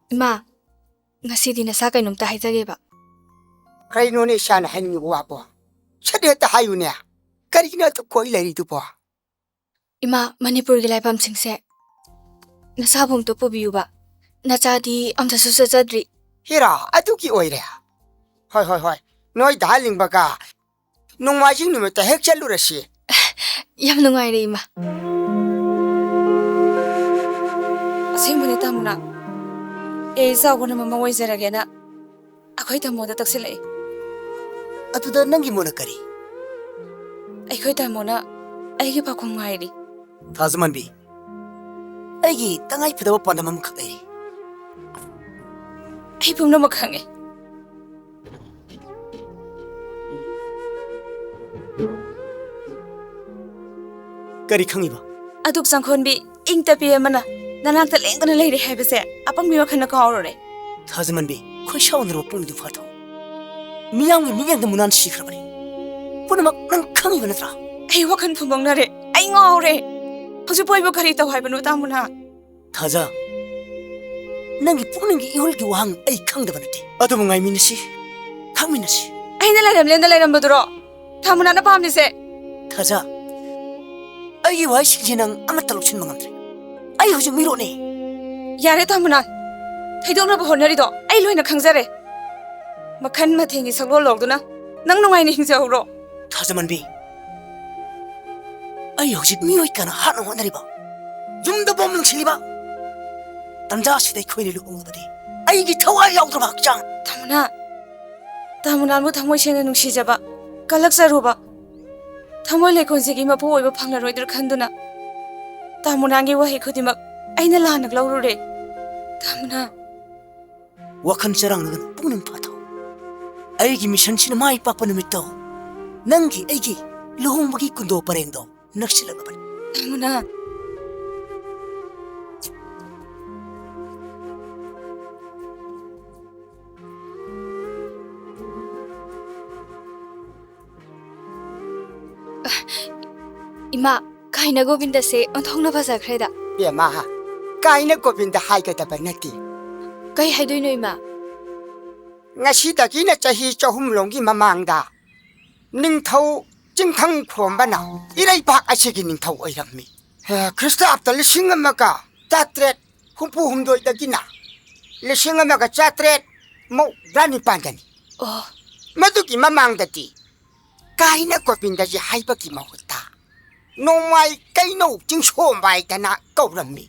ꯏꯃꯥ, ꯉꯁꯤꯗꯤ ꯅꯁꯥ ꯀꯩꯅꯣꯝꯇ ꯍꯥꯏꯖꯒꯦꯕ꯫ ꯀꯩꯅꯣꯅꯦ ꯏꯆꯥꯅ ꯍꯥꯏꯅꯤꯡꯉꯤꯕ ꯋꯥꯕꯣ? ꯁꯠ ꯍꯦꯛꯇ ꯍꯥꯏꯌꯨꯅꯦ꯫ ꯀꯔꯤꯒꯤꯅꯣ ꯑꯗꯨ ꯀꯣꯏ ꯂꯩꯔꯤꯗꯨꯕꯣ? ꯏꯃꯥ, ꯃꯅꯤꯄꯨꯔꯒꯤ ꯂꯥꯏꯐꯝꯁꯤꯡꯁꯦ ꯅꯁꯥꯕꯨ ꯑꯝꯇ ꯄꯨꯕꯤꯌꯨꯕ꯫ ꯅꯆꯥꯗꯤ ꯑꯝꯇꯁꯨ ꯆꯠꯆꯗ꯭ꯔꯤ꯫ ꯍꯤꯔꯥ, ꯑꯗꯨꯒꯤ ꯑꯣꯏꯔꯦ꯫ ꯍꯣꯏ, ꯍꯣꯏ, ꯍꯣꯏ꯫ ꯅꯣꯏ ꯗꯥ ꯂꯤꯡꯕꯒ ꯅꯣꯡꯃꯥꯏꯖꯤꯡ ꯅꯨꯃꯤꯠꯇ ꯍꯦꯛ ꯆꯠꯂꯨꯔꯁꯤ꯫ ꯌꯥꯝ ꯅꯨꯡꯉꯥꯏꯔꯦ, ꯏꯃꯥ꯫ ꯑꯁꯦꯡꯕꯅꯦ, ꯇꯥꯃꯣꯅ꯫ ꯑꯦ, ꯏꯆꯥꯎꯕꯅ ꯃꯃꯥ ꯑꯣꯏꯖꯔꯒꯦꯅ ꯑꯩꯈꯣꯏ ꯇꯥꯃꯣꯗ ꯇꯛꯁꯤꯜꯂꯛꯏ꯫ ꯑꯗꯨꯗ ꯅꯪꯒꯤ ꯃꯣꯠꯅ ꯀꯔꯤ? ꯑꯩꯈꯣꯏ ꯇꯥꯃꯣꯅ ꯑꯩꯒꯤ ꯄꯥꯎꯈꯨꯝ ꯉꯥꯏꯔꯤ꯫ ꯊꯥꯖꯃꯟꯕꯤ, ꯑꯩꯒꯤ ꯇꯉꯥꯏ ꯐꯗꯕ ꯄꯥꯟꯗꯝ ꯑꯃꯈꯛ ꯂꯩꯔꯤ꯫ ꯑꯩ ꯄꯨꯝꯅꯃꯛ ꯈꯪꯉꯦ꯫ ꯀꯔꯤ ꯈꯪꯉꯤꯕ? ꯑꯗꯨꯛ ꯆꯪꯈꯣꯟꯕꯤ, ꯏꯪ ꯇꯞꯄꯤ ꯑꯃꯅ ꯅꯅꯥꯛꯇ ꯂꯦꯡꯗꯅ ꯂꯩꯔꯦ ꯍꯥꯏꯕꯁꯦ ꯑꯄꯪꯕꯤ ꯋꯥꯈꯜꯅ ꯀꯥꯎꯔꯨꯔꯦ꯫ ꯊꯥꯖꯃꯟꯕꯤ, ꯈꯣꯏ ꯁꯥꯎꯅꯔꯕ ꯄꯨꯡꯗꯨ ꯐꯥꯊꯧ꯫ ꯃꯤꯌꯥꯝꯒꯤ ꯃꯤꯠꯌꯦꯡꯗ ꯃꯨꯅꯥꯟ ꯁꯤꯈ꯭ꯔꯕꯅꯤ꯫ ꯄꯨꯝꯅꯃꯛ ꯅꯪ ꯈꯪꯉꯤꯕ ꯅꯠꯇ꯭ꯔꯥ? ꯑꯩ ꯋꯥꯈꯜ ꯐꯨꯝꯕꯪꯅꯔꯦ꯫ ꯑꯩ ꯉꯥꯎꯔꯦ꯫ ꯍꯧꯖꯤꯛꯄꯨ ꯑꯩꯕꯨ ꯀꯔꯤ ꯇꯧ ꯍꯥꯏꯕꯅꯣ, ꯇꯥꯃꯨꯅ? ꯊꯥꯖ, ꯅꯪꯒꯤ ꯄꯨꯛꯅꯤꯡꯒꯤ ꯏꯍꯨꯜꯒꯤ ꯋꯥꯍꯪ ꯑꯩ ꯈꯪꯗꯕ ꯅꯠꯇꯦ꯫ ꯑꯗꯨꯕꯨ ꯉꯥꯏꯃꯤꯟꯅꯁꯤ, ꯈꯪꯃꯤꯟꯅꯁꯤ꯫ ꯑꯩꯅ ꯂꯩꯔꯝꯂꯦꯅ ꯂꯩꯔꯝꯕꯗꯨꯔꯣ ꯇꯥꯃꯨꯅꯥꯅ ꯄꯥꯝꯃꯤꯁꯦ? ꯊꯥꯖ, ꯑꯩꯒꯤ ꯋꯥꯍꯩꯁꯤꯡꯁꯦ ꯅꯪ ꯑꯃꯠꯇ ꯂꯧꯁꯤꯟꯕ ꯉꯝꯗ꯭ꯔꯦ꯫ ꯑꯩ ꯍꯧꯖꯤꯛ ꯃꯤꯔꯣꯠꯅꯤ꯫ ꯌꯥꯔꯦ ꯇꯥꯃꯨꯅꯥ, ꯊꯩꯗꯣꯛꯅꯕ ꯍꯣꯠꯅꯔꯤꯗꯣ ꯑꯩ ꯂꯣꯏꯅ ꯈꯪꯖꯔꯦ꯫ ꯃꯈꯜ ꯃꯊꯦꯜꯒꯤ ꯁꯛꯂꯣꯟ ꯂꯧꯗꯨꯅ ꯅꯪ ꯅꯨꯡꯉꯥꯏꯅ ꯍꯤꯡꯖꯍꯧꯔꯣ꯫ ꯊꯥꯖꯃꯟꯕꯤ, ꯑꯩ ꯍꯧꯖꯤꯛ ꯃꯤꯑꯣꯏ ꯀꯌꯥꯅ ꯍꯥꯠꯅ ꯍꯣꯠꯅꯔꯤꯕ, ꯌꯨꯝꯗ ꯕꯣꯝ ꯂꯪꯁꯤꯜꯂꯤꯕ ꯇꯟꯖꯥ ꯑꯁꯤꯗ ꯑꯩꯈꯣꯏꯅ ꯂꯨꯍꯣꯡꯂꯕꯗꯤ ꯑꯩꯒꯤ ꯊꯋꯥꯏ ꯌꯥꯎꯗ꯭ꯔꯕ ꯍꯛꯆꯥꯡ꯫ ꯇꯥꯃꯨꯅꯥ, ꯇꯥꯃꯨꯅꯥꯕꯨ ꯊꯃꯣꯏ ꯁꯦꯡꯅ ꯅꯨꯡꯁꯤꯖꯕ, ꯀꯜꯂꯛꯆꯔꯨꯕ, ꯊꯃꯣꯏ ꯂꯩꯀꯣꯜꯁꯤꯒꯤ ꯃꯄꯨ ꯑꯣꯏꯕ ꯐꯪꯂꯔꯣꯏꯗ꯭ꯔꯥ ꯈꯟꯗꯨꯅ ꯇꯥꯃꯨꯅꯥꯒꯤ ꯋꯥꯍꯩ ꯈꯨꯗꯤꯡꯃꯛ ꯑꯩꯅ ꯂꯥꯟꯅ ꯂꯧꯔꯨꯔꯦ꯫ ꯇꯥꯃꯨꯅꯥ꯫ ꯋꯥꯈꯜ ꯆꯔꯥꯡꯅꯒꯅꯨ, ꯄꯨꯛꯅꯤꯡ ꯐꯥꯊꯧ꯫ ꯑꯩꯒꯤ ꯃꯤꯁꯟꯁꯤꯅ ꯃꯥꯏ ꯄꯥꯛꯄ ꯅꯨꯃꯤꯠꯇꯣ ꯅꯪꯒꯤ ꯑꯩꯒꯤ ꯂꯨꯍꯣꯡꯕꯒꯤ ꯀꯨꯟꯗꯣ ꯄꯔꯦꯡꯗꯣ ꯅꯛꯁꯤꯜꯂꯛꯂꯕꯅꯤ꯫ ꯇꯥꯃꯨꯅꯥ꯫ ꯏꯃꯥ, ꯀꯥꯏꯅ ꯒꯣꯕꯤꯟꯗꯁꯦ ꯑꯣꯟꯊꯣꯛꯅ ꯐꯖꯈ꯭ꯔꯦꯗ꯫ ꯏꯕꯦꯝꯃ, ꯀꯥꯏꯅ ꯒꯣꯕꯤꯟꯗ ꯍꯥꯏꯒꯗꯕ ꯅꯠꯇꯦ꯫ ꯀꯩ ꯍꯥꯏꯗꯣꯏꯅꯣ, ꯏꯃꯥ? ꯉꯁꯤꯗꯒꯤꯅ ꯆꯍꯤ ꯆꯍꯨꯝ ꯂꯣꯝꯒꯤ ꯃꯃꯥꯡꯗ ꯅꯤꯡꯊꯧ ꯆꯤꯡꯊꯪ ꯈꯣꯝꯕꯅ ꯏꯔꯩꯄꯥꯛ ꯑꯁꯤꯒꯤ ꯅꯤꯡꯊꯧ ꯑꯣꯏꯔꯝꯃꯤ꯫ ꯍꯦ, ꯈ꯭ꯔꯤꯁꯇꯥꯕꯇ ꯂꯤꯁꯤꯡ ꯑꯃꯒ ꯆꯥꯇ꯭ꯔꯦꯠ ꯍꯨꯝꯐꯨ ꯍꯨꯝꯗꯣꯏꯗꯒꯤꯅ ꯂꯤꯁꯤꯡ ꯑꯃꯒ ꯆꯥꯇ꯭ꯔꯦꯠ ꯃꯧꯗ꯭ꯔꯥ ꯅꯤꯄꯥꯟꯗꯅꯤ꯫ ꯑꯣ꯫ ꯃꯗꯨꯒꯤ ꯃꯃꯥꯡꯗꯗꯤ ꯀꯥꯏꯅ ꯒꯣꯕꯤꯟꯗꯖꯤ ꯍꯥꯏꯕꯒꯤ ꯃꯍꯨꯠꯇ ꯅꯣꯡꯃꯥꯏ ꯀꯩꯅꯧ ꯆꯤꯡꯁꯣꯝꯕ ꯍꯥꯏꯗꯅ ꯀꯧꯔꯝꯃꯤ꯫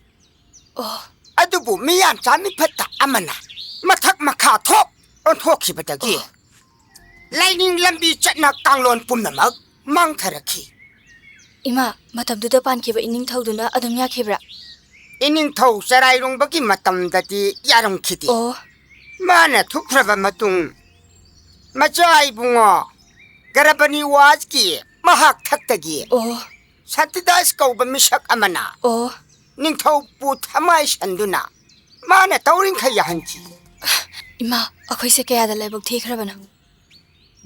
ꯑꯣ꯫ ꯑꯗꯨꯕꯨ ꯃꯤꯌꯥꯝꯆꯥ ꯃꯤꯐꯠꯇ ꯑꯃꯅ ꯃꯊꯛ ꯃꯈꯥ ꯊꯣꯛ ꯑꯣꯟꯊꯣꯛꯈꯤꯕꯗꯒꯤ ꯑꯣ꯫ ꯂꯥꯏꯅꯤꯡ ꯂꯝꯕꯤ ꯆꯠꯅ ꯀꯥꯡꯂꯣꯟ ꯄꯨꯝꯅꯃꯛ ꯃꯥꯡꯊꯔꯛꯈꯤ꯫ ꯏꯃꯥ, ꯃꯇꯝꯗꯨꯗ ꯄꯥꯟꯈꯤꯕ ꯏꯅꯤꯡꯊꯧꯗꯨꯅ ꯑꯗꯨꯝ ꯌꯥꯈꯤꯕ꯭ꯔꯥ? ꯏꯅꯤꯡꯊꯧ ꯆꯔꯥꯏꯔꯣꯡꯕꯒꯤ ꯃꯇꯝꯗꯗꯤ ꯌꯥꯔꯝꯈꯤꯗꯦ꯫ ꯑꯣ꯫ ꯃꯥꯅ ꯊꯨꯞꯈ꯭ꯔꯕ ꯃꯇꯨꯡ, ꯃꯆꯥ ꯏꯕꯨꯡꯉꯣ ꯒꯔꯕꯅꯤ ꯋꯥꯖꯀꯤ ꯃꯍꯥꯛ ꯊꯛꯇꯒꯤ ꯑꯣ꯫ ꯁꯇꯤꯗꯥꯁ ꯀꯧꯕ ꯃꯤꯁꯛ ꯑꯃꯅ ꯑꯣ꯫ ꯅꯤꯡꯊꯧꯕꯨ ꯊꯃꯥꯏ ꯁꯟꯗꯨꯅ ꯃꯥꯅ ꯇꯧꯔꯤꯡꯈꯩ ꯌꯥꯍꯟꯈꯤ꯫ ꯏꯃꯥ, ꯑꯩꯈꯣꯏꯁꯦ ꯀꯌꯥꯗ ꯂꯥꯏꯕꯛ ꯊꯤꯈ꯭ꯔꯕꯅꯣ?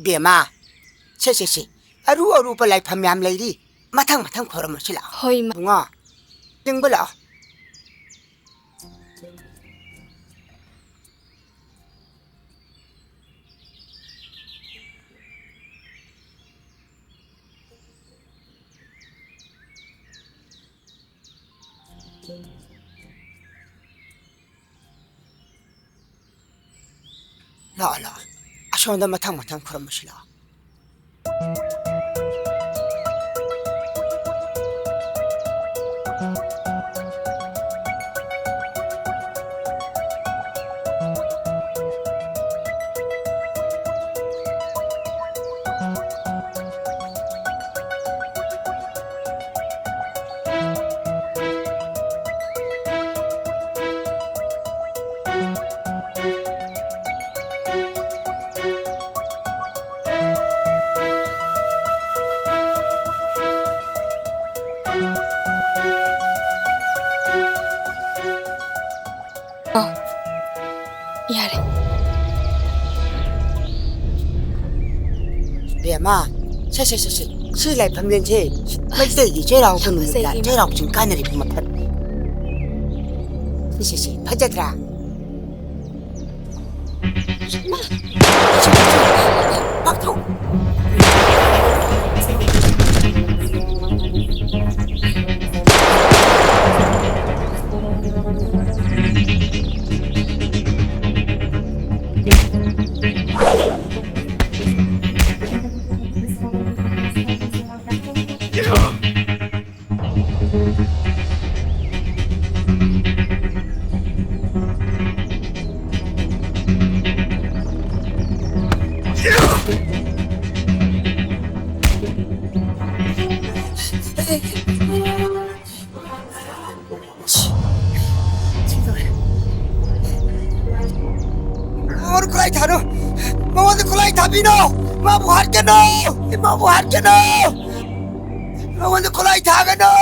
ꯕꯦꯝꯃ, ꯁꯦ, ꯁꯦ, ꯁꯦ, ꯑꯔꯨ ꯑꯔꯨꯕ ꯂꯥꯏꯐꯝ ꯌꯥꯝ ꯂꯩꯔꯤ꯫ ꯃꯊꯪ ꯃꯊꯪ ꯈꯣꯏꯔꯝꯃꯁꯤ ꯂꯥꯛꯑꯣ꯫ ꯍꯣꯏ, ꯏꯃꯥ꯫ ꯏꯕꯨꯡꯉꯣ, ꯆꯤꯡꯕ ꯂꯥꯛꯑꯣ꯫ ꯂꯥꯛꯑꯣ, ꯂꯥꯛꯑꯣ꯫ ꯑꯁꯣꯝꯗ ꯃꯊꯪ ꯃꯊꯪ ꯈꯨꯔꯨꯝꯃꯁꯤ ꯂꯥꯛꯑꯣ꯫ ꯑ, ꯌꯥꯔꯦ꯫ ꯕꯦꯝꯃ, ꯁꯦ, ꯁꯦ, ꯁꯦ, ꯁꯦ, ꯁꯤ ꯂꯥꯏꯐꯝꯂꯦꯟꯁꯦ ꯃꯩꯇꯩꯒꯤ ꯆꯩꯔꯥꯎ ꯌꯥꯝ ꯀꯅꯨ ꯐꯖꯩ, ꯅꯨꯃꯤꯠꯇ ꯏꯃꯥ꯫ ꯆꯩꯔꯥꯎ ꯆꯤꯡ ꯀꯥꯟꯅꯔꯤꯕ ꯃꯐꯝ꯫ ꯁꯦ, ꯁꯦ, ꯁꯦ, ꯐꯖꯗ꯭ꯔꯥ? ꯄꯥꯛꯊꯧ꯫ ꯀꯩꯅꯣ? ꯏꯃꯥꯕꯨ ꯍꯥꯠꯀꯅꯨ! ꯏꯃꯥꯕꯨ ꯍꯥꯠꯀꯅꯨ! ꯃꯉꯣꯟꯗ ꯈꯨꯠꯂꯥꯏ ꯊꯥꯒꯅꯨ!